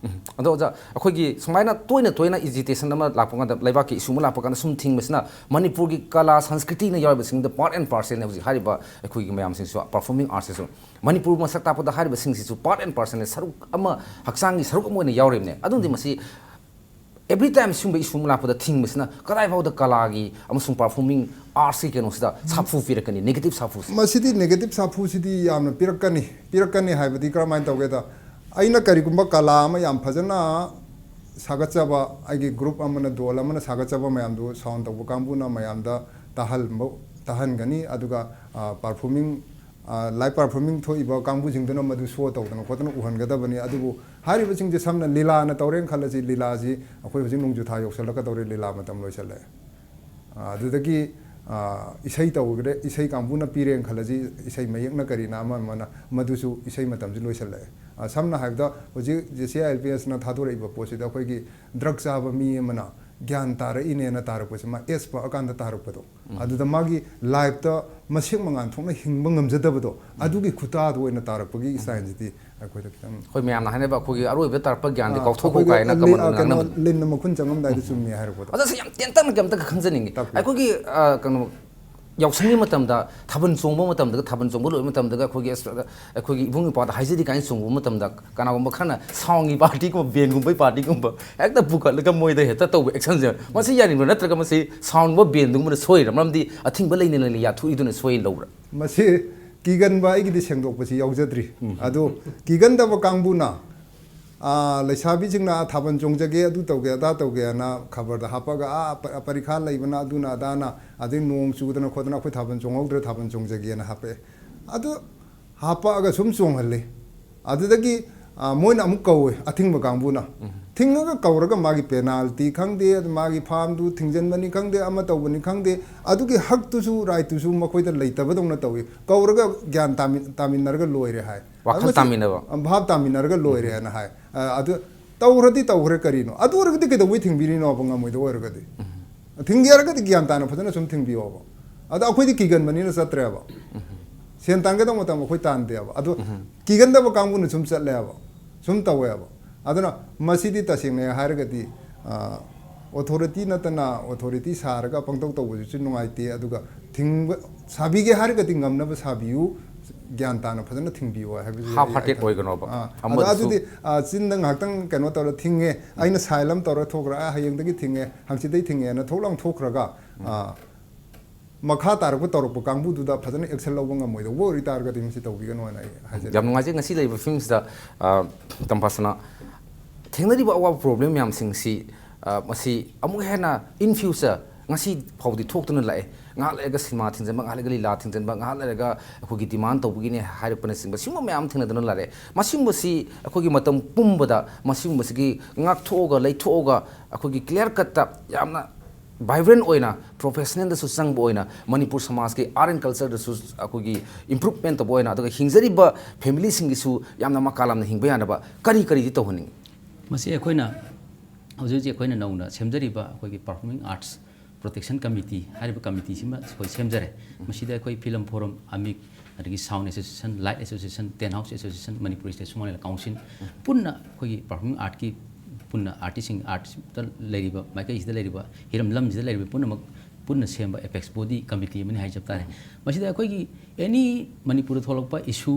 ꯑꯗꯣ ꯑꯣꯖꯥ, ꯑꯩꯈꯣꯏꯒꯤ ꯁꯨꯃꯥꯏꯅ ꯇꯣꯏꯅ ꯇꯣꯏꯅ ꯑꯦꯖꯤꯇꯦꯁꯟ ꯑꯃ ꯂꯥꯛꯄ ꯀꯥꯟꯗ, ꯂꯩꯕꯥꯛꯀꯤ ꯏꯁꯨ ꯑꯃ ꯂꯥꯛꯄ ꯀꯥꯟꯗ ꯁꯨꯝ ꯊꯤꯡꯕꯁꯤꯅ ꯃꯅꯤꯄꯨꯔꯒꯤ ꯀꯂꯥ ꯁꯪꯁꯀ꯭ꯔꯤꯇꯤꯅ ꯌꯥꯎꯔꯤꯕꯁꯤꯡꯗ ꯄꯥꯔꯠ ꯑꯦꯟ ꯄꯥꯔꯁꯦꯜꯅꯤ ꯍꯧꯖꯤꯛ ꯍꯥꯏꯔꯤꯕ ꯑꯩꯈꯣꯏꯒꯤ ꯃꯌꯥꯝꯁꯤꯡꯁꯨ, ꯄꯔꯐꯣꯔꯃꯤꯡ ꯑꯥꯔꯠꯁꯤꯁꯨ꯫ ꯃꯅꯤꯄꯨꯔ ꯃꯁꯛ ꯇꯥꯛꯄꯗ ꯍꯥꯏꯔꯤꯕꯁꯤꯡꯁꯤꯁꯨ ꯄꯥꯔꯠ ꯑꯦꯟ ꯄꯥꯔꯁꯦꯜꯅꯤ, ꯁꯔꯨꯛ ꯑꯃ, ꯍꯛꯆꯥꯡꯒꯤ ꯁꯔꯨꯛ ꯑꯃ ꯑꯣꯏꯅ ꯌꯥꯎꯔꯤꯕꯅꯦ꯫ ꯑꯗꯨꯗꯤ ꯃꯁꯤ ꯑꯦꯕ꯭ꯔꯤ ꯇꯥꯏꯝ ꯁꯤꯒꯨꯝꯕ ꯏꯁꯨ ꯑꯃ ꯂꯥꯛꯄꯗ ꯊꯤꯡꯕꯁꯤꯅ ꯀꯗꯥꯏ ꯐꯥꯎꯗ ꯀꯂꯥꯒꯤ ꯑꯃꯁꯨꯡ ꯄꯔꯐꯣꯔꯃꯤꯡ ꯑꯥꯔꯠꯁꯀꯤ ꯀꯩꯅꯣꯁꯤꯗ ꯁꯥꯐꯨ ꯄꯤꯔꯛꯀꯅꯤ, ꯅꯦꯒꯦꯇꯤꯞ ꯁꯥꯐꯨꯁꯦ? ꯃꯁꯤꯗꯤ ꯅꯦꯒꯦꯇꯤꯞ ꯁꯥꯐꯨꯁꯤꯗꯤ ꯌꯥꯝꯅ ꯄꯤꯔꯛꯀꯅꯤ꯫ ꯄꯤꯔꯛꯀꯅꯤ ꯍꯥꯏꯕꯗꯤ ꯀꯔꯝꯍꯥꯏꯅ ꯇꯧꯒꯦꯗ, ꯑꯩꯅ ꯀꯔꯤꯒꯨꯝꯕ ꯀꯂꯥ ꯑꯃ ꯌꯥꯝ ꯐꯖꯅ ꯁꯥꯒꯠꯆꯕ, ꯑꯩꯒꯤ ꯒ꯭ꯔꯨꯞ ꯑꯃꯅ, ꯗꯣꯜ ꯑꯃꯅ ꯁꯥꯒꯠꯆꯕ ꯃꯌꯥꯝꯗꯨ ꯁꯥꯎꯟ ꯇꯧꯕ ꯀꯥꯡꯕꯨꯅ ꯃꯌꯥꯝꯗ ꯇꯥꯍꯟꯕ, ꯇꯥꯍꯟꯒꯅꯤ꯫ ꯑꯗꯨꯒ, ꯑ, ꯄꯔꯐꯣꯔꯃꯤꯡ, ꯑ, ꯂꯥꯏꯚ ꯄꯔꯐꯣꯔꯃꯤꯡ ꯊꯣꯛꯏꯕ ꯀꯥꯡꯕꯨꯁꯤꯡꯗꯨꯅ ꯃꯗꯨ ꯁꯣ ꯇꯧꯗꯅ ꯈꯣꯠꯇꯅ ꯎꯍꯟꯒꯗꯕꯅꯤ꯫ ꯑꯗꯨꯕꯨ ꯍꯥꯏꯔꯤꯕꯁꯤꯡꯁꯦ ꯁꯝꯅ ꯂꯤꯂꯥꯅ ꯇꯧꯔꯦꯅ ꯈꯜꯂꯁꯤ, ꯂꯤꯂꯥꯁꯤ ꯑꯩꯈꯣꯏ ꯍꯧꯖꯤꯛ ꯅꯣꯡꯖꯨ ꯊꯥ ꯌꯧꯁꯜꯂꯛꯀꯗꯧꯔꯦ, ꯂꯤꯂꯥ ꯃꯇꯝ ꯂꯣꯏꯁꯜꯂꯛꯑꯦ꯫ ꯑ, ꯑꯗꯨꯗꯒꯤ, ꯑ, ꯏꯁꯩ ꯇꯧꯈ꯭ꯔꯦ, ꯏꯁꯩ ꯀꯥꯡꯕꯨꯅ ꯄꯤꯔꯦꯅ ꯈꯜꯂꯁꯤ, ꯏꯁꯩ ꯃꯌꯦꯛꯅ ꯀꯔꯤꯅ ꯑꯃ ꯑꯃꯅ, ꯃꯗꯨꯁꯨ ꯏꯁꯩ ꯃꯇꯝꯁꯤ ꯂꯣꯏꯁꯜꯂꯛꯑꯦ꯫ ꯑ, ꯁꯝꯅ ꯍꯥꯏꯔꯕꯗ ꯍꯧꯖꯤꯛ J C I L P ꯑꯦꯁꯅ ꯊꯥꯗꯣꯔꯛꯏꯕ ꯄꯣꯠꯁꯤꯗ ꯑꯩꯈꯣꯏꯒꯤ ꯗ꯭ꯔꯒ ꯆꯥꯕ ꯃꯤ ꯑꯃꯅ ꯒ꯭ꯌꯥꯟ ꯇꯥꯔꯛꯏꯅꯦꯅ ꯇꯥꯔꯛꯄꯁꯦ, ꯃꯥ ꯑꯦꯖ ꯄꯛꯑꯀꯥꯟꯗ ꯇꯥꯔꯛꯄꯗꯣ, ꯑꯗꯨꯗ ꯃꯥꯒꯤ ꯂꯥꯏꯐꯇ ꯃꯁꯦꯛ ꯃꯉꯥꯜ ꯊꯣꯛꯅ ꯍꯤꯡꯕ ꯉꯝꯖꯗꯕꯗꯣ, ꯑꯗꯨꯒꯤ ꯈꯨꯇꯥꯗꯣ ꯑꯣꯏꯅ ꯇꯥꯔꯛꯄꯒꯤ ꯁ꯭ꯇꯥꯏꯜꯁꯤꯗꯤ ꯑꯩꯈꯣꯏꯗ ꯈꯤꯇꯪ ꯑꯩꯈꯣꯏ ꯃꯌꯥꯝꯅ ꯍꯥꯏꯅꯕ ꯑꯩꯈꯣꯏꯒꯤ ꯑꯔꯣꯏꯕ ꯇꯥꯔꯛꯄ ꯒ꯭ꯌꯥꯟꯗꯤ ꯑꯥ, ꯀꯥꯎꯊꯣꯛꯈꯣ ꯑꯩꯈꯣꯏꯒꯤ ꯀꯥꯏꯅ ꯂꯤ-, ꯀꯃꯟ ꯑꯣꯏꯅ ꯀꯩꯅꯣ, ꯉꯥꯡꯅꯕꯗꯣ꯫ ꯂꯤꯟꯅ ꯃꯈꯨꯟ ꯆꯪꯉꯝꯗꯥꯏꯗ ꯆꯨꯝꯃꯤ ꯍꯥꯏꯔꯛꯄꯗꯣ꯫ ꯑꯗꯣ ꯁꯤ ꯌꯥꯝ ꯇꯦꯟꯇꯛꯅ ꯀꯩꯝꯇ ꯈꯪꯖꯅꯤꯡꯉꯤ꯫ ꯇꯥꯛꯄꯤꯌꯨ꯫ ꯑꯩꯈꯣꯏꯒꯤ, ꯑ, ꯀꯩꯅꯣ, ꯌꯥꯎꯁꯪꯒꯤ ꯃꯇꯝꯗ ꯊꯥꯕꯜ ꯆꯣꯡꯕ ꯃꯇꯝꯗꯒ, ꯊꯥꯕꯜ ꯆꯣꯡꯕ ꯂꯣꯏꯕ ꯃꯇꯝꯗꯒ ꯑꯩꯈꯣꯏꯒꯤ ꯑꯁ-, ꯑꯩꯈꯣꯏꯒꯤ ꯏꯕꯨꯡ ꯏꯄ꯭ꯋꯥꯗ ꯍꯥꯏꯖꯔꯤ ꯀꯥꯏꯅ ꯆꯣꯡꯕ ꯃꯇꯝꯗ ꯀꯅꯥꯒꯨꯝꯕ ꯈꯔꯅ ꯁꯥꯎꯟꯒꯤ ꯄꯥꯔꯇꯤꯒꯨꯝꯕ, ꯕꯦꯟꯒꯨꯝꯕꯒꯤ ꯄꯥꯔꯇꯤꯒꯨꯝꯕ ꯍꯦꯛꯇ ꯄꯨꯈꯠꯂꯒ ꯃꯣꯏꯗ ꯍꯦꯛꯇ ꯇꯧꯕ ꯑꯦꯛꯁꯟꯁꯦ, ꯃꯁꯤ ꯌꯥꯅꯤꯡꯕ꯭ꯔꯥ? ꯅꯠꯇ꯭ꯔꯒ ꯃꯁꯤ ꯁꯥꯎꯟꯒꯨꯝꯕ ꯕꯦꯟꯗꯨꯒꯨꯝꯕꯅ ꯁꯣꯏꯔꯤꯔꯥ? ꯃꯔꯝꯗꯤ ꯑꯊꯤꯡꯕ ꯂꯩꯅ ꯂꯩꯅ ꯌꯥꯊꯣꯛꯏꯗꯨꯅ ꯁꯣꯏꯅ ꯂꯧꯕ꯭ꯔꯥ? ꯃꯁꯤ ꯀꯤꯒꯟꯕ ꯑꯩꯒꯤꯗꯤ ꯁꯦꯡꯗꯣꯛꯄꯁꯤ ꯌꯥꯎꯖꯗ꯭ꯔꯤ꯫ ꯎꯝ꯫ ꯑꯗꯨ ꯀꯤꯒꯟꯗꯕ ꯀꯥꯡꯕꯨꯅ, ꯑꯥ, ꯂꯩꯁꯥꯕꯤꯁꯤꯡꯅ ꯊꯥꯕꯜ ꯆꯣꯡꯖꯒꯦ, ꯑꯗꯨ ꯇꯧꯒꯦ, ꯑꯗꯥ ꯇꯧꯒꯦꯅ ꯈꯕꯔꯗ ꯍꯥꯞꯄꯒ, ꯑꯥ, ꯄ-, ꯄꯔꯤꯈꯥ ꯂꯩꯕꯅ, ꯑꯗꯨꯅ ꯑꯗꯥꯅ, ꯑꯗꯩ ꯅꯣꯡ ꯆꯨꯗꯅ ꯈꯣꯠꯇꯅ ꯑꯩꯈꯣꯏ ꯊꯥꯕꯜ ꯆꯣꯡꯍꯧꯗ꯭ꯔꯦ, ꯊꯥꯕꯜ ꯆꯣꯡꯖꯒꯦꯅ ꯍꯥꯞꯄꯛꯑꯦ꯫ ꯑꯗꯨ ꯍꯥꯞꯄꯛꯑꯒ ꯁꯨꯝ ꯆꯣꯡꯍꯜꯂꯤ꯫ ꯑꯗꯨꯗꯒꯤ, ꯑꯥ, ꯃꯣꯏꯅ ꯑꯃꯨꯛ ꯀꯧꯋꯦ, ꯑꯊꯤꯡꯕ ꯀꯥꯡꯕꯨꯅ꯫ ꯎꯝ꯫ ꯊꯤꯡꯉꯒ ꯀꯧꯔꯒ ꯃꯥꯒꯤ ꯄꯦꯅꯥꯜꯇꯤ ꯈꯪꯗꯦ, ꯃꯥꯒꯤ ꯐꯥꯝꯗꯨ ꯊꯤꯡꯖꯤꯟꯕꯅꯤ ꯈꯪꯗꯦ, ꯑꯃ ꯇꯧꯕꯅꯤ ꯈꯪꯗꯦ, ꯑꯗꯨꯒꯤ ꯍꯛꯇꯨꯁꯨ, ꯔꯥꯏꯠꯇꯨꯁꯨ ꯃꯈꯣꯏꯗ ꯂꯩꯇꯕꯗꯧꯅ ꯇꯧꯏ꯫ ꯀꯧꯔꯒ ꯒ꯭ꯌꯥꯟ ꯇꯥꯃꯤꯟ-, ꯇꯥꯃꯤꯟꯅꯔꯒ ꯂꯣꯏꯔꯦ ꯍꯥꯏ꯫ ꯋꯥꯈꯜ ꯑꯗꯨ ꯃꯁꯤ ꯇꯥꯃꯤꯟꯅꯕ꯫ ꯚꯥꯞ ꯇꯥꯃꯤꯟꯅꯔꯒ ꯂꯣꯏꯔꯦꯅ ꯍꯥꯏ꯫ ꯑ, ꯑꯗꯨ ꯇꯧꯔꯗꯤ ꯇꯧꯈ꯭ꯔꯦ ꯀꯔꯤꯅꯣ? ꯑꯗꯨ ꯑꯣꯏꯔꯒꯗꯤ ꯀꯩꯗꯧꯕꯩ ꯊꯤꯡꯕꯤꯔꯤꯅꯣꯕ, ꯉꯝꯃꯣꯏꯗꯧ ꯑꯣꯏꯔꯒꯗꯤ? ꯎꯝ꯫ ꯊꯤꯡꯒꯦ ꯍꯥꯏꯔꯒꯗꯤ ꯒ꯭ꯌꯥꯟ ꯇꯥꯅ ꯐꯖꯅ ꯁꯨꯝ ꯊꯤꯡꯕꯤꯌꯣꯕ꯫ ꯑꯗꯣ ꯑꯩꯈꯣꯏꯗꯤ ꯀꯤꯒꯟꯕꯅꯤꯅ ꯆꯠꯇ꯭ꯔꯦꯕ꯫ ꯎꯝ꯫ ꯁꯦꯟ ꯇꯥꯟꯒꯗꯧꯕ ꯃꯇꯝ ꯑꯩꯈꯣꯏ ꯇꯥꯟꯗꯦꯕ꯫ ꯑꯗꯣ ꯎꯝ꯫ ꯀꯤꯒꯟꯗꯕ ꯀꯥꯡꯕꯨꯅ ꯁꯨꯝ ꯆꯠꯂꯦꯕ, ꯁꯨꯝ ꯇꯧꯋꯦꯕ꯫ ꯑꯗꯨꯅ ꯃꯁꯤꯗꯤ ꯇꯁꯦꯡꯅ ꯍꯥꯏꯔꯒꯗꯤ ꯑꯣꯊꯣꯔꯤꯇꯤ ꯅꯠꯇꯅ ꯑꯣꯊꯣꯔꯤꯇꯤ ꯁꯥꯔꯒ ꯄꯪꯇꯧ ꯇꯧꯕꯁꯤꯁꯨ ꯅꯨꯡꯉꯥꯏꯇꯦ꯫ ꯑꯗꯨꯒ ꯊꯤꯡꯕ ꯁꯥꯕꯤꯒꯦ ꯍꯥꯏꯔꯒꯗꯤ ꯉꯝꯅꯕ ꯁꯥꯕꯤꯌꯨ, ꯒ꯭ꯌꯥꯟ ꯇꯥꯅ ꯐꯖꯅ ꯊꯤꯡꯕꯤꯌꯨ ꯍꯥꯏꯕꯁꯤ Half hearted ꯑꯣꯏꯒꯅꯣꯕ꯫ ꯑꯥ, ꯑꯗꯣ ꯑꯃꯗꯁꯨ ꯑꯗꯨꯗꯤ ꯑꯥ, ꯆꯤꯟꯗ ꯉꯥꯏꯍꯥꯛꯇꯪ ꯀꯩꯅꯣ ꯇꯧꯔ ꯊꯤꯡꯉꯦ, ꯑꯩꯅ ꯁꯥꯏꯟ ꯑꯃ ꯇꯧꯔ ꯊꯣꯛꯈ꯭ꯔꯦ, ꯑꯥ, ꯍꯌꯦꯡꯗꯒꯤ ꯊꯤꯡꯉꯦ, ꯍꯪꯆꯤꯠꯇꯩ ꯊꯤꯡꯉꯦꯅ ꯊꯣꯛ ꯂꯥꯎ ꯊꯣꯛꯈ꯭ꯔꯒ ꯑꯥ, ꯃꯈꯥ ꯇꯥꯔꯛꯄ ꯇꯧꯔꯛꯄ ꯀꯥꯡꯕꯨꯗꯨꯗ ꯐꯖꯅ ꯑꯦꯛꯁꯟ ꯂꯧꯕ ꯉꯝꯃꯣꯏꯗꯧꯕ ꯑꯣꯏꯇꯥꯔꯒꯗꯤ ꯃꯁꯤ ꯇꯧꯕꯤꯒꯅꯣ ꯍꯥꯏꯅ ꯑꯩ ꯍꯥꯏꯖꯒꯦ꯫ ꯌꯥꯝ ꯅꯨꯡꯉꯥꯏꯖꯩ꯫ ꯉꯁꯤ ꯂꯩꯔꯤꯕ ꯐꯤꯂꯝꯁꯤꯗ, ꯑ, ꯇꯝꯐꯥꯁꯅꯥ, ꯊꯦꯡꯅꯔꯤꯕ ꯑꯋꯥꯕ ꯄ꯭ꯔꯣꯕ꯭ꯂꯦꯝ ꯃꯌꯥꯝꯁꯤꯡꯁꯤ, ꯑ, ꯃꯁꯤ ꯑꯃꯨꯛ ꯍꯦꯟꯅ in future ꯉꯁꯤ ꯐꯥꯎꯗꯤ ꯊꯣꯛꯇꯨꯅ ꯂꯥꯛꯑꯦ꯫ ꯉꯥꯏꯍꯥꯛ ꯂꯩꯔꯒ ꯁꯤꯅꯦꯃꯥ ꯊꯤꯡꯖꯤꯟꯕ, ꯉꯥꯏꯍꯥꯛ ꯂꯩꯔꯒ ꯂꯤꯂꯥ ꯊꯤꯡꯖꯤꯟꯕ, ꯉꯥꯏꯍꯥꯛ ꯂꯩꯔꯒ ꯑꯩꯈꯣꯏꯒꯤ ꯗꯤꯃꯥꯟ ꯇꯧꯕꯒꯤꯅꯦ ꯍꯥꯏꯔꯛꯄꯅꯆꯤꯡꯕ ꯁꯤꯒꯨꯝꯕ ꯃꯌꯥꯝ ꯊꯦꯡꯅꯗꯨꯅ ꯂꯥꯛꯑꯦ꯫ ꯃꯁꯤꯒꯨꯝꯕꯁꯤ ꯑꯩꯈꯣꯏꯒꯤ ꯃꯇꯝ ꯄꯨꯝꯕꯗ ꯃꯁꯤꯒꯨꯝꯕꯁꯤꯒꯤ ꯉꯥꯛꯊꯣꯛꯑꯒ ꯂꯩꯊꯣꯛꯑꯒ ꯑꯩꯈꯣꯏꯒꯤ ꯀ꯭ꯂꯤꯌꯥꯔ ꯀꯠꯇ ꯌꯥꯝꯅ ꯚꯥꯏꯕ꯭ꯔꯦꯟ ꯑꯣꯏꯅ, ꯄ꯭ꯔꯣꯐꯦꯁꯅꯦꯜꯗꯁꯨ ꯆꯪꯕ ꯑꯣꯏꯅ, ꯃꯅꯤꯄꯨꯔ ꯁꯃꯥꯖꯀꯤ ꯑꯥꯔꯠ ꯑꯦꯟ ꯀꯜꯆꯔꯗꯁꯨ ꯑꯩꯈꯣꯏꯒꯤ ꯏꯝꯄ꯭ꯔꯨꯚꯃꯦꯟ ꯇꯧꯕ ꯑꯣꯏꯅ, ꯑꯗꯨꯒ ꯍꯤꯡꯖꯔꯤꯕ ꯐꯦꯃꯤꯂꯤꯁꯤꯡꯒꯤꯁꯨ ꯌꯥꯝꯅ ꯃꯀꯥ ꯂꯥꯝꯅ ꯍꯤꯡꯕ ꯌꯥꯅꯕ ꯀꯔꯤ ꯀꯔꯤꯗꯤ ꯇꯧꯍꯟꯅꯤꯡꯉꯤ? ꯃꯁꯤ ꯑꯩꯈꯣꯏꯅ ꯍꯧꯖꯤꯛ ꯍꯧꯖꯤꯛ ꯑꯩꯈꯣꯏꯅ ꯅꯧꯅ ꯁꯦꯝꯖꯔꯤꯕ ꯑꯩꯈꯣꯏꯒꯤ Performing Arts Protection Committee ꯍꯥꯏꯔꯤꯕ ꯀꯃꯤꯇꯤꯁꯤꯃ ꯑꯩꯈꯣꯏ ꯁꯦꯝꯖꯔꯦ꯫ ꯃꯁꯤꯗ ꯑꯩꯈꯣꯏ ꯐꯤꯂꯝ ꯐꯣꯔꯝ, ꯑꯃꯤꯛ, ꯑꯗꯒꯤ Sound Association, Light Association, Tent House Association, Manipur State Somali Council, ꯄꯨꯟꯅ ꯑꯩꯈꯣꯏꯒꯤ ꯄꯔꯐꯣꯔꯃꯤꯡ ꯑꯥꯔꯠꯀꯤ ꯄꯨꯟꯅ ꯑꯥꯔꯇꯤꯁꯁꯤꯡ, ꯑꯥꯔꯠꯇ ꯂꯩꯔꯤꯕ, ꯃꯥꯏꯀꯩꯁꯤꯗ ꯂꯩꯔꯤꯕ, ꯍꯤꯔꯝ ꯂꯝꯁꯤꯗ ꯂꯩꯔꯤꯕ ꯄꯨꯝꯅꯃꯛ ꯄꯨꯟꯅ ꯁꯦꯝꯕ ꯑꯦꯄꯦꯛꯁ ꯕꯣꯗꯤ ꯀꯃꯤꯇꯤ ꯑꯃꯅꯤ ꯍꯥꯏꯖꯕ ꯇꯥꯔꯦ꯫ ꯃꯁꯤꯗ ꯑꯩꯈꯣꯏꯒꯤ ꯑꯦꯅꯤ ꯃꯅꯤꯄꯨꯔꯗ ꯊꯣꯛꯂꯛꯄ ꯏꯁꯨ,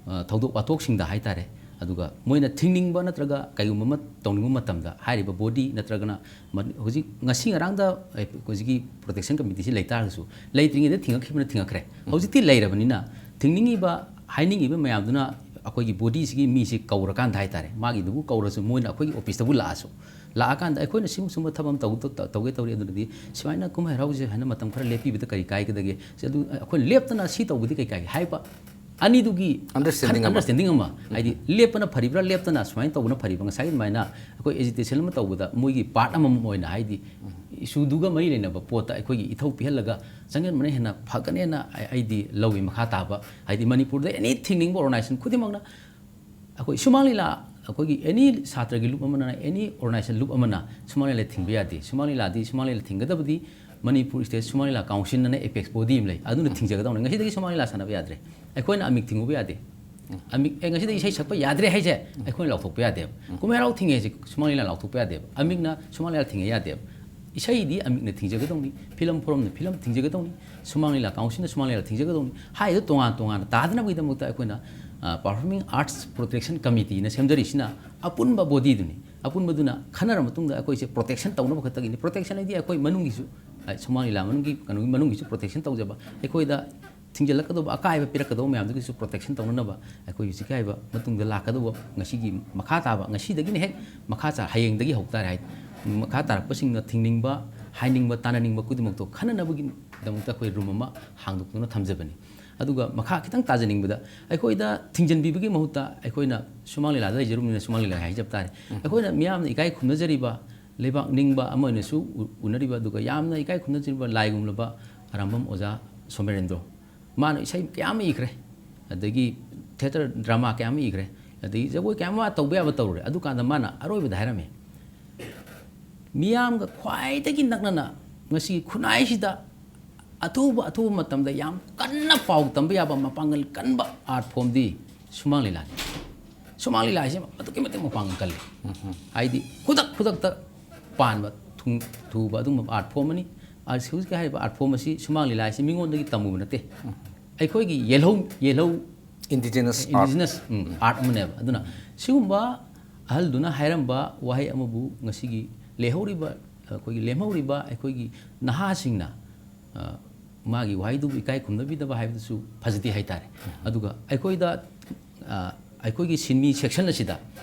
ꯑ, ꯊꯧꯗꯣꯛ ꯋꯥꯊꯣꯛꯁꯤꯡꯗ ꯍꯥꯏꯇꯥꯔꯦ, ꯑꯗꯨꯒ ꯃꯣꯏꯅ ꯊꯤꯡꯅꯤꯡꯕ ꯅꯠꯇ꯭ꯔꯒ ꯀꯩꯒꯨꯝꯕ ꯑꯃ ꯇꯧꯅꯤꯡꯕ ꯃꯇꯝꯗ ꯍꯥꯏꯔꯤꯕ ꯕꯣꯗꯤ ꯅꯠꯇ꯭ꯔꯒꯅ ꯃꯅꯤ-, ꯍꯧꯖꯤꯛ ꯉꯁꯤ ꯉꯔꯥꯡꯗ, ꯑꯦ, ꯍꯧꯖꯤꯛꯀꯤ ꯄ꯭ꯔꯣꯇꯦꯛꯁꯟ ꯀꯃꯤꯇꯤꯁꯤ ꯂꯩꯇꯥꯔꯒꯁꯨ, ꯂꯩꯇ꯭ꯔꯤꯉꯩꯗ ꯊꯤꯡꯉꯛꯈꯤꯕꯅ ꯊꯤꯡꯉꯛꯈ꯭ꯔꯦ꯫ ꯍꯧꯖꯤꯛꯇꯤ ꯂꯩꯔꯕꯅꯤꯅ ꯊꯤꯡꯅꯤꯡꯉꯤꯕ, ꯍꯥꯏꯅꯤꯡꯉꯤꯕ ꯃꯌꯥꯝꯗꯨꯅ ꯑꯩꯈꯣꯏꯒꯤ ꯕꯣꯗꯤꯁꯤꯒꯤ ꯃꯤꯁꯤ ꯀꯧꯔꯀꯥꯟꯗ ꯍꯥꯏꯇꯥꯔꯦ, ꯃꯥꯒꯤꯗꯨꯕꯨ ꯀꯧꯔꯁꯨ ꯃꯣꯏꯅ ꯑꯩꯈꯣꯏꯒꯤ ꯑꯣꯐꯤꯁꯇꯕꯨ ꯂꯥꯛꯑꯁꯨ, ꯂꯥꯛꯑꯀꯥꯟꯗ ꯑꯩꯈꯣꯏꯅ ꯁꯤꯒꯨꯝꯕ ꯁꯤꯒꯨꯝꯕ ꯊꯕꯛ ꯑꯃ ꯇꯧ-, ꯇꯧ-, ꯇꯧꯒꯦ ꯇꯧꯔꯤ, ꯑꯗꯨꯅꯗꯤ ꯁꯨꯃꯥꯏꯅ ꯀꯨꯝꯍꯩ ꯍꯔꯥꯎꯁꯦ ꯍꯥꯏꯅ ꯃꯇꯝ ꯈꯔ ꯂꯦꯞꯄꯤꯕꯗ ꯀꯔꯤ ꯀꯥꯏꯒꯗꯒꯦ? ꯁꯤ ꯑꯗꯨ ꯑꯩꯈꯣꯏꯅ ꯂꯦꯞꯇꯅ ꯁꯤ ꯇꯧꯕꯗꯤ ꯀꯔꯤ ꯀꯥꯏꯒꯦ ꯍꯥꯏꯕ ꯑꯅꯤꯗꯨꯒꯤ Understanding ꯑꯃ꯫ Understanding ꯑꯃ, ꯍꯥꯏꯗꯤ ꯂꯦꯞꯄꯅ ꯐꯔꯤꯕ꯭ꯔꯥ, ꯂꯦꯞꯇꯅ ꯁꯨꯃꯥꯏꯅ ꯇꯧꯕꯅ ꯐꯔꯤꯕ꯭ꯔꯥ? ꯉꯁꯥꯏꯒꯤ ꯑꯗꯨꯃꯥꯏꯅ ꯑꯩꯈꯣꯏ ꯑꯦꯖꯤꯇꯦꯁꯟ ꯑꯃ ꯇꯧꯕꯗ ꯃꯣꯏꯒꯤ ꯄꯥꯔꯠ ꯑꯃꯃꯝ ꯑꯣꯏꯅ, ꯍꯥꯏꯗꯤ ꯏꯁꯨꯗꯨꯒ ꯃꯔꯤ ꯂꯩꯅꯕ ꯄꯣꯠꯇ ꯑꯩꯈꯣꯏꯒꯤ ꯏꯊꯧ ꯄꯤꯍꯜꯂꯒ ꯆꯪꯍꯟꯕꯅ ꯍꯦꯟꯅ ꯐꯒꯅꯦꯅ ꯑꯩ-, ꯑꯩꯗꯤ ꯂꯧꯏ꯫ ꯃꯈꯥ ꯇꯥꯕ, ꯍꯥꯏꯗꯤ ꯃꯅꯤꯄꯨꯔꯗ ꯑꯦꯅꯤ ꯊꯤꯡꯅꯤꯡꯕ ꯑꯣꯔꯒꯅꯥꯏꯖꯦꯁꯟ ꯈꯨꯗꯤꯡꯃꯛꯅ, ꯑꯩꯈꯣꯏ ꯁꯨꯃꯥꯡ ꯂꯤꯂꯥ, ꯑꯩꯈꯣꯏꯒꯤ ꯑꯦꯅꯤ ꯁꯥꯇ꯭ꯔꯒꯤ ꯂꯨꯞ ꯑꯃꯅ, ꯑꯦꯅꯤ ꯑꯣꯔꯒꯅꯥꯏꯖꯦꯁꯟ ꯂꯨꯞ ꯑꯃꯅ ꯁꯨꯃꯥꯡ ꯂꯤꯂꯥ ꯊꯤꯡꯕ ꯌꯥꯗꯦ꯫ ꯁꯨꯃꯥꯡ ꯂꯤꯂꯥꯗꯤ, ꯁꯨꯃꯥꯡ ꯂꯤꯂꯥ ꯊꯤꯡꯒꯗꯕꯗꯤ ꯃꯅꯤꯄꯨꯔ ꯁ꯭ꯇꯦꯠ ꯁꯨꯃꯥꯡ ꯂꯤꯂꯥ ꯀꯥꯎꯟꯁꯤꯜ ꯑꯅ ꯑꯦꯄꯦꯛꯁ ꯕꯣꯗꯤ ꯑꯃ ꯂꯩ, ꯑꯗꯨꯅ ꯊꯤꯡꯖꯒꯗꯧꯅꯤ꯫ ꯉꯁꯤꯗꯒꯤ ꯁꯨꯃꯥꯡ ꯂꯤꯂꯥ ꯁꯥꯟꯅꯕ ꯌꯥꯗ꯭ꯔꯦ, ꯑꯩꯈꯣꯏꯅ ꯑꯃꯤꯛ ꯊꯤꯡꯉꯨꯕ ꯌꯥꯗꯦ꯫ ꯑꯃꯤꯛ, "ꯑꯦ, ꯉꯁꯤꯗꯤ ꯏꯁꯩ ꯁꯛꯄ ꯌꯥꯗ꯭ꯔꯦ" ꯍꯥꯏꯁꯦ ꯑꯩꯈꯣꯏꯅ ꯂꯥꯎꯊꯣꯛꯄ ꯌꯥꯗꯦꯕ꯫ ꯀꯨꯝꯍꯩ ꯍꯔꯥꯎ ꯊꯤꯡꯉꯦ ꯍꯥꯏꯁꯦ ꯁꯨꯃꯥꯡ ꯂꯤꯂꯥ ꯂꯥꯎꯊꯣꯛꯄ ꯌꯥꯗꯦꯕ꯫ ꯑꯃꯤꯛꯅ ꯁꯨꯃꯥꯡ ꯂꯤꯂꯥ ꯊꯤꯡꯉꯦ ꯌꯥꯗꯦꯕ꯫ ꯏꯁꯩꯗꯤ ꯑꯃꯤꯛꯅ ꯊꯤꯡꯖꯒꯗꯧꯅꯤ, ꯐꯤꯂꯝ ꯐꯣꯔꯝꯅ ꯐꯤꯂꯝ ꯊꯤꯡꯖꯒꯗꯧꯅꯤ, ꯁꯨꯃꯥꯡ ꯂꯤꯂꯥ ꯀꯥꯎꯟꯁꯤꯜꯅ ꯁꯨꯃꯥꯡ ꯂꯤꯂꯥ ꯊꯤꯡꯖꯒꯗꯧꯅꯤ꯫ ꯍꯥꯏꯔꯤꯗꯣ ꯇꯣꯉꯥꯟ ꯇꯣꯉꯥꯟꯅ ꯇꯥꯗꯅꯕꯒꯤꯗꯃꯛꯇ ꯑꯩꯈꯣꯏꯅ, ꯑ, Performing Arts Protection Committeeꯅ ꯁꯦꯝꯖꯔꯤꯁꯤꯅ ꯑꯄꯨꯟꯕ bodyꯗꯨꯅꯤ꯫ ꯑꯄꯨꯟꯕꯗꯨꯅ ꯈꯟꯅꯔ ꯃꯇꯨꯡꯗ ꯑꯩꯈꯣꯏꯁꯦ protection ꯇꯧꯅꯕ ꯈꯛꯇꯒꯤꯅꯤ꯫ Protection ꯍꯥꯏꯗꯤ ꯑꯩꯈꯣꯏ ꯃꯅꯨꯡꯒꯤꯁꯨ, ꯑ, ꯁꯨꯃꯥꯡ ꯂꯤꯂꯥ ꯃꯅꯨꯡꯒꯤ, ꯀꯩꯅꯣꯒꯤ ꯃꯅꯨꯡꯒꯤꯁꯨ protection ꯇꯧꯖꯕ꯫ ꯑꯩꯈꯣꯏꯗ ꯊꯤꯡꯖꯤꯜꯂꯛꯀꯗꯧꯕ, ꯑꯀꯥꯏꯕ ꯄꯤꯔꯛꯀꯗꯧꯕ ꯃꯌꯥꯝꯗꯨꯒꯤꯁꯨ protection ꯇꯧꯅꯅꯕ ꯑꯩꯈꯣꯏ ꯍꯧꯖꯤꯛꯀꯤ ꯍꯥꯏꯕ ꯃꯇꯨꯡꯗ ꯂꯥꯛꯀꯗꯧꯕ ꯉꯁꯤꯒꯤ ꯃꯈꯥ ꯇꯥꯕ, ꯉꯁꯤꯗꯒꯤꯅ ꯍꯦꯛ ꯃꯈꯥ ꯆꯥ-, ꯍꯌꯦꯡꯗꯒꯤ ꯍꯧ ꯇꯥꯔꯦ ꯍꯥꯏ, ꯃꯈꯥ ꯇꯥꯔꯛꯄꯁꯤꯡꯅ ꯊꯤꯡꯅꯤꯡꯕ, ꯍꯥꯏꯅꯤꯡꯕ, ꯇꯥꯅꯅꯤꯡꯕ ꯈꯨꯗꯤꯡꯃꯛꯇꯣ ꯈꯟꯅꯅꯕꯒꯤꯗꯃꯛꯇ ꯑꯩꯈꯣꯏ room ꯑꯃ ꯍꯥꯡꯗꯣꯛꯇꯨꯅ ꯊꯝꯖꯕꯅꯤ꯫ ꯑꯗꯨꯒ ꯃꯈꯥ ꯈꯤꯇꯪ ꯇꯥꯖꯅꯤꯡꯕꯗ, ꯑꯩꯈꯣꯏꯗ ꯊꯤꯡꯖꯤꯟꯕꯤꯕꯒꯤ ꯃꯍꯨꯠꯇ ꯑꯩꯈꯣꯏꯅ ꯁꯨꯃꯥꯡ ꯂꯤꯂꯥꯗ ꯂꯩꯖꯔꯨꯕꯅꯤꯅ ꯁꯨꯃꯥꯡ ꯂꯤꯂꯥ ꯍꯥꯏꯖꯕ ꯇꯥꯔꯦ꯫ ꯑꯩꯈꯣꯏꯅ ꯃꯤꯌꯥꯝꯅ ꯏꯀꯥꯏ ꯈꯨꯝꯅꯖꯔꯤꯕ, ꯂꯩꯕꯥꯛ ꯅꯤꯡꯕ ꯑꯃ ꯑꯣꯏꯅꯁꯨ ꯎ-, ꯎꯅꯔꯤꯕ, ꯑꯗꯨꯒ ꯌꯥꯝꯅ ꯏꯀꯥꯏ ꯈꯨꯝꯅꯖꯔꯤꯕ ꯂꯥꯏꯒꯨꯝꯂꯕ ꯑꯔꯥꯝꯕꯝ ꯑꯣꯖꯥ ꯁꯣꯃꯦꯔꯦꯟꯗ꯭ꯔꯣ, ꯃꯥꯅ ꯏꯁꯩ ꯀꯌꯥ ꯑꯃ ꯏꯈ꯭ꯔꯦ, ꯑꯗꯒꯤ theatre drama ꯀꯌꯥ ꯑꯃ ꯏꯈ꯭ꯔꯦ, ꯑꯗꯒꯤ ꯖꯒꯣꯏ ꯀꯌꯥ ꯑꯃ ꯇꯧꯕ ꯌꯥꯕ ꯇꯧꯔꯨꯔꯦ꯫ ꯑꯗꯨꯀꯥꯟꯗ ꯃꯥꯅ ꯑꯔꯣꯏꯕꯗ ꯍꯥꯏꯔꯝꯃꯦ, ꯃꯤꯌꯥꯝꯒ ꯈ꯭ꯋꯥꯏꯗꯒꯤ ꯅꯛꯅꯅ ꯉꯁꯤꯒꯤ ꯈꯨꯟꯅꯥꯏꯁꯤꯗ ꯑꯊꯨꯕ, ꯑꯊꯨꯕ ꯃꯇꯝꯗ ꯌꯥꯝ ꯀꯟꯅ ꯄꯥꯎ ꯇꯝꯕ ꯌꯥꯕ ꯃꯄꯥꯡꯒꯜ ꯀꯟꯕ art formꯗꯤ ꯁꯨꯃꯥꯡ ꯂꯤꯂꯥꯅꯤ꯫ ꯁꯨꯃꯥꯡ ꯂꯤꯂꯥ ꯍꯥꯏꯁꯤ ꯑꯗꯨꯛꯀꯤ ꯃꯇꯤꯛ ꯃꯄꯥꯡꯒꯜ ꯀꯜꯂꯤ꯫ ꯍꯥꯏꯗꯤ ꯈꯨꯗꯛ ꯈꯨꯗꯛꯇ ꯄꯥꯟꯕ ꯊꯨꯡ-, ꯊꯨꯕ ꯑꯗꯨꯒꯨꯝꯕ art form ꯑꯃꯅꯤ꯫ ꯑꯁ, ꯍꯧꯖꯤꯛꯀꯤ ꯍꯥꯏꯔꯤꯕ art form ꯑꯁꯤ ꯁꯨꯃꯥꯡ ꯂꯤꯂꯥ ꯍꯥꯏꯁꯤ ꯃꯤꯉꯣꯟꯗꯒꯤ ꯇꯝꯃꯨꯕ ꯅꯠꯇꯦ꯫ ꯑꯩꯈꯣꯏꯒꯤ ꯌꯦꯜꯍꯧ, ꯌꯦꯜꯍꯧ, Indigenous art꯫ Indigenous, ꯎꯝ, art ꯑꯃꯅꯦꯕ꯫ ꯑꯗꯨꯅ ꯁꯤꯒꯨꯝꯕ ꯑꯍꯜꯗꯨꯅ ꯍꯥꯏꯔꯝꯕ ꯋꯥꯍꯩ ꯑꯃꯕꯨ ꯉꯁꯤꯒꯤ ꯂꯩꯍꯧꯔꯤꯕ, ꯑꯩꯈꯣꯏꯒꯤ ꯂꯦꯝꯍꯧꯔꯤꯕ ꯑꯩꯈꯣꯏꯒꯤ ꯅꯍꯥꯁꯤꯡꯅ, ꯑ, ꯃꯥꯒꯤ ꯋꯥꯍꯩꯗꯨꯕꯨ ꯏꯀꯥꯏ ꯈꯨꯝꯅꯕꯤꯗꯕ ꯍꯥꯏꯕꯗꯨꯁꯨ ꯐꯖꯗꯦ ꯍꯥꯏꯇꯥꯔꯦ꯫ ꯑꯗꯨꯒ ꯑꯩꯈꯣꯏꯗ, ꯑ, ꯑꯩꯈꯣꯏꯒꯤ ꯁꯤꯟꯃꯤ section ꯑꯁꯤꯗ,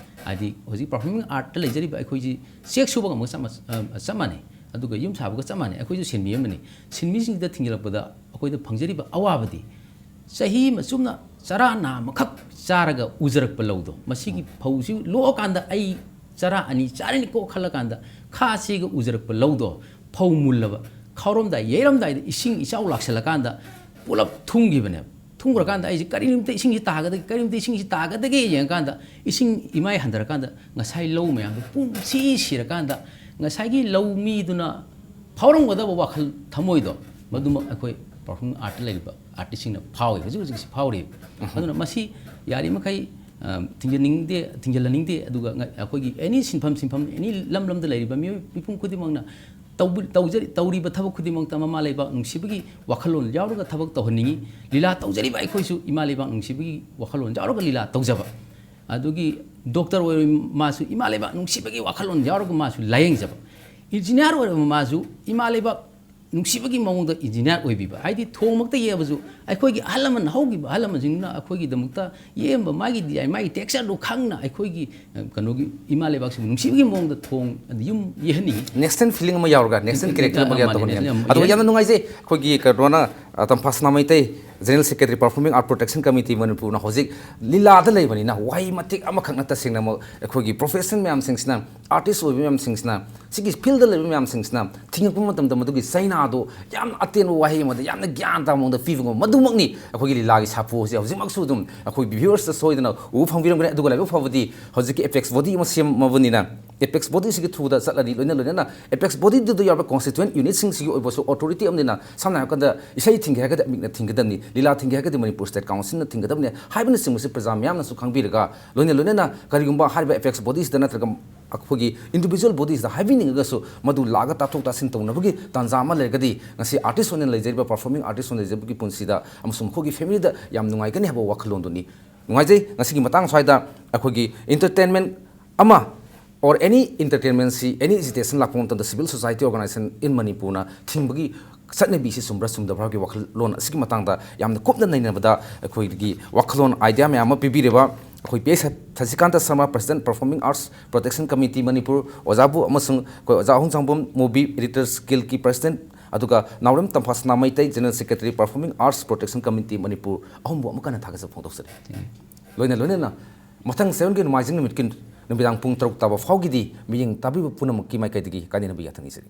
ꯍꯥꯏꯗꯤ ꯍꯧꯖꯤꯛ performing artꯇ ꯂꯩꯖꯔꯤꯕ ꯑꯩꯈꯣꯏꯁꯤ ꯆꯦꯛ ꯁꯨꯕꯒ ꯑꯃꯒ ꯆꯞ ꯃ-, ꯑ, ꯆꯞ ꯃꯥꯟꯅꯩ, ꯑꯗꯨꯒ ꯌꯨꯝ ꯁꯥꯕꯒ ꯆꯞ ꯃꯥꯟꯅꯩ꯫ ꯑꯩꯈꯣꯏꯁꯨ ꯁꯤꯟꯃꯤ ꯑꯃꯅꯤ꯫ ꯁꯤꯟꯃꯤꯁꯤꯡꯁꯤꯗ ꯊꯤꯡꯖꯤꯜꯂꯛꯄꯗ ꯑꯩꯈꯣꯏꯗ ꯐꯪꯖꯔꯤꯕ ꯑꯋꯥꯕꯗꯤ, ꯆꯍꯤ ꯑꯃ ꯆꯨꯞꯅ ꯆꯔꯥ ꯅꯥ ꯑꯃꯈꯛ ꯆꯥꯔꯒ ꯎꯖꯔꯛꯄ ꯂꯧꯗꯣ, ꯃꯁꯤꯒꯤ ꯐꯧꯁꯤ ꯂꯣꯛꯑꯀꯥꯟꯗ ꯑꯩ ꯆꯔꯥ ꯑꯅꯤ ꯆꯥꯔꯅꯤꯀꯣ ꯈꯜꯂꯀꯥꯟꯗ ꯈꯥ ꯆꯦꯒ ꯎꯖꯔꯛꯄ ꯂꯧꯗꯣ, ꯐꯧ ꯃꯨꯜꯂꯕ, ꯈꯥꯎꯔꯝꯗꯥꯏ ꯌꯩꯔꯝꯗꯥꯏꯗ ꯏꯁꯤꯡ ꯏꯆꯥꯎ ꯂꯥꯛꯁꯜꯂꯀꯥꯟꯗ ꯄꯨꯂꯞ ꯊꯨꯝꯈꯤꯕꯅꯦꯕ꯫ ꯊꯨꯝꯈ꯭ꯔꯀꯥꯟꯗ ꯑꯩꯁꯦ ꯀꯔꯤ ꯅꯨꯃꯤꯠꯇ ꯏꯁꯤꯡꯁꯤ ꯇꯥꯒꯗꯒꯦ, ꯀꯔꯤ ꯅꯨꯃꯤꯠꯇ ꯏꯁꯤꯡꯁꯤ ꯇꯥꯒꯗꯒꯦ ꯌꯦꯡꯉꯀꯥꯟꯗ ꯏꯁꯤꯡ ꯏꯃꯥꯏ ꯍꯟꯊꯔꯀꯥꯟꯗ ꯉꯁꯥꯏ ꯂꯧ ꯃꯌꯥꯝꯗꯣ ꯄꯨꯝꯁꯤ ꯁꯤꯔꯀꯥꯟꯗ ꯉꯁꯥꯏꯒꯤ ꯂꯧ ꯃꯤꯗꯨꯅ ꯐꯥꯎꯔꯝꯒꯗꯕ ꯋꯥꯈꯜ ꯊꯃꯣꯏꯗꯣ, ꯃꯗꯨꯃꯛ ꯑꯩꯈꯣꯏ ꯄꯔꯐꯣꯔꯃꯤꯡ ꯑꯥꯔꯠꯇ ꯂꯩꯔꯤꯕ ꯑꯥꯔꯇꯤꯁꯁꯤꯡꯅ ꯐꯥꯎꯏ, ꯍꯧꯖꯤꯛ ꯍꯧꯖꯤꯛꯁꯤ ꯐꯥꯎꯔꯤ꯫ ꯑꯗꯨꯅ ꯃꯁꯤ ꯌꯥꯔꯤꯃꯈꯩ, ꯑ, ꯊꯤꯡꯖꯤꯟꯅꯤꯡꯗꯦ, ꯊꯤꯡꯖꯤꯜꯍꯟꯅꯤꯡꯗꯦ꯫ ꯑꯗꯨꯒ ꯉ-, ꯑꯩꯈꯣꯏꯒꯤ ꯑꯦꯅꯤ ꯁꯤꯟꯐꯝ, ꯁꯤꯟꯐꯝ ꯑꯦꯅꯤ ꯂꯝ ꯂꯝꯗ ꯂꯩꯔꯤꯕ ꯃꯤꯑꯣꯏ ꯃꯤꯄꯨꯝ ꯈꯨꯗꯤꯡꯃꯛꯅ ꯇꯧꯕ-, ꯇꯧꯖꯔꯤ-, ꯇꯧꯔꯤꯕ ꯊꯕꯛ ꯈꯨꯗꯤꯡꯃꯛꯇ ꯃꯃꯥ ꯂꯩꯕꯥꯛ ꯅꯨꯡꯁꯤꯕꯒꯤ ꯋꯥꯈꯜꯂꯣꯟ ꯌꯥꯎꯔꯒ ꯊꯕꯛ ꯇꯧꯍꯟꯅꯤꯡꯏ꯫ ꯂꯤꯂꯥ ꯇꯧꯖꯔꯤꯕ ꯑꯩꯈꯣꯏꯁꯨ ꯏꯃꯥ ꯂꯩꯕꯥꯛ ꯅꯨꯡꯁꯤꯕꯒꯤ ꯋꯥꯈꯜꯂꯣꯟ ꯌꯥꯎꯔꯒ ꯂꯤꯂꯥ ꯇꯧꯖꯕ꯫ ꯑꯗꯨꯒꯤ ꯗꯣꯛꯇꯔ ꯑꯣꯏꯔꯕ ꯃꯥꯁꯨ ꯏꯃꯥ ꯂꯩꯕꯥꯛ ꯅꯨꯡꯁꯤꯕꯒꯤ ꯋꯥꯈꯜꯂꯣꯟ ꯌꯥꯎꯔꯒ ꯃꯥꯁꯨ ꯂꯥꯌꯦꯡꯖꯕ꯫ ꯏꯟꯖꯤꯅꯤꯌꯥꯔ ꯑꯣꯏꯔꯕ ꯃꯥꯁꯨ ꯏꯃꯥ ꯂꯩꯕꯥꯛ ꯅꯨꯡꯁꯤꯕꯒꯤ ꯃꯑꯣꯡꯗ ꯏꯟꯖꯤꯅꯤꯌꯥꯔ ꯑꯣꯏꯕꯤꯕ꯫ ꯍꯥꯏꯗꯤ ꯊꯣꯡꯃꯛꯇ ꯌꯦꯛꯑꯕꯁꯨ ꯑꯩꯈꯣꯏꯒꯤ ꯑꯍꯜ ꯂꯃꯟ, ꯍꯧꯈꯤꯕ ꯑꯍꯜ ꯂꯃꯟꯁꯤꯡꯗꯨꯅ ꯑꯩꯈꯣꯏꯒꯤꯗꯃꯛꯇ ꯌꯦꯛꯑꯝꯕ ꯃꯥꯒꯤ ꯗꯤꯖꯥꯏꯟ, ꯃꯥꯒꯤ ꯇꯦꯛꯁꯆꯔꯗꯨ ꯈꯪꯅ ꯑꯩꯈꯣꯏꯒꯤ, ꯑ, ꯀꯩꯅꯣꯒꯤ ꯏꯃꯥ ꯂꯩꯕꯥꯛꯁꯤꯕꯨ ꯅꯨꯡꯁꯤꯕꯒꯤ ꯃꯑꯣꯡꯗ ꯊꯣꯡ, ꯑꯗ ꯌꯨꯝ ꯌꯦꯛꯍꯟꯅꯤꯡꯉꯤ꯫ ꯅꯦꯁꯅꯦꯜ ꯐꯤꯂꯤꯡ ꯑꯃ ꯌꯥꯎꯔꯒ, ꯅꯦꯁꯅꯦꯜ ꯎꯝ, ꯀꯦꯔꯦꯛꯇꯔ ꯑꯃ ꯃꯥꯅꯦ, ꯇꯧꯍꯟꯅꯤꯡꯉꯤ꯫ ꯅꯦꯁꯅꯦꯜ ꯑꯃ ꯑꯗꯨꯒ ꯌꯥꯝꯅ ꯌꯦꯛꯍꯟ- ꯅꯨꯡꯉꯥꯏꯖꯩ, ꯑꯩꯈꯣꯏꯒꯤ ꯀꯩꯅꯣꯅ, ꯑ, Tamphasana Meitei, general secretary, performing art protection committee ꯃꯅꯤꯄꯨꯔꯅ ꯍꯧꯖꯤꯛ ꯂꯤꯂꯥꯗ ꯂꯩꯕꯅꯤꯅ ꯋꯥꯍꯩ ꯃꯇꯦꯛ ꯑꯃꯈꯛꯅ ꯇꯁꯦꯡꯅꯃꯛ ꯑꯩꯈꯣꯏꯒꯤ ꯄ꯭ꯔꯣꯐꯦꯁꯅꯦꯜ ꯃꯌꯥꯝꯁꯤꯡꯁꯤꯅ, ꯑꯥꯔꯇꯤꯁ ꯑꯣꯏꯕ ꯃꯌꯥꯝꯁꯤꯡꯁꯤꯅ, ꯁꯤꯒꯤ ꯐꯤꯜꯗ ꯂꯩꯕ ꯃꯌꯥꯝꯁꯤꯡꯁꯤꯅ ꯊꯤꯡꯉꯛꯄ ꯃꯇꯝꯗ ꯃꯗꯨꯒꯤ ꯆꯩꯅꯥꯗꯣ ꯌꯥꯝꯅ ꯑꯇꯦꯟꯕ ꯋꯥꯍꯩ ꯑꯃꯗ ꯌꯥꯝꯅ ꯒ꯭ꯌꯥꯟ ꯇꯥꯕ ꯃꯑꯣꯡꯗ ꯄꯤꯕ ꯉꯝꯕ, ꯃꯗꯨꯃꯛꯅꯤ ꯑꯩꯈꯣꯏꯒꯤ ꯂꯤꯂꯥꯒꯤ ꯁꯥꯐꯨ ꯑꯁꯤ ꯍꯧꯖꯤꯛꯃꯛꯁꯨ ꯑꯗꯨꯝ ꯑꯩꯈꯣꯏ ꯚ꯭ꯌꯨꯋꯔꯁꯇ ꯁꯣꯏꯗꯅ ꯎꯕ ꯐꯪꯕꯤꯔꯝꯒꯅꯤ꯫ ꯑꯗꯨꯒ ꯂꯥꯏꯕꯛ ꯐꯕꯗꯤ ꯍꯧꯖꯤꯛꯀꯤ ꯑꯦꯄꯦꯛꯁ ꯕꯣꯗꯤ ꯑꯃ ꯁꯦꯝꯃꯕꯅꯤꯅ, ꯑꯦꯄꯦꯛꯁ ꯕꯣꯗꯤꯁꯤꯒꯤ ꯊ꯭ꯔꯨꯗ ꯆꯠꯂꯅꯤ꯫ ꯂꯣꯏꯅ ꯂꯣꯏꯅꯅ ꯑꯦꯄꯦꯛꯁ ꯕꯣꯗꯤꯗꯨꯗ ꯌꯥꯎꯔꯤꯕ ꯀꯣꯟꯁꯇꯤꯇ꯭ꯌꯨꯌꯦꯟꯠ ꯌꯨꯅꯤꯠꯁꯤꯡꯁꯤꯒꯤ ꯑꯣꯏꯕꯁꯨ ꯑꯣꯊꯣꯔꯤꯇꯤ ꯑꯃꯅꯤꯅ, ꯁꯝꯅ ꯍꯥꯏꯔꯀꯥꯟꯗ ꯏꯁꯩ ꯊꯤꯡꯒꯦ ꯍꯥꯏꯔꯒꯗꯤ ꯑꯃꯤꯛꯅ ꯊꯤꯡꯒꯗꯕꯅꯤ, ꯂꯤꯂꯥ ꯊꯤꯡꯒꯦ ꯍꯥꯏꯔꯒꯗꯤ ꯃꯅꯤꯄꯨꯔ ꯁ꯭ꯇꯦꯠ ꯀꯥꯎꯟꯁꯤꯜꯅ ꯊꯤꯡꯒꯗꯕꯅꯤ ꯍꯥꯏꯕꯅꯆꯤꯡꯕꯁꯤ ꯄ꯭ꯔꯖꯥ ꯃꯤꯌꯥꯝꯅꯁꯨ ꯈꯪꯕꯤꯔꯒ, ꯂꯣꯏꯅ ꯂꯣꯏꯅꯅ ꯀꯔꯤꯒꯨꯝꯕ ꯍꯥꯏꯔꯤꯕ ꯑꯦꯄꯦꯛꯁ ꯕꯣꯗꯤꯁꯤꯗ ꯅꯠꯇ꯭ꯔꯒ ꯑꯩꯈꯣꯏꯒꯤ ꯏꯟꯗꯤꯚꯤꯖꯨꯋꯦꯜ ꯕꯣꯗꯤꯁꯤꯗ ꯍꯥꯏꯕꯤꯅꯤꯡꯉꯒꯁꯨ ꯃꯗꯨ ꯂꯥꯛꯑꯒ ꯇꯥꯊꯣꯛ ꯇꯥꯁꯤꯟ ꯇꯧꯅꯕꯒꯤ ꯇꯥꯟꯖꯥ ꯑꯃ ꯂꯩꯔꯒꯗꯤ, ꯉꯁꯤ ꯑꯥꯔꯇꯤꯁ ꯑꯣꯏꯅ ꯂꯩꯖꯔꯤꯕ, ꯄꯔꯐꯣꯔꯃꯤꯡ ꯑꯥꯔꯇꯤꯁ ꯑꯣꯏꯅ ꯂꯩꯖꯕꯒꯤ ꯄꯨꯟꯁꯤꯗ ꯑꯃꯁꯨꯡ ꯃꯈꯣꯏꯒꯤ ꯐꯦꯃꯤꯂꯤꯗ ꯌꯥꯝ ꯅꯨꯡꯉꯥꯏꯒꯅꯤ ꯍꯥꯏꯕ ꯋꯥꯈꯜꯂꯣꯟꯗꯨꯅꯤ꯫ ꯅꯨꯡꯉꯥꯏꯖꯩ꯫ ꯉꯁꯤꯒꯤ ꯃꯇꯥꯡ ꯁ꯭ꯋꯥꯏꯗ ꯑꯩꯈꯣꯏꯒꯤ ꯏꯟꯇꯔꯇꯦꯟꯃꯦꯟ ꯑꯃ or any entertainment ꯁꯤ any agitation ꯂꯥꯛꯄ ꯃꯇꯝꯗ civil society organization in ꯃꯅꯤꯄꯨꯔꯅ ꯊꯤꯡꯕꯒꯤ ꯆꯠꯅꯕꯤꯁꯤ ꯆꯨꯝꯕ꯭ꯔꯥ ꯆꯨꯝꯗꯕ꯭ꯔꯥꯒꯤ ꯋꯥꯈꯜꯂꯣꯟ ꯑꯁꯤꯒꯤ ꯃꯇꯥꯡꯗ ꯌꯥꯝꯅ ꯀꯨꯞꯅ ꯅꯩꯅꯕꯗ ꯑꯩꯈꯣꯏꯒꯤ ꯋꯥꯈꯜꯂꯣꯟ, ꯑꯥꯏꯗꯤꯌꯥ ꯃꯌꯥꯝ ꯑꯃ ꯄꯤꯕꯤꯔꯤꯕ ꯑꯩꯈꯣꯏ P S ꯁꯁꯤꯀꯥꯟꯇ Sharma, President Performing Arts Protection Committee Manipur, ꯑꯣꯖꯥꯕꯨ ꯑꯃꯁꯨꯡ ꯑꯩꯈꯣꯏ ꯑꯣꯖꯥ ꯑꯍꯨꯝ ꯁꯪꯕꯝ ꯃꯨꯕꯤ Editors Guild ꯀꯤ President, ꯑꯗꯨꯒ ꯅꯥꯎꯔꯦꯝ ꯇꯝꯐꯥꯁꯅꯥ Meitei, General Secretary, Performing Arts Protection Committee Manipur, ꯑꯍꯨꯝꯕꯨ ꯑꯃꯨꯛ ꯍꯟꯅ ꯊꯥꯒꯠꯆꯕ ꯐꯣꯡꯗꯣꯛꯆꯔꯤ꯫ ꯂꯣꯏꯅ ꯂꯣꯏꯅꯅ ꯃꯊꯪ ꯆꯌꯣꯜꯒꯤ ꯅꯣꯡꯃꯥꯏꯖꯤꯡ ꯅꯨꯃꯤꯠꯀꯤ ꯅꯨꯃꯤꯗꯥꯡ ꯄꯨꯡ ꯇꯔꯨꯛ ꯇꯥꯕ ꯐꯥꯎꯒꯤꯗꯤ ꯃꯤꯠꯌꯦꯡ ꯇꯥꯕꯤꯕ ꯄꯨꯝꯅꯃꯛꯀꯤ ꯃꯥꯏꯀꯩꯗꯒꯤ ꯀꯥꯏꯅꯅꯕ ꯌꯥꯊꯪ ꯅꯤꯖꯔꯤ꯫